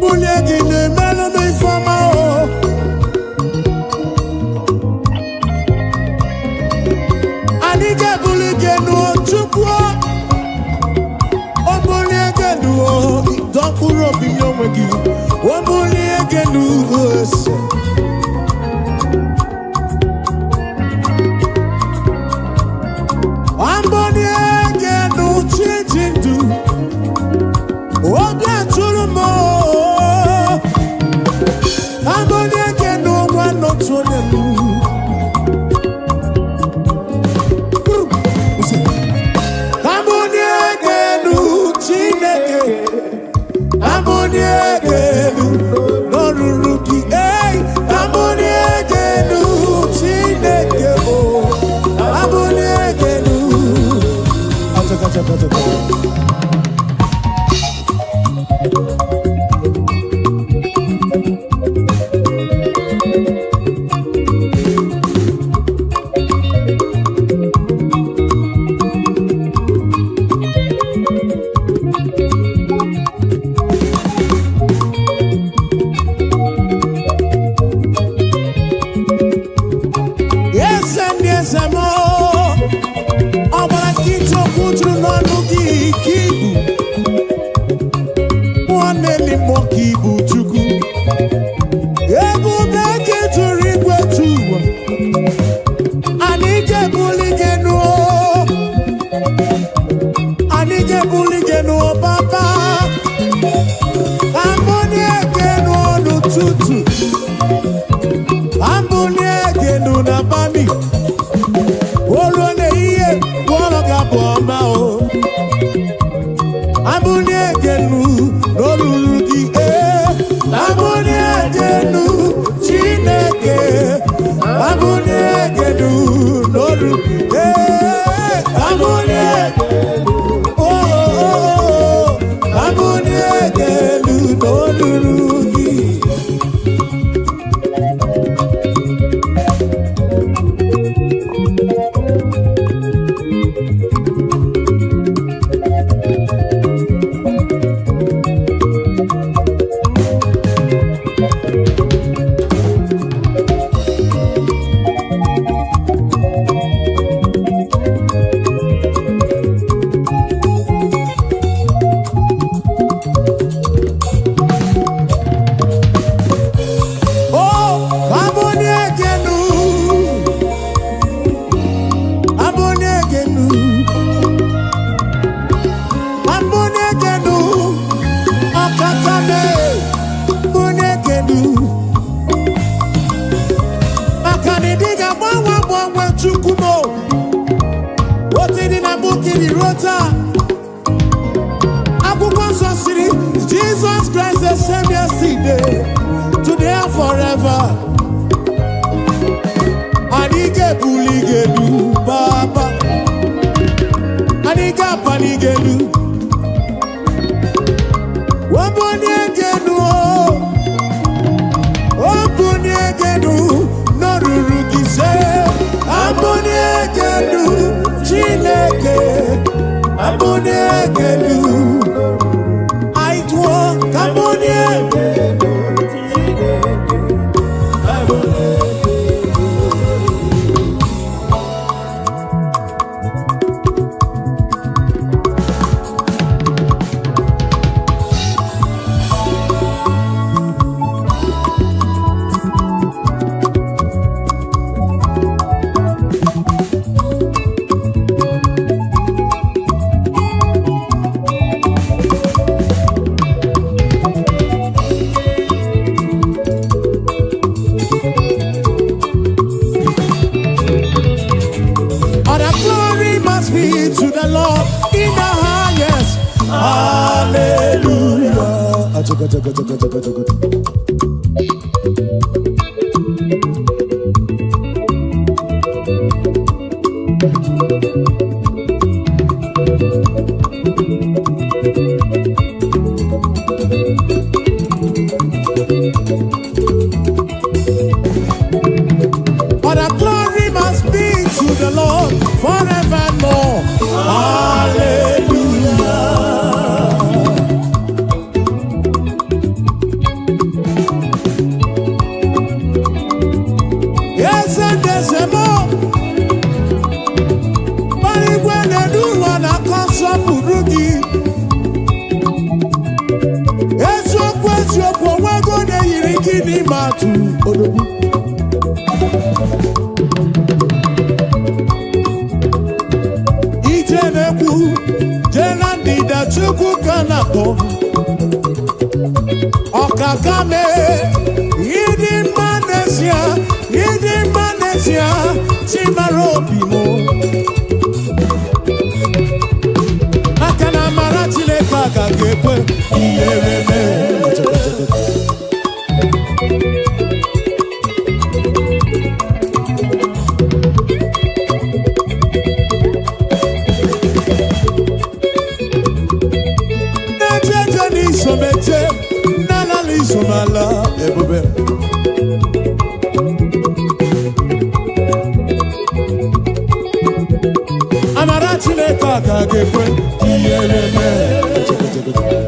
bulie gị na-emelụ m ifeọma o. Anyị ga-ebuli gị enu o, Chukwu o. O bulie gị enu o, dọkpụrụ obi nye onwe gị. O bulie gị enu ese. Amboni egenu chi ndụ, obi atụrụ m o. Amboni egenu nwa n'otu onye m. Amboni egenu Chineke, amboni egenu n'ọrụrụ gị. Ei, amboni egenu Chineke o, amboni egenu. Achaka, achaka, achaka. Eze ndị eze m, ọ gbara nkịtị, okwu juru n'ọnụ gị ka ị dị ruo taa. Akwụkwọ nsọ siri, Jesus Christ the same yesterday, today and forever. Anyị ga-ebuli gị elu, Baba. Anyị ga-apali gị elu. Wabuni gị elu o. Obuni gị elu n'oruru gị se. Abuni gị elu, Chineke. Abuni gị elu. Anyị tụọ ka abuni. All the glory must be to the Lord in the highest. Hallelujah. Achaka, chaka, chaka, chaka, chaka. All the glory must be to the Lord forevermore. Hallelujah. Yes, and there's a more. Marigwe na-edu ụwa na-akọ nsọpụrụ gị. Eziokwu, eziokwu, onwego na-eyiri gị n'ime atụ odogwu. Ije na-ekwu jee na ndịda, Chukwu ka na-akpọ. Ọkaka mee, ịdị mma n'ezie, ịdị mma n'ezie, chimara obi m. Maka na amara Chineke agaghị ekwe ihere mee. Na-eje eje n'isomeje, n'ala n'isomala, ebube. Amara Chineke agaghị ekwe ihere mee.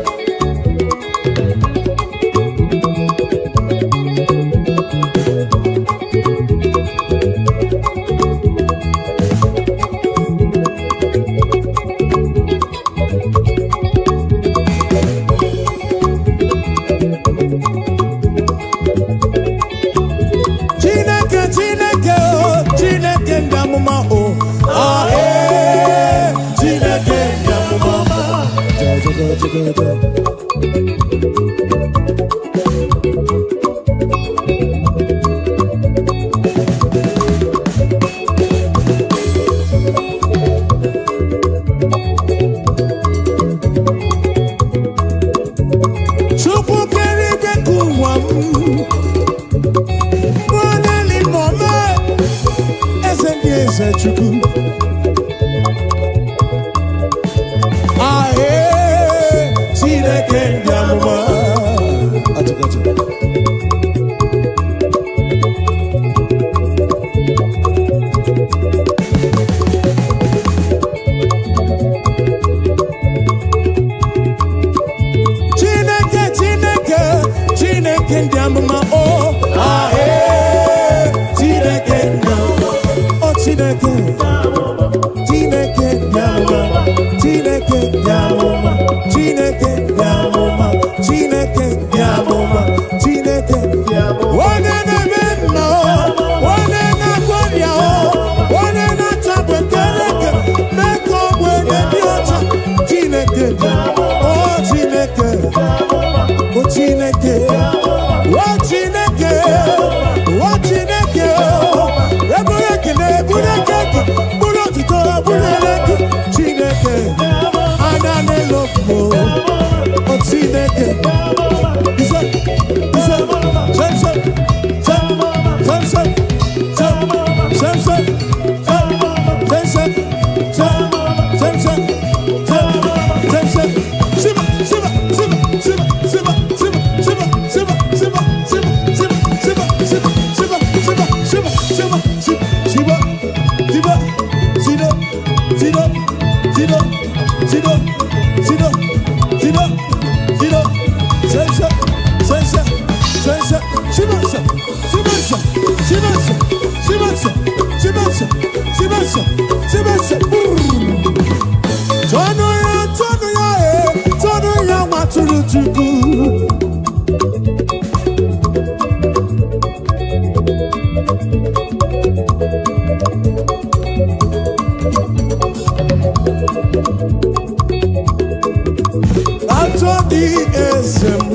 Chineke, Chineke o, Chineke ndị amụma o. Ah, ee, Chineke ndị amụma. Ja, ja, ja, ja, ja. Chukwu kere igwe ka ụwa m. Mụọneli mọme, eze ndị eze, Chukwu. Ahee, Chineke ndị amụma. Tido, tido, tido, tido, tido. Sense, sense, sense, sibense, sibense, sibense, sibense, sibense, sibense, sibense. Brrr. Tọnụ ya, tọnụ ya, e, tọnụ ya, nwatụrụ Chukwu. Atọ dị eze m.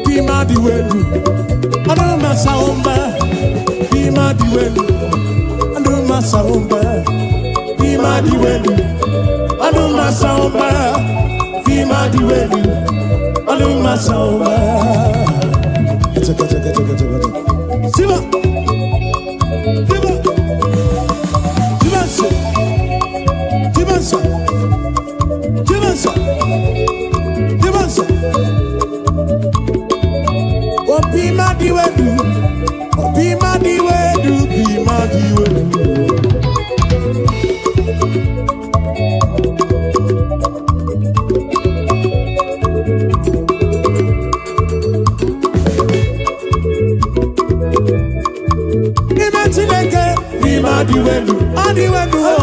Bima dị welu, ọdụ masa ụmba. Bima dị welu, ọdụ masa ụmba. Bima dị welu, ọdụ masa ụmba. Bima dị welu, ọdụ masa ụmba. Kacha, kacha, kacha, kacha, kacha. Siba! Siba! Siba nso! Siba nso! Siba nso! Siba nso! Obi madiwedu, obi madiwedu, bi madiwedu. N'ime Chineke, n'ime adịwedu, adịwedu o,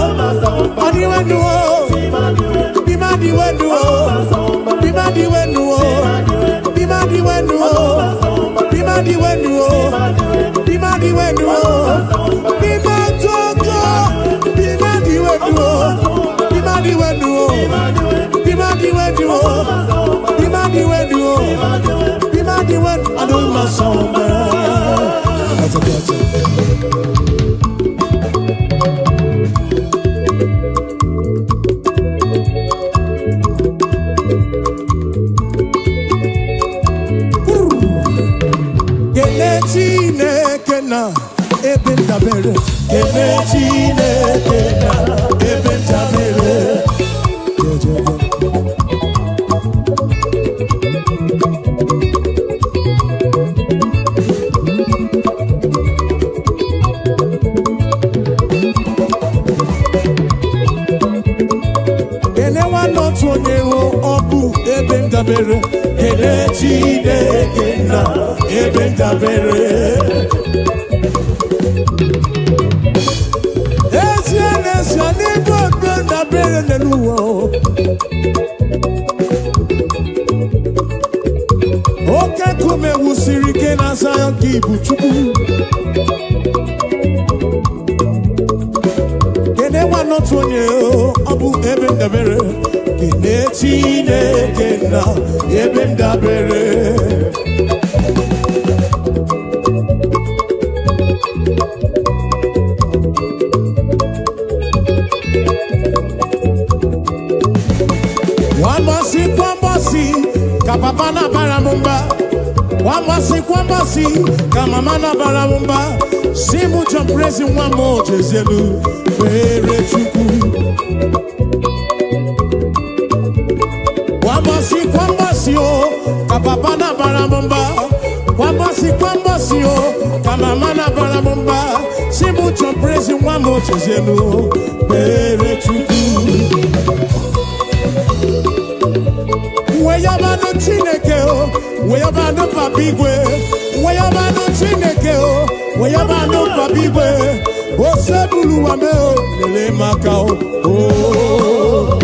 adịwedu o, n'ime adịwedu o, n'ime adịwedu o, n'ime adịwedu o, n'ime adịwedu o, n'ime adịwedu o, n'ime Chukwu, n'ime adịwedu o, n'ime adịwedu o, n'ime adịwedu o, n'ime adịwedu o, n'ime adịwedu, adụmasọmbe. Gotcha, gotcha. Kele Chineke na ebe ndabere. Kele Chineke na ebe ndabere. Jejeje. Kele nwanne otu onye hụ ọ bụ ebe ndabere. Kele Chineke na ebe ndabere. Ezie n'ezie n'ebe ebe ndabere n'elu ụwa o. Oke nkume wusiri ike na Zion ka ibu Chukwu. Kene nwanne otu onye o, ọ bụ ebe ndabere. Kene Chineke na ebe ndabere. Kwambasi kwambasi ka papa na bara m mba. Kwambasi kwambasi ka mama na bara m mba. Si mụ John Prezi nwa m ojezielu kpere Chukwu. Kwambasi kwambasi o ka papa na bara m mba. Kwambasi kwambasi o ka mama na bara m mba. Si mụ John Prezi nwa m ojezielu kpere Chukwu. Weyabanụ Chineke o, weyabanụ Papa Igwe, weyabanụ Chineke o, weyabanụ Papa Igwe, osebulu wa me o, lele maka o. o.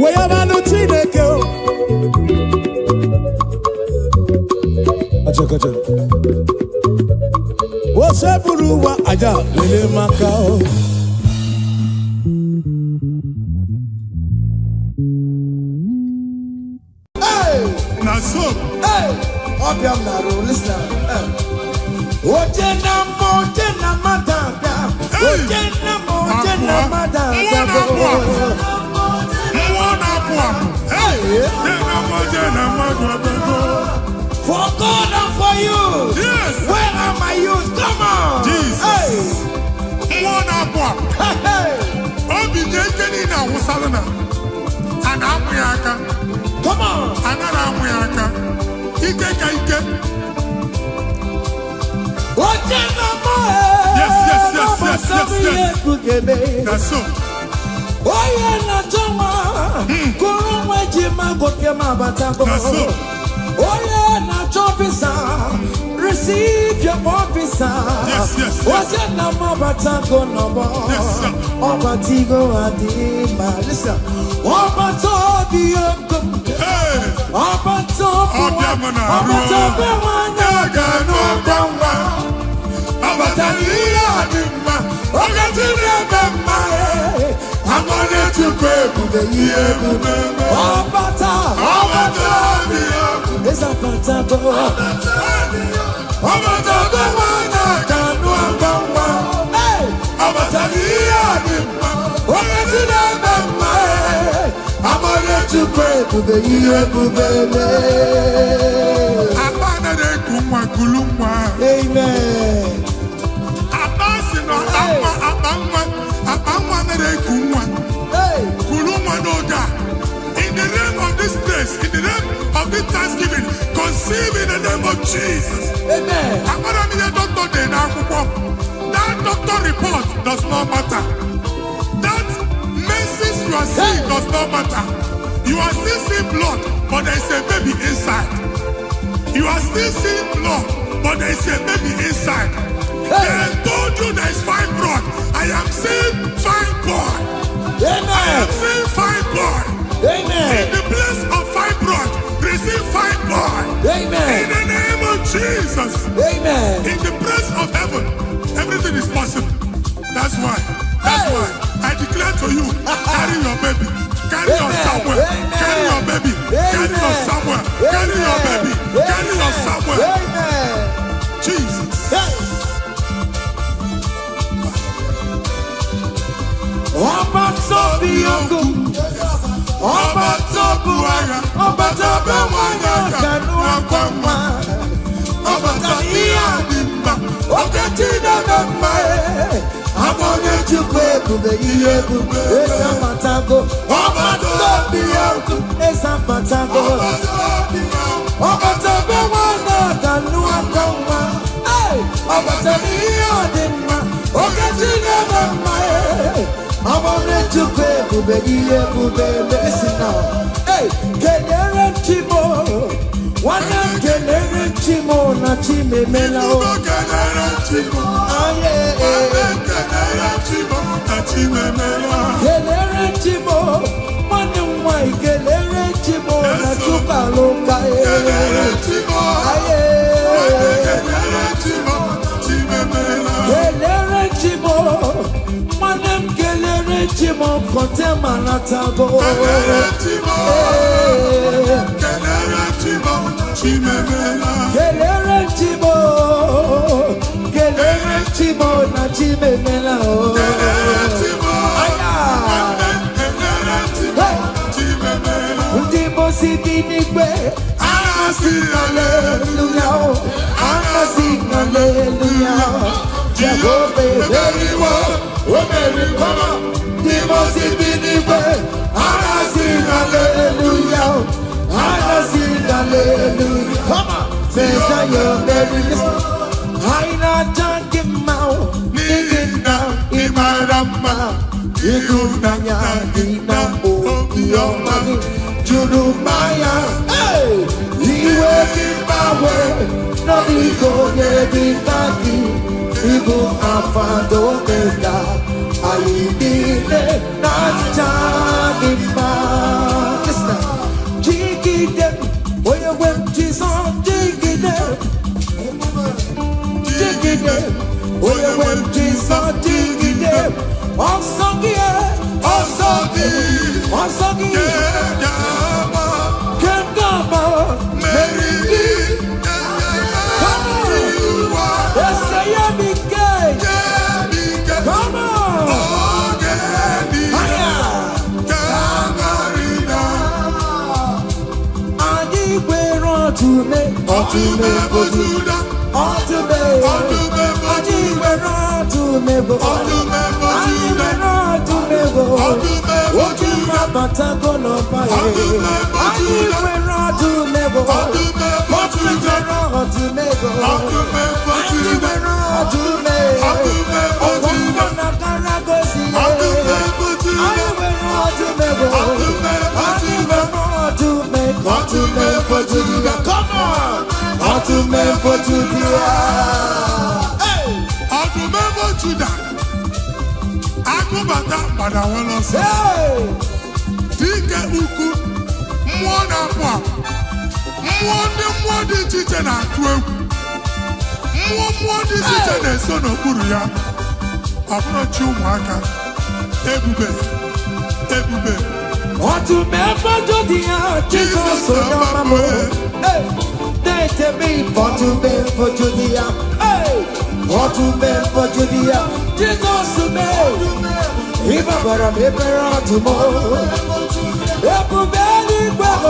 Weyabanụ Chineke o. Acha kacha. Osebulu wa aja lele maka o. Hey! Na so. Hey! Ọbịa m na-arụ, listen. Hey. Oje na mma, oje na mmadụ abịa. Hey! Oje na mma, oje na mmadụ Mmụọ abịa. na-apụ apụ. Mmụọ na-apụ apụ. Hey! Je na mma, je na mmadụ abịago. For God and for you. Gbasara na a na-amụ ya aka. Come on. Anaghị amụ ya aka. Ike ka ike. Oche na mọ. Yes. Na so. Onye na-achọ nwa kụrụ nwa ji ma gwoke ma batago. Na so. Onye na-achọ visa, receive your visa. Yes. Oche na mọ batago n'ọgbọ. Yes, sir. Ọbatigo adị ma. Listen. Ọbata obi ego. Hey! Ọbata obi Ọbịa m na-arụ. ọbata obi nwanyị. A ga-anụ ọkwa nwa. Ọbata n'ihe a dị mma. Oge na-eme mma. Amara Chukwu ebube ihe ebube. Ọbata. Ọbata obi ọkụ. Ịzapatago. Ọbata obi nwanyị a ga-anụ ọkwa nwa. Hey! Ọbata n'ihe a dị mma. Oge na-eme mma. Amara Chukwu Ebube ihe ebube mee. Akpa anaghị eku nwa kulu nwa. Amen. Akpa si na akpa nwa, akpa nwa, akpa nwa anaghị eku nwa. Hey! Kulu nwa n'oge a. In the name of this place, in the name of this thanksgiving, conceive in the name of Jesus. Amen. Amara m ihe dọkịta dị n'akwụkwọ. That doctor report does not matter. That menses you are seeing does not matter. You are still seeing blood, but there is a baby inside. You are still seeing blood, but there is a baby inside. They told you there is fibroid. I am seeing fibroid. I Amen. am seeing fibroid. In Amen. the place of fibroid, receive fibroid. In Amen. the name of Jesus. Amen. In the place of heaven, everything is possible. That's why. That's Hey. why I declare to you, carry your baby. Carry your Amen. Samuel. Amen. Carry your baby. Carry your Amen. Samuel. Carry your baby. Carry your Samuel. Amen. Jesus. Hey. Ọba tó bí ogun, ọba tó bu agha, ọba tó bẹ nwanyị aka n'akwa nwa, Ọbata ihe a dị mma. Oke Chineke mma e, ama onye Chukwu ebube ihe ebube, eze amatago, ọba tó bí ogun, eze amatago, ọba tó bẹ nwanyị aka n'akwa nwa, Hey! Ọba tó bí ihe ọ dị mma, oke Chineke mma e, ama onye Chukwu ebube ihe ebube. Listen now. Hey! Kelere Chimo, nwanne m, kelere Chimo na Chimemela o. Ugo kelere Chimo. Aye. Nwanne kelere Chimo na Chimemela. Kelere Chimo, nwanne m nwanyị, kelere Chimo na Chukwu alụka. Kelere Chimo. Aye. Nwanne kelere Chimo na Chimemela. Kelere Chimo, nwanne m, kelere Chimo kọtema natago. Kelere Chimo. Kelere Chimo na Chimemela. Kelere Chimo, kelere Chimo na Chimemela o. Kelere Chimo. Aya. Nwanne kelere Chimo na Chimemela. Ndị mosi bi n'igwe Anasị haleluya o, anasị haleluya, Jehova emeriwo, o meriwo. Ndị mosi bi n'igwe anasị haleluya o, anasị haleluya. Come on. Mesaya emeriwo. Anyị na-aja gị mma o, N'ihi na ị mara mma, ịhụnanya gị na obiọma gị juru mmanya. Hey! Iwe gị gbanwe n'ọdịgo onye dị ka gị, ịbụ Alfa na Omega, anyị niile na-aja gị mma. Listen. Jigide onye nwe m, Jizọs, jigide, jigide onye nwe m, Jizọs, jigide ọsọ gị e, Ọsọ gị ọsọ gị ga-agba kemgbe mmeri gị Come on. ụwa. Ese ya bi ke. Jebike Come on. oge niile Aya. ka Anyị nwere ọtụme. Ọtụme bụ Juda. Ọtụme. Ọtụme bụ Anyị nwere ọtụme bụ. Ọtụme bụ Anyị Juda. nwere ọtụme bụ. Ọtụme bụ Oke Juda. papa. Anyị nwere ọdụm ebo. Ọdụm ebo Juda. Nwere ọdụm ebo. Ọdụm ebo Anyị Juda. nwere ọdụm Ọdụm ebo ebo. Juda. Na karagosi. Ọdụm ebo Juda. Anyị nwere ọdụm ebo. Ọdụm ebo Anyị Juda. nwere ọdụm ebo. Ọdụm ebo Juda. Come on. Ọdụm ebo Juda. Hey! Ọdụm ebo Juda. Agụbata gbada nwere ọsọ. Hey! Dike ukwu, mmụọ na-apụ apụ, mmụọ ndị mmụọ dị iche iche na-atụ egwu, mmụọ mmụọ dị iche iche na-eso n'okpuru ya. Ọ bụrụ chi ụmụaka, ebube, ebube. Ọdụm ebo Juda, Jizọs onye ọma m. Hey! Na-etebe ọdụm ebo Juda. Hey! Ọdụm ebo Juda, Jizọs mee. Ịgbabara m ebere ọdụm. Ebube eluigwe m.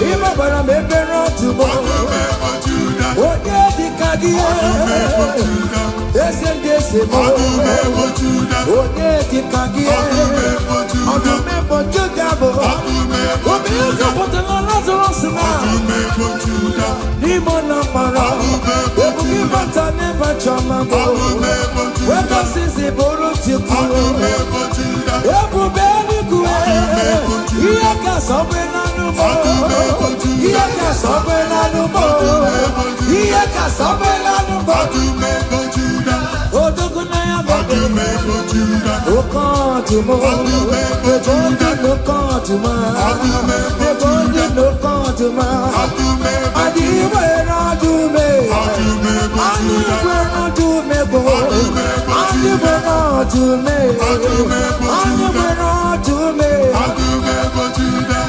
Ịgbabara m ebere ọdụm. Ọdụm ebo Juda. Onye dịka gị? Ọdụm ebo Juda. Eze ndị eze m. Ọdụm ebo Juda. Onye dịka gị? Ọdụm ebo Juda. Ọdụm ebo Juda bụ. Ọdụm ebo Obi Juda. zọpụtara Lazarọs na Ọdụm ebo Juda. n'ime ụlọ mkpọrọ. Ọdụm ebo Ebube Juda. ịbata n'ebe chọma bụ. Ọdụm ebo Juda. Wekọsisi bụrụ Chukwu. Ọdụm ebo Juda. Ebube eluigwe. Ọdụm ebo Juda. Ihe ka sọgbe n'anụ mọ. Ọdụm ebo Juda. Ihe ka sọgbe n'anụ mọ. Ọdụm ebo Juda. Ihe ka sọgbe n'anụ mọ. Ọdụm ebo Juda. Odogwu na ya bụ. Ọdụm ebo Juda. Oke ọdụm. Ọdụm ebo Ebe Juda. onye n'oke ọdụm. Ọdụm ebo Ebe onye Juda. n'oke ọdụm. Ọdụm ebo Anyị nwere ọdụm. Ọdụm ebo Anyị Juda. nwere ọdụm ebo. Ọdụm ebo Anyị Juda. nwere ọdụm. Ọdụm ebo Anyị Juda. nwere ọdụm. Ọdụm ebo Juda.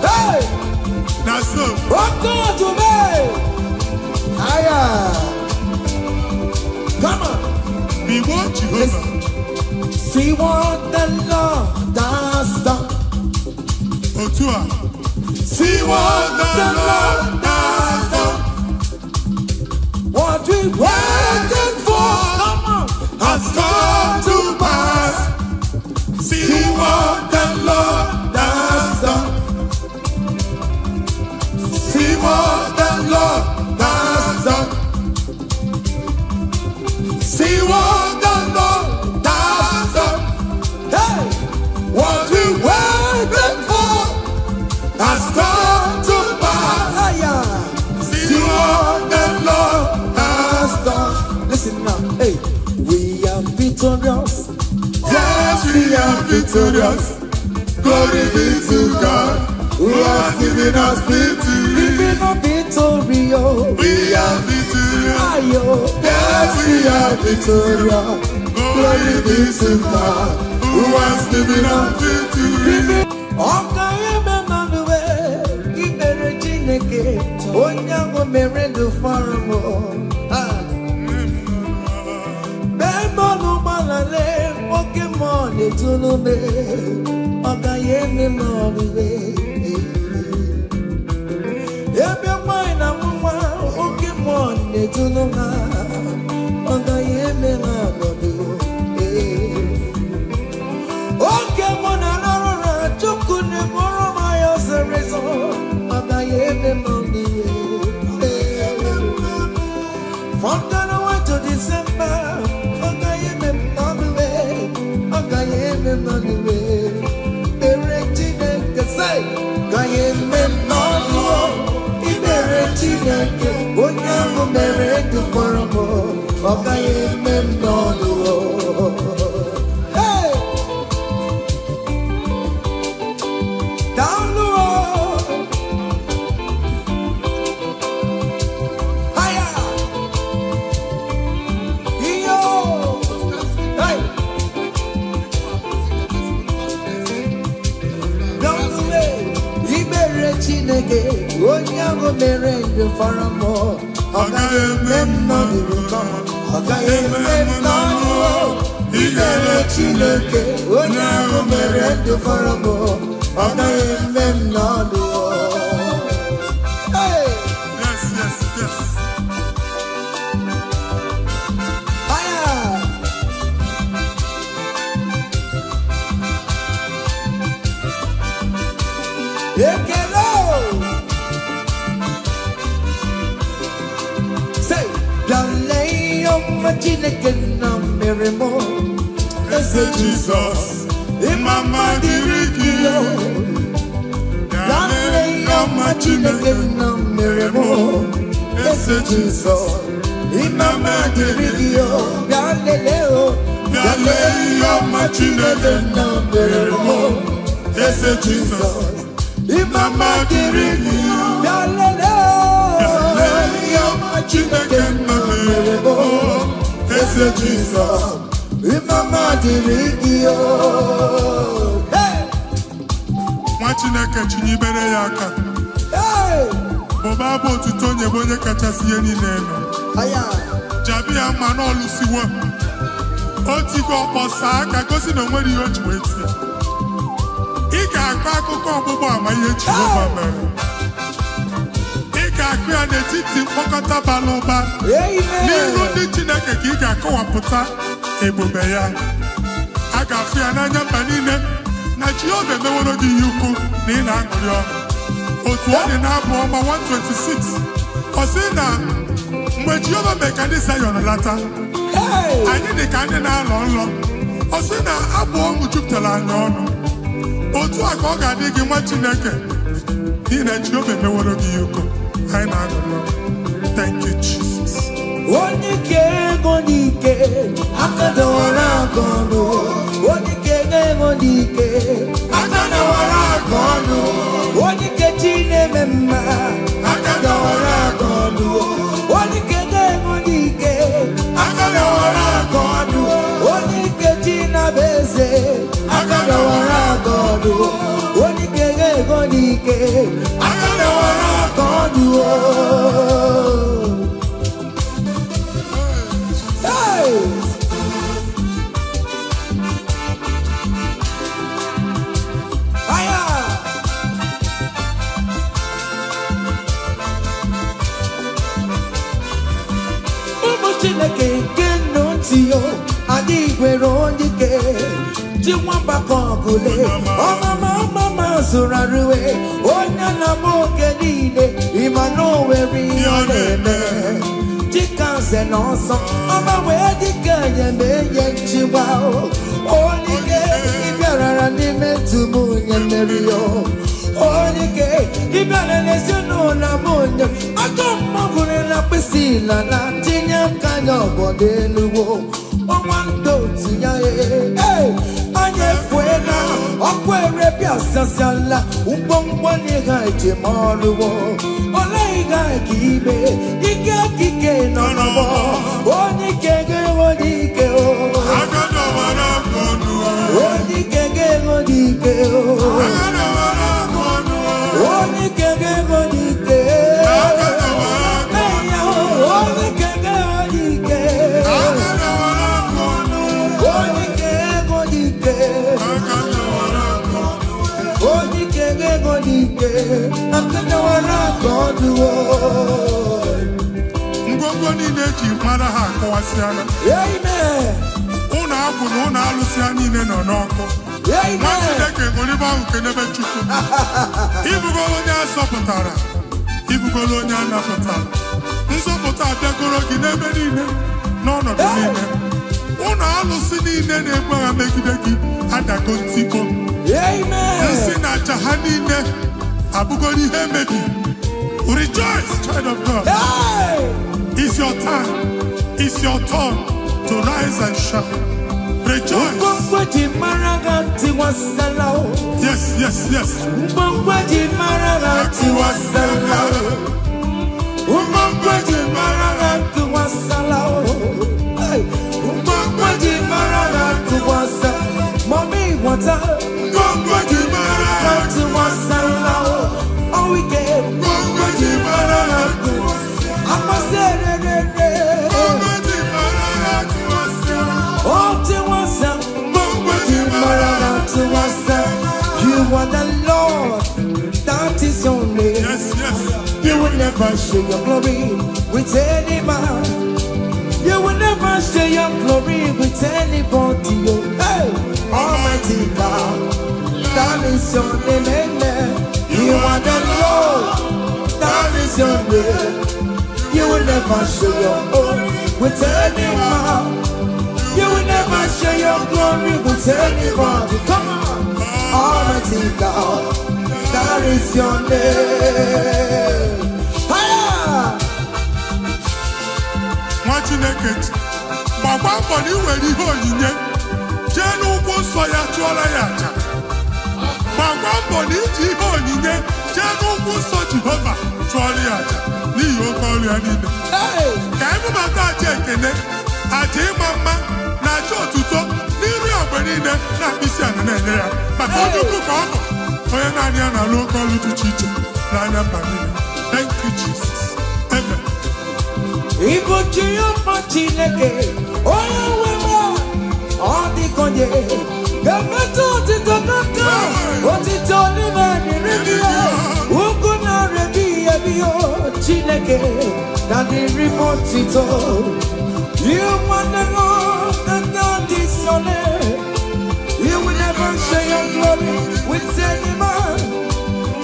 Hey! Na so. Oke ọdụm. Aya. Come on. Igbo Jehova. See what the Lord has done. Otu a. See what the Lord has done. What we waited for, come on, Has come to pass. See what the Lord has done. See what the Lord has done. See what the Lord has done. Hey! What we waited for has come to pass. Aya. See what the Lord has Has done. Listen now. Hey, we are victorious. Yes, we are victorious. Glory be to God who has given us victory. Living a victorious. We are victorious. Ayo. Yes, we are victorious. Glory be to God who has given us victory. Ọka eme mmanụ imere Chineke onye ahụ mere ndụ fọrọ m. Ah. Mgbe ụgbọala oke mmụọ na-etulu me, ọ gaghị eme m ọlụwe. Ebe nwanyị na mụ nwa, oke mmụọ na-etulu ha, ọ gaghị eme ha ọnọdụ. Oge mụ na arụ ụra, Chukwu na-eburu m anya ọsịrịsọ, ọ gaghị eme m ọlụwe. From January to December, ọ gaghị eme m n'ọlụwe, ọ gaghị eme m n'ọlụwe. Ekpere Chineke sị, gaghị eme m n'ọlụ. Ikpere Chineke, onye ahụ mere ndụ fọrọ m, ọ gaghị eme m n'ọlụ. Hey! Daalụ o! Haya! Iyo! Hey! Daalụ e! Ikpere Chineke, onye ahụ mere ndụ fọrọ m, ọ gaghị eme m n'ọlụ. Ọ gaghị eme m n'ọlụ. Ikpere Chineke, onye ahụ mere ndụ fọrọ m, ọ gaghị eme m n'ọlụ. Hey! Yes. Haya! Bịa lee ihe ọma Chineke nna mere m. Eze Jizọs, Ịma mma dịrị gị o. Bịa lee ihe ọma Chineke nna mere m. Eze Jizọs, Ịma mma dịrị gị o. Bịa lelee o. Bịa lee ihe ọma Chineke nna mere m. Eze Jizọs, Ịma mma dịrị gị. Bịa lelee o. Bịa lee ihe ọma Chineke nna mere m. Eze Jizọs, Ịma mma dịrị gị o. Hey! Nwa Chineke, chinyebere ya aka. Hey! Bụba abụ otuto nyebe onye kachasị ihe niile elu. Aya! Jabi ya mma n'ọlụsiwo o tigo ọkpọsa aka gosi na o nwere ihe o ji wee tie. Ị ga-akọ akụkọ ọgbụgba ama ihe Jehova mere. Ị ga-akụ ya n'etiti mkpọkọta bara ụba n'iru Amen! ndị Chineke, ka ị ga-akọwapụta ebube ya. A ga-afụ ya n'anya mba niile na Jehova emeworo gị ihe ukwu, na ị na-aṅụrị ọṅụ. Otu ọ dị na-abụ ọma 126, ọ sị na mgbe Jehova mee ka ndị Zayọn lata, Hey! anyị dị ka ndị na-alọ nlọ. Ọ sị na abụ ọṅụ jupụtara anyị ọnụ. Otu a ka ọ ga-adị gị, nwa Chineke, n'ihi na Jehova emeworo gị ihe ukwu. Anyị na-aṅụrị ọṅụ. Thank you, Jesus. Onye ike ego n'ike, aka dọwara aka ọnụ. Onye ike ego n'ike, aka dọwara aka ọnụ. Onye ike chi na-eme mma, aka dọwara aka ọnụ. Onye ike ego n'ike, aka dọwara aka ọnụ. Onye ike chi na-abụ eze, aka dọwara aka ọnụ. Onye ike ego n'ike, aka dọwara aka ọnụ. Hey! Aya! Ụmụ Chineke nke nnu ntị yo adịghị gwere onye ike ji nwambakọ ọgụle ọmama ọmama zụrụ arụwe onye na m oge niile. Ịma na o nwere ihe ọ na-eme chika nze na ọsọ ọma wee dịka enyemeye nchịkwa. Onye ike ịbịarara n'ime ntụm onye mmeri yo. Onye ike ịbịara n'ezinụlọ m, onye ajọ mmọgwụrụ na mkpịsị ila na tinye aka ya ọgọdọ eluwo ọnwa ndị otu ya. Ee, anyị efuela ọkụ ere bịasasịala ngwongwo n'ihe ejem ọrụwo. Olee ihe ka ime ike kike nọ n'ọgbọ onye ike ga-enwe onye ike o. Aka dọwara aka ọnụ. Onye ike ga-enwe onye ike o. Aka dọwara aka ọnụ. Onye ike ga-enwe onye ike. Aka dọwara aka. Ee, ya, onye ike ga-enwe onye ike. Aka dọwara aka ọnụ. Onye ike ga-enwe onye ike. Aka dọwara aka ọnụ. Onye ike ga-enwe onye ike. Aka dọwara aka ọnụ o. Ngwongwo niile eji mara ha akọwasịala. Amen. Ụlọ akwụ na ụlọ alụsị ha niile nọ n'ọkụ. Nwa Amen. Chineke, ṅụrịba ahụ, kenebe Chukwu. Ịbụgoro onye a zọpụtara, ịbụgoro onye a napụtara. Nzọpụta abịagoro gị n'ebe niile, n'ọnọdụ niile. Ụlọ alụsị niile na-egbu agha megide gị adago ntikpo. Amen. Nsị na aja ha niile abụgoro ihe emebi. Rejoice, child of God. Hey! It's your time. It's your turn to rise and shine. Rejoice. Ngwongwo ji mara ha tiwasala o. Yes. Ngwongwo ji mara ha tiwasala o. Ngwongwo ji mara ha tiwasala o. Hey! Ngwongwo ji mara ha tiwasa. Mummy water. Ngwongwo ji mara Ha tiwasala o. All we get. Ngwongwo ji mara ha. Amasị erere. Ngwongwo ji mara ha tiwasịa. Oh, tiwasa. Ngwongwo ji mara ha. Tiwasa. You are the Lord. That is your name. Yes. You will never share your glory with any man. You will never share your glory with anybody. Oh, hey, Almighty God, that is your name. Amen. You are the Lord, that is your name. You will never share your own. with anyone. You will never share your glory with anybody. Come on. Almighty God, that is your name. Higher! Nwa Chineke, gbakwa mbọ na ị nwere ihe onyinye jee n'ụkwụ nsọ ya chụọrọ ya aja. Gbakwa mbọ na iji ihe onyinye jee n'ụkwụ nsọ Jehova chụọrọ ya aja n'ihi oke ọrụ ya niile. Hey! Ka anyị bubata aja ekele, aja ịma mma na aja otuto n'iru ya mgbe niile na mkpịsị ala na-enye ya, maka onye ukwu ka ọ bụ, onye naanị ya na-alụ oke ọrụ dị iche iche n'anya mba niile. Thank you, Jesus. Amen. Ịbụ Jehova Chineke, onye nwe m, ọ dịka onye ga-emetụ otito n'aka, otito n'ime dịrị gị, ugwu narị ebighị ebi o, Chineke na dịrị m otito. You are the Lord, and that is your name. You will never share your glory with any man.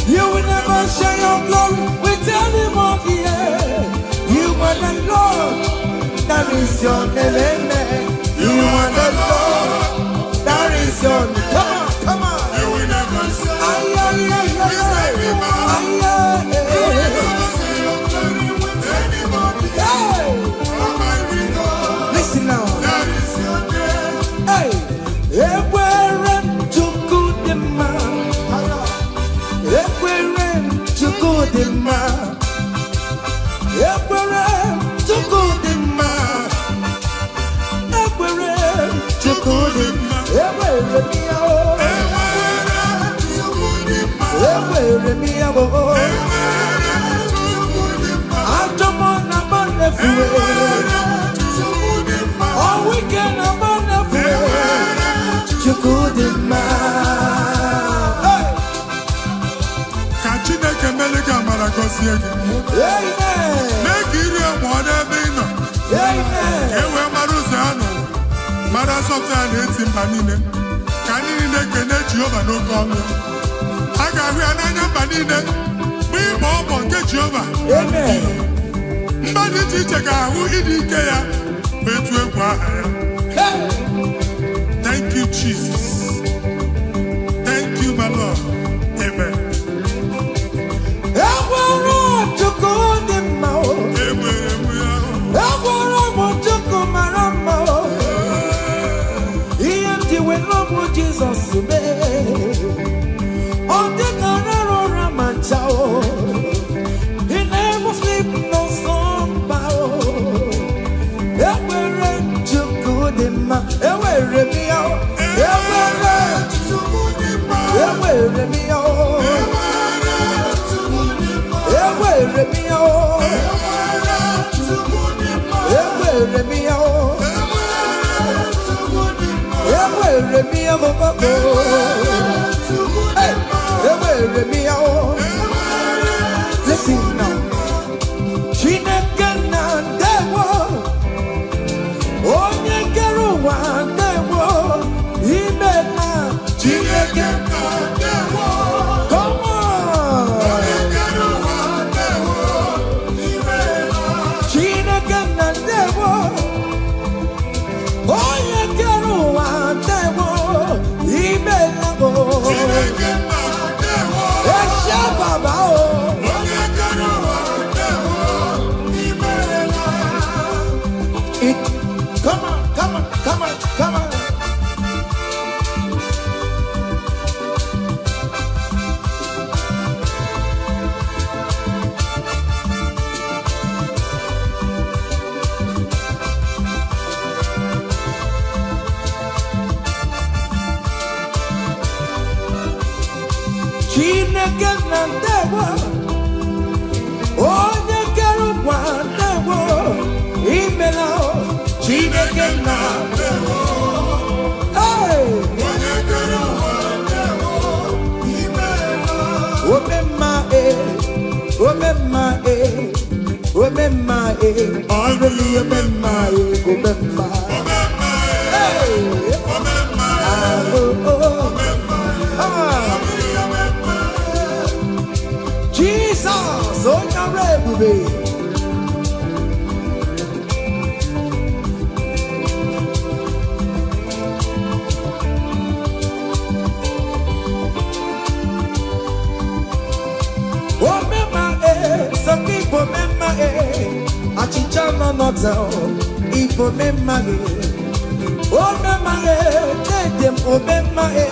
You will never share your glory with anybody. Yeah. You are the Lord, that is your name. Amen. You are the Lord, that is your name. Come on, come on. You will never share. Ay, ay, ay, ay, ay. Ay, ay, ay. Never share your glory with anybody. Hey. Almighty God, Listen now. that is your name. Hey. Ekwere m Chukwu dị mma. Ekwere m Chukwu dị mma. Ekwere m Chukwu dị mma. Ekwere m Chukwu dị mma. Ekwere m ya o. Enwere Chukwu dị mma. Ekwere m ya o. Enwere Chukwu dị mma. Ajọ mmụọ na mba na-efuwe. Enwere Chukwu dị mma. Ọnwụ ike na mba na-efuwe. Enwere Chukwu dị mma. Hey! Ka Chineke mere gị amara, gọzie gị. Amen. Mee ka iri mụọ n'ebe ị nọ, Amen. ka e wee mara ụzọ ya n'ụwa, mara nsọpụta ya na-eti mba niile. Ka anyị niile kene Jehova n'oke ọnụ a ga-ahụ ya n'anya mba niile, bụ ịgba ọbọ nke Jehova. Amen. Mba dị iche iche ga-ahụ ịdị ike ya, bụ etu egwu aha ya. Hey! Thank you, Jesus. Thank you, my Lord. Amen. Enwere Chukwu dị mma o. Enwere m ya. Enwere m Chukwu mara mma o. Ihe m ji wee lọbụ Jizọs mee. Ọ dịka rara ụra ma ncha o. He never sleep no slumber o. Enwere m Chukwu dị mma. Enwere m ya o. Enwere Chukwu dị mma. Enwere m ya o. Enwere Chukwu dị mma. Enwere m ya o. Enwere Chukwu dị mma. Enwere m ya o. Enwere Chukwu dị mma. Enwere m ya o. Chukwu dị Hey! mma. Enwere m ya o. Enwere Listen now. Chineke na ndewo. Onye kere ụwa, ndewo. Imela. Chineke nna, ndewo. Come on. Onye kere ụwa, ndewo. Imeela. Chineke na ndewo. Onye kere ụwa, ndewo. Imela o. Chineke nna, ndewo. Eshe baba o. Onye kere ụwa, ndewo. Imeela. Come on, come on, come on, come on. Chineke na ndewo. Onye kere ụwa, ndewo. Imela o. Chineke na Ndewo. Hey! Onye kere ụwa, ndewo. Imeela. Omemma e, omemma e, omemma e, Ọrụ omemma e, omemma. Omemma. Hey! Omemma. Ah, oh, oh. Ah. Omemma. Jesus, onye ọrụ ebube. nọ n'ọta ibo mma gị. Ome mma gị, dede m, ome mma gị,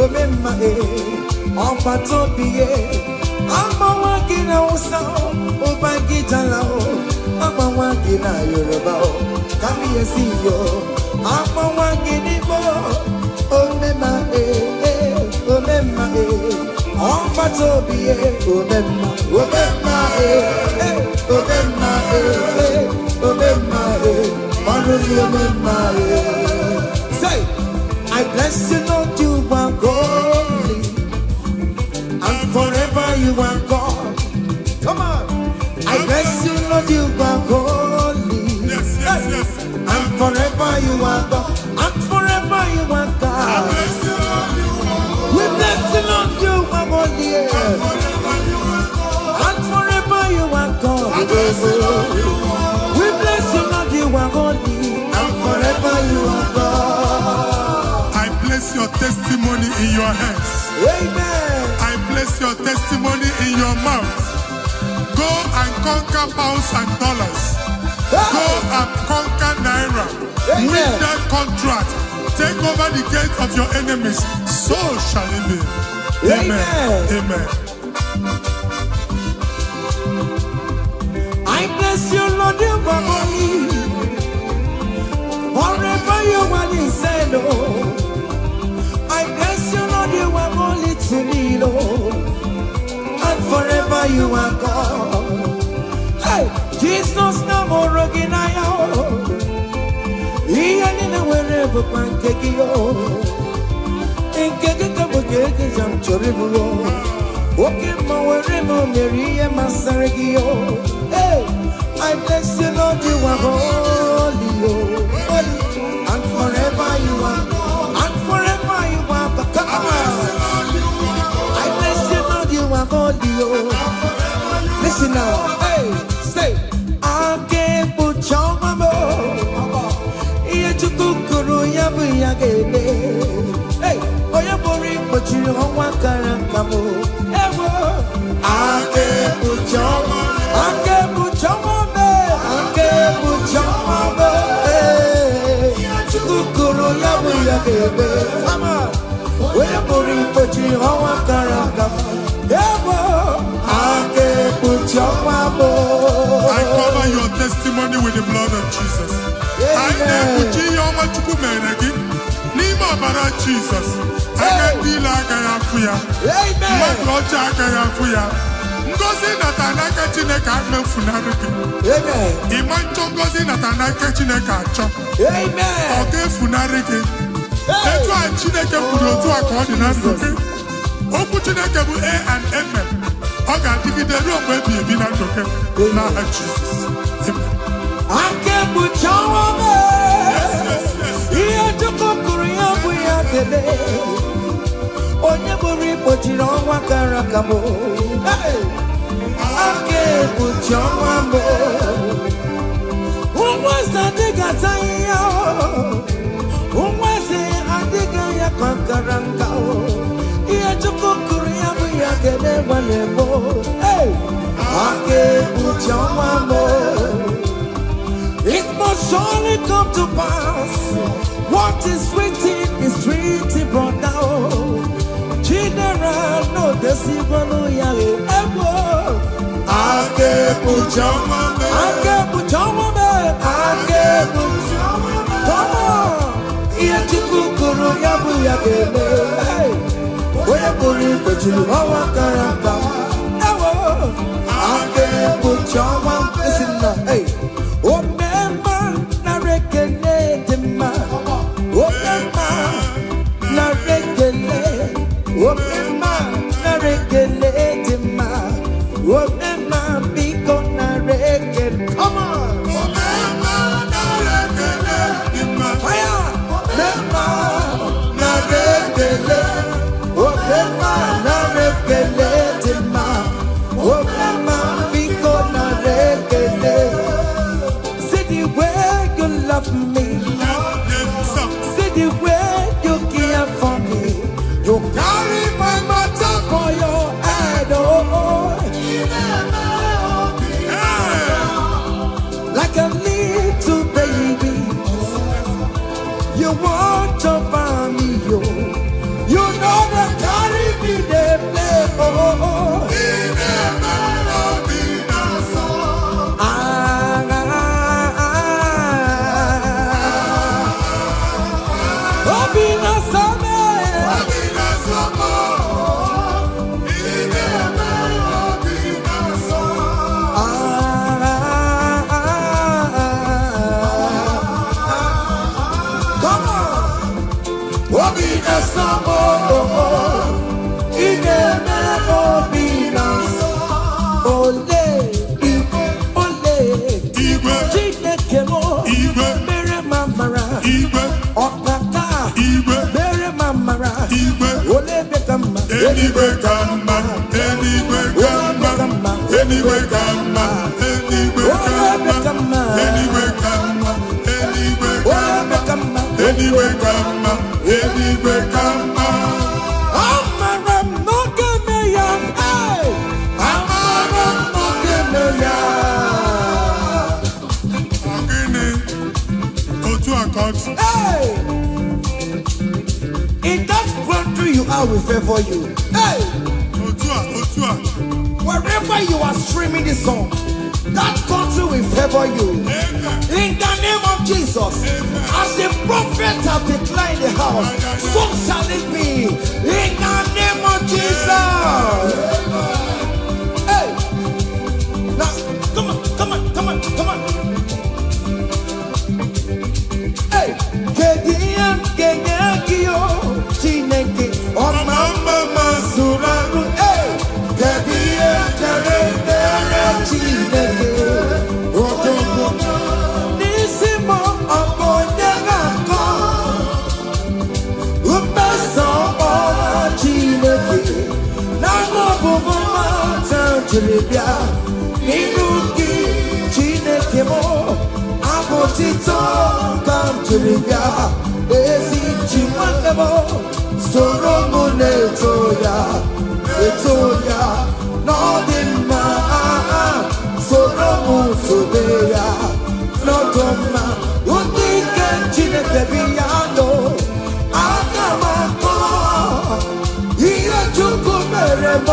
ome mma gị, ọgbata obi gị. Agbawa gị na Hausa, ụba gị jala o. Agbawa gị na Yoruba o, kábíyèsí yo. Agbawa gị n'Igbo, ome mma e, ome mma e. Ọgbata obi ye, ome mma, ome mma e, ome mma e, ome mma e. Ọrụ gị ome mma e. Say, I bless you, Lord, you are holy, and forever you are God. Come on. I bless you, Lord, you are holy. Yes. And forever you are God. And forever you are God. Bless you, Lord, you are We bless you, Lord, you are holy. forever you are God. And forever you are God. Bless you, Lord, you are We bless you, Lord, you are holy. And forever you are God. I place your testimony in your hands. Amen. I place your testimony in your mouth. Go and conquer pounds and dollars. Go and conquer naira. Amen. Win that contract. Take over the gate of your enemies. So shall it be. Amen. Amen. Amen. I bless you, Lord, you are holy. Forever you are the same, oh. I bless you, Lord, you are holy to me, Lord. And forever you are God. Hey, Jesus na mụrụ gị n'anya o. Ihe niile nwere bụkwa nke gị o. Nke gị ka bụ ka ego m chọrọ ịbụ o. Oke mma were m mere ihe masịrị gị o. Hey, I bless you, Lord, you are holy, oh, holy, and forever you are, and forever you are. Come on. I bless you, Lord, you are holy, oh. Listen now, hey, say, aka ekpuchi ọnwa m, ihe Chukwu kwuru ya bụ ya ga-eme. Hey, onye pụrụ ikpochiri ọnwa kara nka m, ewo. Aka ekpuchi ọnwa, aka ekpuchi ọnwa m, aka ekpuchi ọnwa m. Hey, Chukwu kwuru ya bụ ya ga-eme. Come on. Onye pụrụ ikpochiri ọnwa kara nka m, ewo. Aka ekpuchi ọnwa m. I cover your testimony with the blood of Jesus. Anyị na-ekpuchi ihe ọma Chukwu mere gị n'ime ọbara Jizọs. Anya ndị ile agaghị afụ ya. Amen. Mmadụ ọjọọ agaghị afụ ya. Ngozi nata n'aka Chineke amefunarị gị. Amen. Ịma nchọ ngozi nata n'aka Chineke achọ. Amen. Ọ ga-efunarị gị. Etu a Chineke kwuru, otu a ka ọ dị na ndụ gị. Okwu Chineke bụ E and Amen. Ọ ga-adịgide ruo mgbe ebi ebi na ndụ gị. N'aha Jizọs. Amen. Aka ekpuchi ọnwa m. Yes. Ihe Chukwu kwuru ya bụ ya ga-eme. Onye bụrụ ikpochiri ọnwa kara aka m. Hey! Aka ekpuchi ọnwa m. Nwa eze adịghị ata ahịhịa o. Nwa eze adịghị ya ka nkara nka o. Ihe Chukwu kwuru ya bụ ya ga-eme nwanne m. Hey! Aka ekpuchi ọnwa m. It must surely come to pass. What is written is written, brother. General, no, desigonu ya ewo. Aka ekpuchi ọnwa m. Aka ekpuchi ọnwa m. Aka ekpuchi ọnwa m. Come on. Ihe Chukwu kwuru ya bụ ya ga-eme. Hey. Onye pụrụ ikpochiri ọnwa kara aka. Ewo. Aka ekpuchi ọnwa m. Listen now. Hey. Omemma nara ekele dị mma. Omemma nara ekele. Omemma nara ekele dị mma. Omemma, biko nara ekele. Come on. Omemma nara ekele dị mma. Fire! Omemma nara ekele. Omemma nara ekele dị mma. Omemma, biko nara ekele. See the way you love me. Yes, sir. See the way you care for me. You carry my matter for your head. Oh. Hey. Like a little baby, you watch over me, yo. You know they carry me, they play. Oh, oh. Ị na-eme obi na-asọ. Ah, ah, ah. Obi na-asọ m. Obi na-asọ m. Ị na-eme obi na-asọ. Ah, ah, ah. Come on. Obi na-asọ m. Ị na-eme obi na-asọ. Ole, igwe, ole. Igwe, Chineke m, Igwe. mere m amara. Igwe, Ọkaka, Igwe, mere m amara. Igwe. Ole ebe ka mma? Eluigwe ka mma, eluigwe ka mma, eluigwe ka mma, eluigwe ka mma, eluigwe ka mma, eluigwe ka Ole ebe mma, ka mma? Eluigwe ka mma, eluigwe ka mma. Amara m n'oge me ya. Hey! Amara m n'oge me ya. Ọ gịnị? Otu a ka ọ dị. Hey! In that country you are will favor you. Hey! Otu a, otu a. Wherever you are streaming this song, that country will favor you. Amen. In the name of Jesus, as the prophet have declared in the house, so shall it be. In the name of Jesus. Hey, now come on, come on, come on, come on. Hey, kedu ihe m ga-enye gị o Chineke ọma mma ma zuru arụ. Hey, kedu ihe m chere mere Chineke odogwu n'isi m ọ bụ onye ga-akọ mmeso ọma Chineke n'anụ ọbụbụ mata jiri bịa n'iru gị Chineke m abụ tito ka m jiri bịa ezi chi nwanne m soro m na-eto ya eto ya n'ọdị mma soro m tobe ya n'ọdụ mma ndị nke Chineke bi ya nọ aga m akọ ihe Chukwu mere m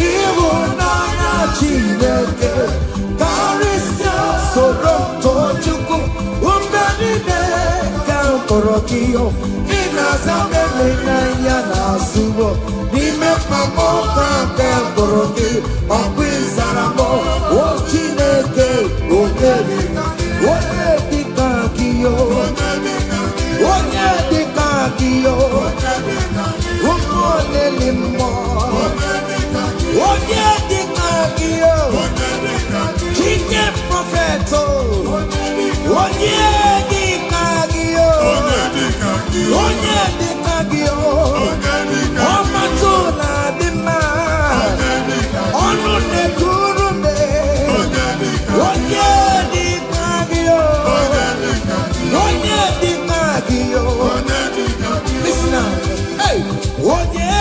ịhụnanya Chineke karịsịa soro m too Chukwu mgbe niile ka m kpọrọ gị ị na-aza m ele n'anya na-azụwo n'ime mkpamọkụ ka m kpọrọ gị ọkụ ịzara m o Chineke onye dị onye dịka gị o onye dịka gị o ụmụ oleli mmụọ onye dịka gị o Chike prophet o onye dịka gị o onye dịka gị o ọmatụ na-adị mma ọnụ na-ekuru mbe onye dịka gị o onye dịka gị o. Listen now. Hey, onye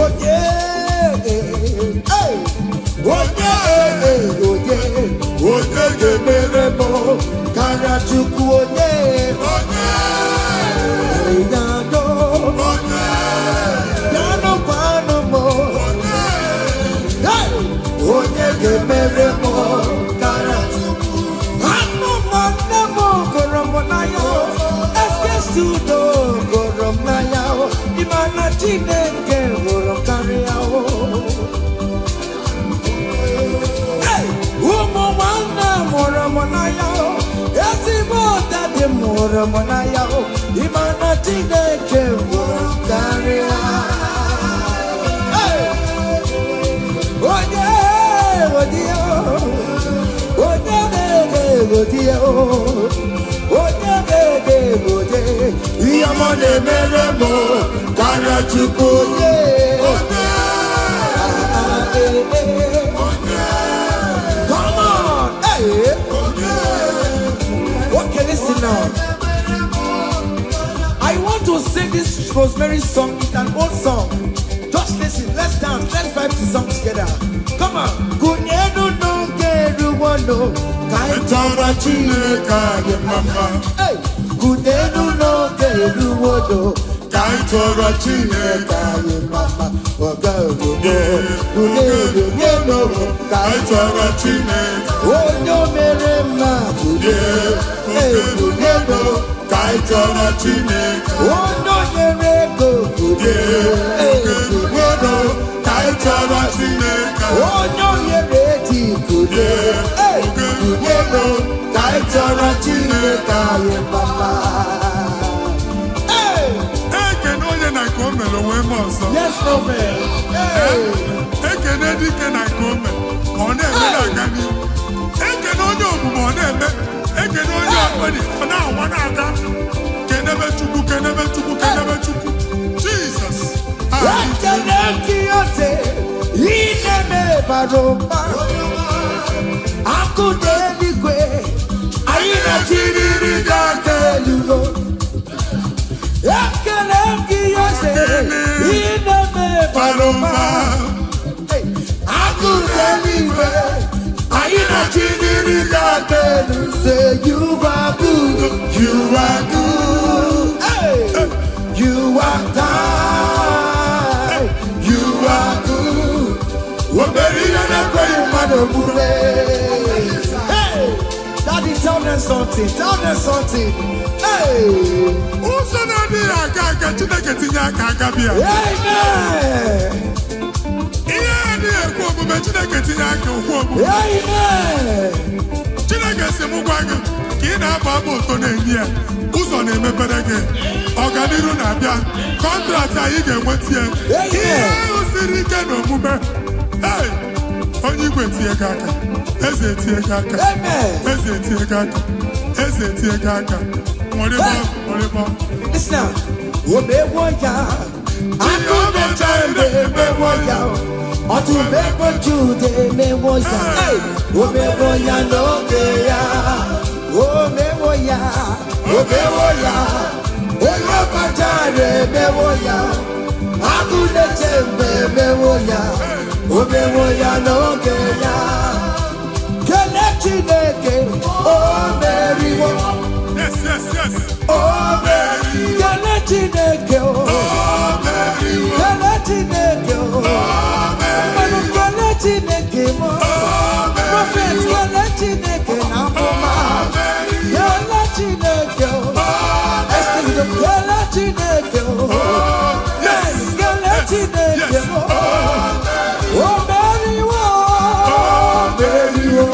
onye hey, onye onye onye ga-emere m karịa Chukwu onye ya yanụ kwanụ m. Hey, onye ga-emere m karịa anụ m nne m gụrụ m n'anya eske udo gụrụ m n'anya ịma na Chineke hụrụ m karịa o. Hey! Ụmụ nwanne mụrụ m n'anya o ezigbo daddy mụrụ m n'anya o ịma na Chineke hụrụ m karịa. Hey! Onye onye onye na-ege odi o onye na-ege ode ihe ọma na-emere m karịa Chukwu onye. Ah, eh, eh. Come on, hey. Okay, listen now. I want to sing this Rosemary song. It's an old song. Just listen. Let's dance. Let's vibe the song together. Come on. Kunenu ka anyị tọrọ Chineke anyị mma. Hey! Kunenu n'oge eruwodo ka anyị tọrọ Chineke anyị mma. Oge eruwo, kunenu kunenu ka Anyị anyị tọrọ Chineke. Onye o mere mma kunie, kunenu Ka anyị tọrọ Chineke. Onye o nyere ego kunie, kunenu Ka anyị tọrọ Chineke. Onye o nyere eti kunie, kunenu ka anyị tọrọ Chineke anyị mma. Hey! Ekene onye na nke o mere onwe m ọzọ. Yes, prophet. Hey! Ekene dike na nke o mere ka ọ na-eme na-aga n'ihu. Ekene onye omume ọ na-eme. Ekene onye ọbụla ọ na-awa na-aga. Kenebe Chukwu, kenebe Chukwu, kenebe Chukwu. Jesus. Ekele gị ose ị na-eme bara ụba. Akụ n'eluigwe, anyị na-achịrịrị gị aka elu. Ekele gị ose ị na-eme bara ụba. Akụ n'eluigwe, anyị na-achịrịrị gị aka elu. Say you are good, you are good. Hey! You are kind, you are good. O mere ihe na-ekweghị mmadụ omume. Hey! Daddy, tell them something. Tell them something. Hey! Ụzọ na-adịghị aga aga, Chineke tinye aka aka bịa. Amen. Ihe adịghị ekwe omume, Chineke tinye aka okwu omume. Amen. Chineke si m gwa gị ka ị na-abụ abụ ụtọ na-enye ya, ụzọ na-emepere gị, ọganiru na-abịa, contract anyị ga-enweta ya. Ihe ahụ siri ike na omume. Hey! Onye igwe tinye gị aka, eze etinye gị aka. Amen. Eze etinye gị aka, eze etinye gị aka. Nwere nwere. Listen now. Omewo ya. Akụ na-eche mgbe emewo ya. Ọtụtụ ego Jude emewo ya. Hey! Omewo ya n'oge ya. Omewo ya. Omewo ya. Onye ọkachara emewo ya. Agụ na-eche mgbe emewo ya. Omewo ya n'oge ya. Kele Chineke, o meriwo. Yes. O meriwo. Kele Chineke, o. Kele Chineke, o. Mmanụ kele Chineke mo. Prophet, kele Chineke na amụma. Kele Chineke, o. Esther, kele Chineke, o. Yes, kele Chineke mo. O meriwo, o meriwo.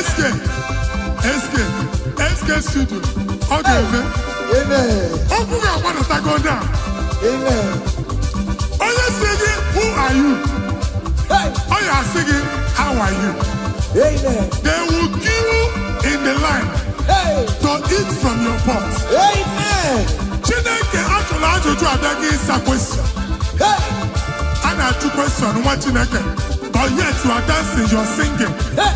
SK, SK, SK Studio. Ọ ga-eme. Amen. Okwu ga-agbadatago na Amen. onye si gị, "Who are you?" Hey. Ọ ya asị gị, "How are you?" Amen. They will queue in the line Hey. to eat from your pot. Amen. Chineke ajụrụ ajụjụ abịaghị ịsa question. Hey. A na-ajụ question nwa Chineke, but yet you are dancing, you are singing. Hey.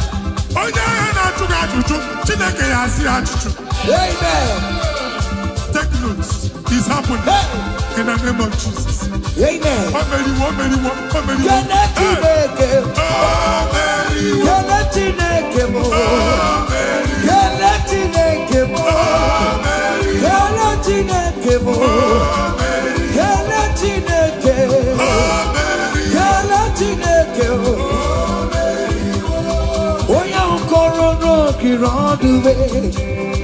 Onye ahịa na-ajụ gị ajụjụ, Chineke ya asị ya ajụjụ. Amen. Take notes. It's happening. Hey. In the name of Jesus. Amen. O meriwo, o meriwo, o meriwo. Kele Hey. Chineke. O meriwo, Kele Chineke mo. o meriwo, Kele Chineke mo. o meriwo, Kele Chineke mo. o meriwo, Kele Chineke. o meriwo. Kele Chineke o. Onye ahụ kọrọ n'okiri ọdụbe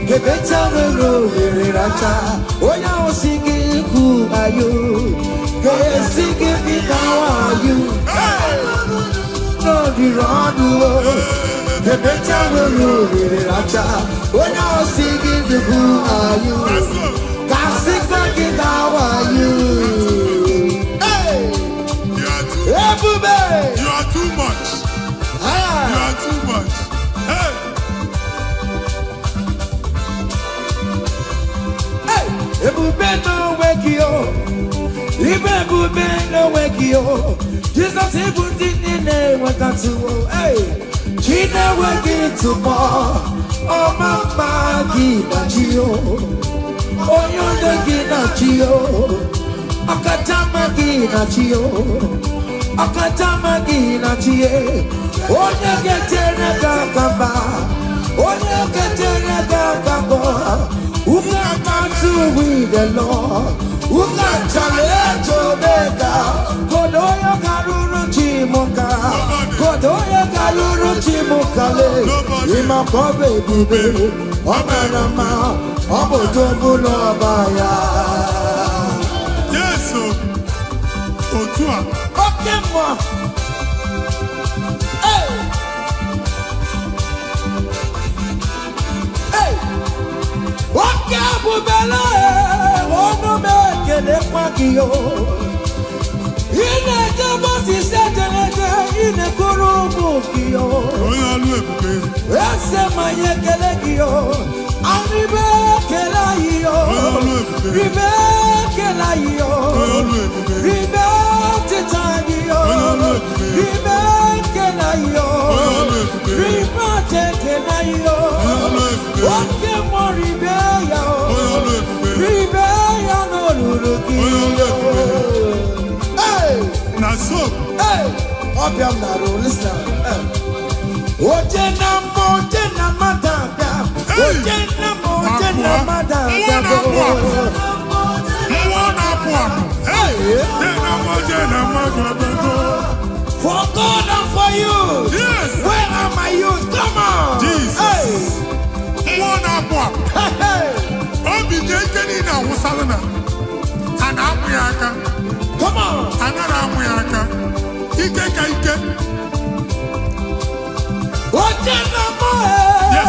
kebecha nwere ohere racha. Onye ahụ si gị ikwu ayo ga-esi gị bịa wayo n'ogiri ọdụ kebecha nwere ohere racha. Onye ahụ si gị dịkwu ayo ga-asịkwa gị na wayo. Hey! You are too, Ebube! you are too much. Ah! You are too much. Hey. Hey! Ebube n'onwe gị o, ibe ebube n'onwe gị o, Jizọs, ịbụ ndị niile nwetatụwo. Hey! Chi na-enweghị ntụpọ, ọma mma gị na chi o, onye udo gị na chi o, ọkacha mma gị na chi o. Ọkachama gị na chie. Onye ga-echere gị aka mba. Onye ga-echere gị aka mbọ. Who can battle with the Lord? Who can challenge Omega? Kodoyo garuru chimuka. Kodoyo garuru chimuka le. Ịmakọ ebube. Ọ mara mma. Ọ bụ odogwu n'ọba ya. Yes, o otu a. Oke mmụọ. Hey! Hey! Oke ebubele, ọnụ m ekelekwa gị o. Ị na-eje Moses ejereje, ị na-ekuru ụmụ gị o. Onye ọlụ ebube. Eze ma anyị ekele gị o. Arịbe ekele anyị o. Onye ọlụ ebube. Ribe ekele anyị o. Onye ọlụ ebube. Ribe ọchịcha anyị o. Onye ọlụ ebube. Ribe ekele anyị o. Onye ọlụ ebube. Ribe ọcha ekele anyị o. Onye ọlụ ebube. Oke mmụọ, ribe ya o. Onye ọlụ ebube. Ribe ya n'olulu gị Onye ọlụ o. ebube. Hey! Na so. Hey! Ọbịa m na-arụ, listen. Hey. Oje na mbụ, oje na mmadụ abịa. Hey! Oje na mbụ, oje na Abụọ. mmadụ Mmụọ abịa. na-apụ apụ. Mmụọ na-apụ apụ. Hey! Jee na mmụọ, jee na mmadụ abịago. For God and for you. Yes. Where are my youth? Come on. Jesus. Hey. Mmụọ na-apụ apụ. Hey, hey. Obi dị ike niile awụsala na a na-amụ ya aka. Come on. Anaghị amụ ya aka. Ike ka ike. Oje na mbụ, Yes.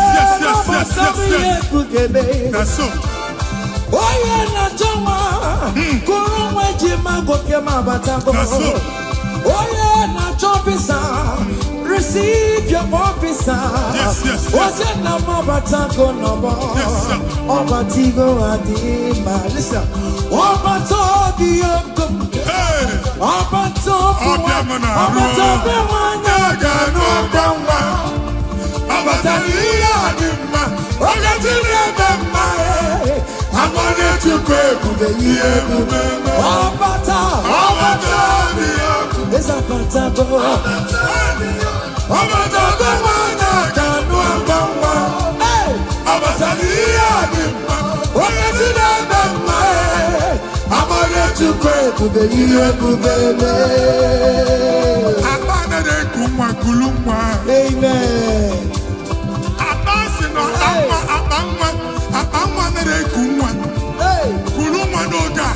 Ekugebe. Na so. Onye na-achọ nwa, kụrụ nwa eji ma gwoke ma batago. Na so. Onye na-achọ visa, receive your own visa. Yes. Oje na m batago n'ọgbọ. Yes, sir. Ọbatigo adị mma. Listen. Ọbata obi oko. Hey! Ọbata obi Ọbịa m na-arụ. Ọbata obi nwanyị. A ga-anụ ọkwa nwa. Ọbata n'ihe a dị mma. Oge Chineke mma. Amara Chukwu ebube, ihe ebube mee. Ọbata. Ọbata obi ọkụ. Eze abatago. Ọbata obi nwanyị a ga-anụ ọkwa nwa. Hey! Ọbata n'ihe a dị mma. Oge Chineke mma. Amara Chukwu Ebube, ihe ebube mee. Akpa anaghị eku nwa, kulu nwa. Amen. Akpa si na akpa nwa, akpa nwa, akpa nwa anaghị eku nwa. Hey! Kulu nwa n'oge a.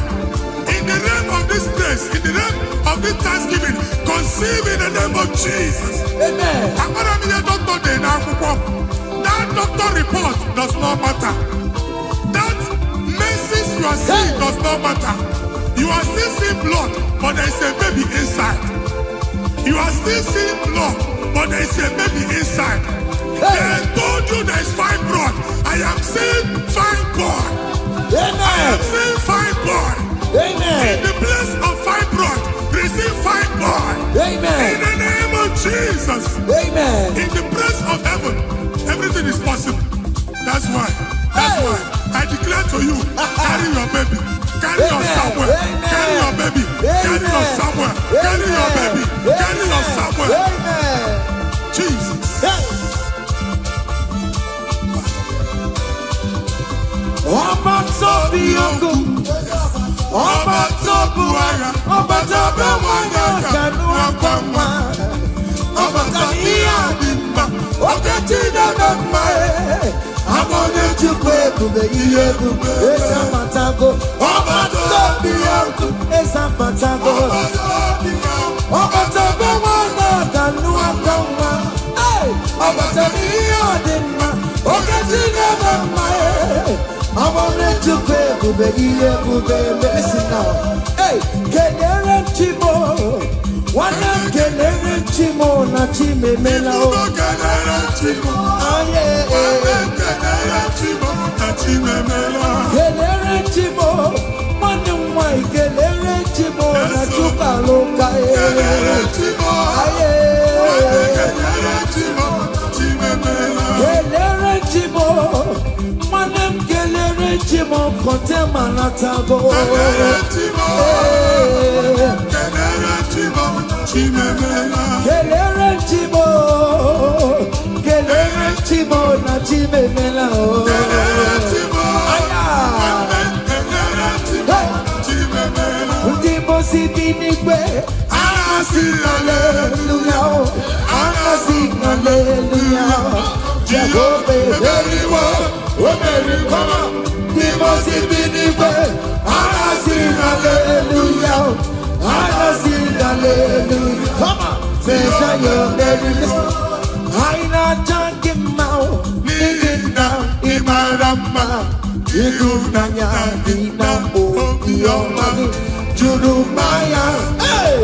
In the name of this grace, in the name of this thanksgiving, conceive in the name of Jesus. Amen. Akpara m ihe dọkịta dị n'akwụkwọ. That doctor report does not matter. That menses you are seeing does not matter. You are still seeing blood, but there is a baby inside. You are still seeing blood, but there is a baby inside. They told you there is fibroid. I am seeing fibroid. I Amen. am seeing fibroid. Amen. In the place of fibroid, receive fibroid. In Amen. the name of Jesus. Amen. In the place of heaven, everything is possible. That's why. That's Hey. why I declare to you, carry your baby. Carry your Amen. Samuel. Amen. Carry your baby. Carry your Amen. Samuel. Carry your baby. Carry your Samuel. Amen. Jesus. Hey. Ọba tó bí ogun, ọba tó bu agha, ọba tó bẹ nwanyị kanụ akwa nwa, ọbata ihe a dị mma, oke Chineke mma, ama onye Chukwu ebube, ihe ebube, eze amatago, ọba tó bí ogun, eze amatago, ọbata bẹ nwanyị kanụ akwa nwa, ọbata ihe ọ dị mma, oke Chineke mma, amame Chukwu ebube, ihe ebube. Listen now. Hey, kelere Chimo, nwanne m, kelere Chimo na Chimemela o. Ifugo kelere Chimo. Aye. Nwanne kelere Chimo na Chimemela. Kelere Chimo, nwanne m nwanyị, kelere Chimo na Chukwualuka. Kelere Chimo. Aye. Nwanne kelere Chimo na Chimemela. Kelere Chimo, nwanne m, kelere Chimo kọnte manatago. Kelere Chimo. Ee. Kelere Chimo na Chimemela. Kelere Chimo, kelere Chimo na Chimemela o. Kelere Chimo. Aya. Nwanne, kelere Chimo na Chimemela. Ndị mosi bi n'igwe, Anasị haleluya o. Anasị haleluya. Jehova emeriwo, o meriri. Come on. Ndị mosi bi n'igwe, anasị haleluya o. Anasị haleluya. Come on. Mesaya meriri. Anyị na-aja gị mma o, N'ihi na ị mara mma, ịhụnanya gị na obiọma gị juru mmanya. Hey!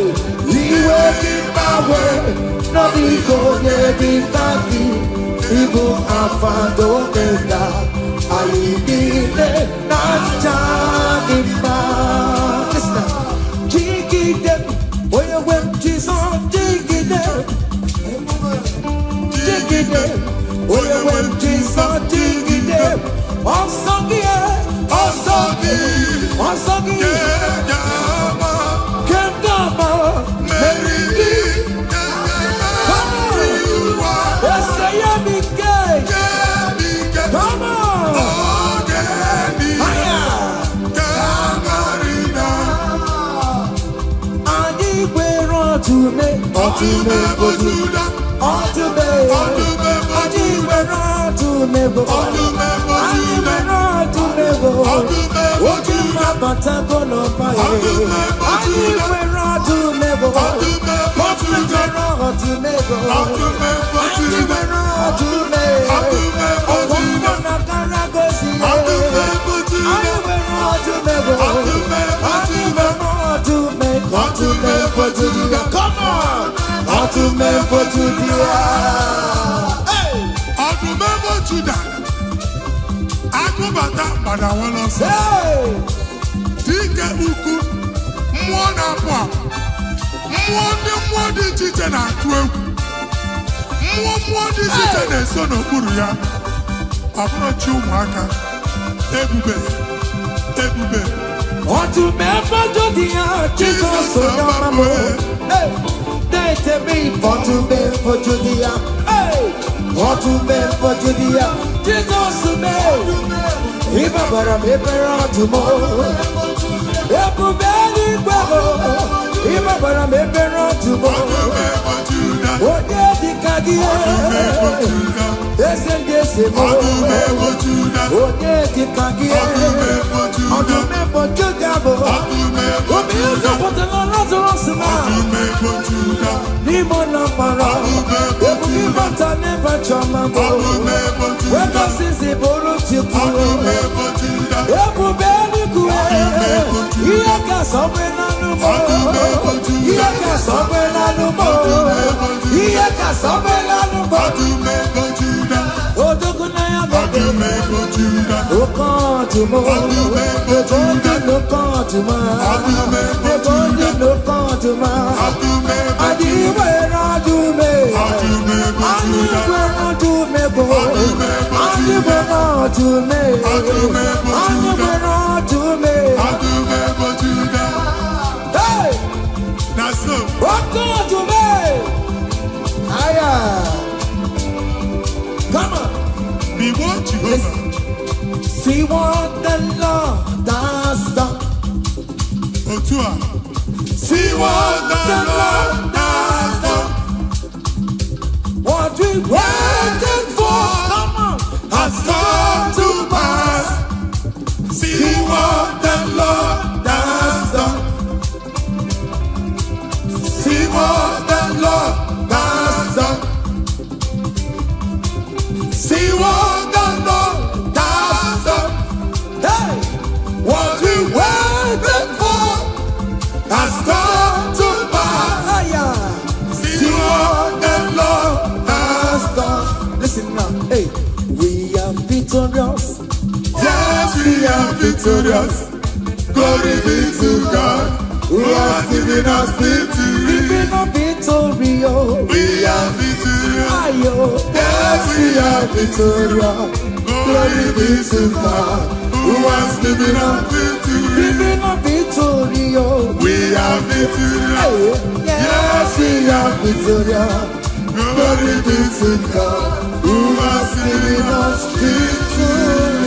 Iwe gị mgbanwe n'ọdịghị onye dị ka gị. Ịbụ Alfa na Omega, anyị niile na-aja gị mma. Listen now. Jigide m, onye nwe m Jizọs, jigide m. Jigide m, onye nwe m Jizọs, jigide m. Ọsọ gị, Ọsọ gị ọsọ gị ga-ama kemgbe ama mmeri gị ga-emeri ụwa. Ese ya m ike. Ike, Come on. oge niile Aya. ga-amarị na Anyị nwere ọtụme. Ọtụme bụ Juda. Ọtụme. Ọtụme bụ Anyị nwere ọtụme bụ. Ọtụme bụ Anyị Juda. nwere ọtụme bụ. Ọtụme bụ Oke Juda. mmabatago n'ọba ya. Ọtụme bụ Anyị Juda. nwere ọtụme bụ. Ọtụme bụ Juda. Nwere ọtụme bụ. Ọtụme bụ Anyị Juda. nwere ọtụme. Ọtụme bụ Juda. Ọgwụgwọ na karagosi. Ọtụme bụ Juda. Anyị nwere ọtụme bụ. Ọtụme bụ Anyị Juda. nwere ọtụme. Ọtụme bụ Juda. Come on. Ọtụme bụ Juda. Hey! Ọdụm ebo Juda, agụbata gbadawala ọsọ. Hey! Dike ukwu, mmụọ na-apụ apụ, mmụọ ndị mmụọ dị iche iche na-atụ egwu, mmụọ mmụọ dị iche iche na-eso n'okpuru ya. Ọ bụrụ chi ụmụaka, ebube, ebube. Ọtụme bụ Juda, Jizọs onye ọma m. Hey! Na-etebe ọtụme bụ Juda. Hey! Ọtụme bụ Juda, Jizọs mee. Ịbabara m ebere ọdụm. Ebube eluigwe bụ. Ịbabara m ebere ọdụm. Ọdụm ebo Juda. Onye dịka gị? Ọdụm ebo Juda. Eze ndị eze m. Ọdụm ebo Juda. Onye dịka gị? Ọdụm ebo Juda. Ọdụm ebo Juda bụ. Ọdụm ebo Obi Juda. ụzọpụtara Lazarus na Ọdụm ebo Juda. n'ime ụlọ mkpọrọ. Ọdụm ebo Ebube Juda. ịbata n'ebe chiọma bụ. Ọdụm ebo Juda. Wekọsisi bụrụ Chukwu. Ọdụm ebo Juda. Ebube eluigwe. Ihe ka sọgbe n'anụ m. Ọdụm ebo Juda. Ihe ka sọgbe n'anụ m. Ọdụm ebo Juda. Ihe ka sọgbe n'anụ m. Ọdụm ebo Juda. Odogwu na ya bụ. Ọdụm ebo Juda. Oke ọdụm. Ọdụm ebo Ebe Juda. ndị n'oke ọdụm. Ọdụm ebo Ebe ndị Juda. n'oke ọdụm. Ọdụm ebo Anyị nwere ọdụm. Ọdụm ebo Anyị Juda. nwere ọdụm ebo. Ọdụm ebo Anyị Juda. nwere ọdụm. Ọdụm ebo Anyị Juda. nwere ọdụm. Ọdụm ebo Juda. Hey! Na so. Oke ọdụm. Aya. Come on. Igbo Jehova. See what the Lord has done. Otu a. See what the Lord has done. What we waited for, come on, Has come to pass. See what the Lord has done. See what the Lord has done. See what the Lord has done. Hey! What we waited for has come to pass. Aya. See what the Lord has Has done. Listen now. Hey, we are victorious. Yes, we are victorious. Glory be to God who has given us victory. Living a victory. Oh. We are victorious. Ayo. Yes, we are victorious. Glory be to God who who has given us victory. Giving us victory, oh. We are victorious. Yes, we are victorious. Glory be to God who has given us victory.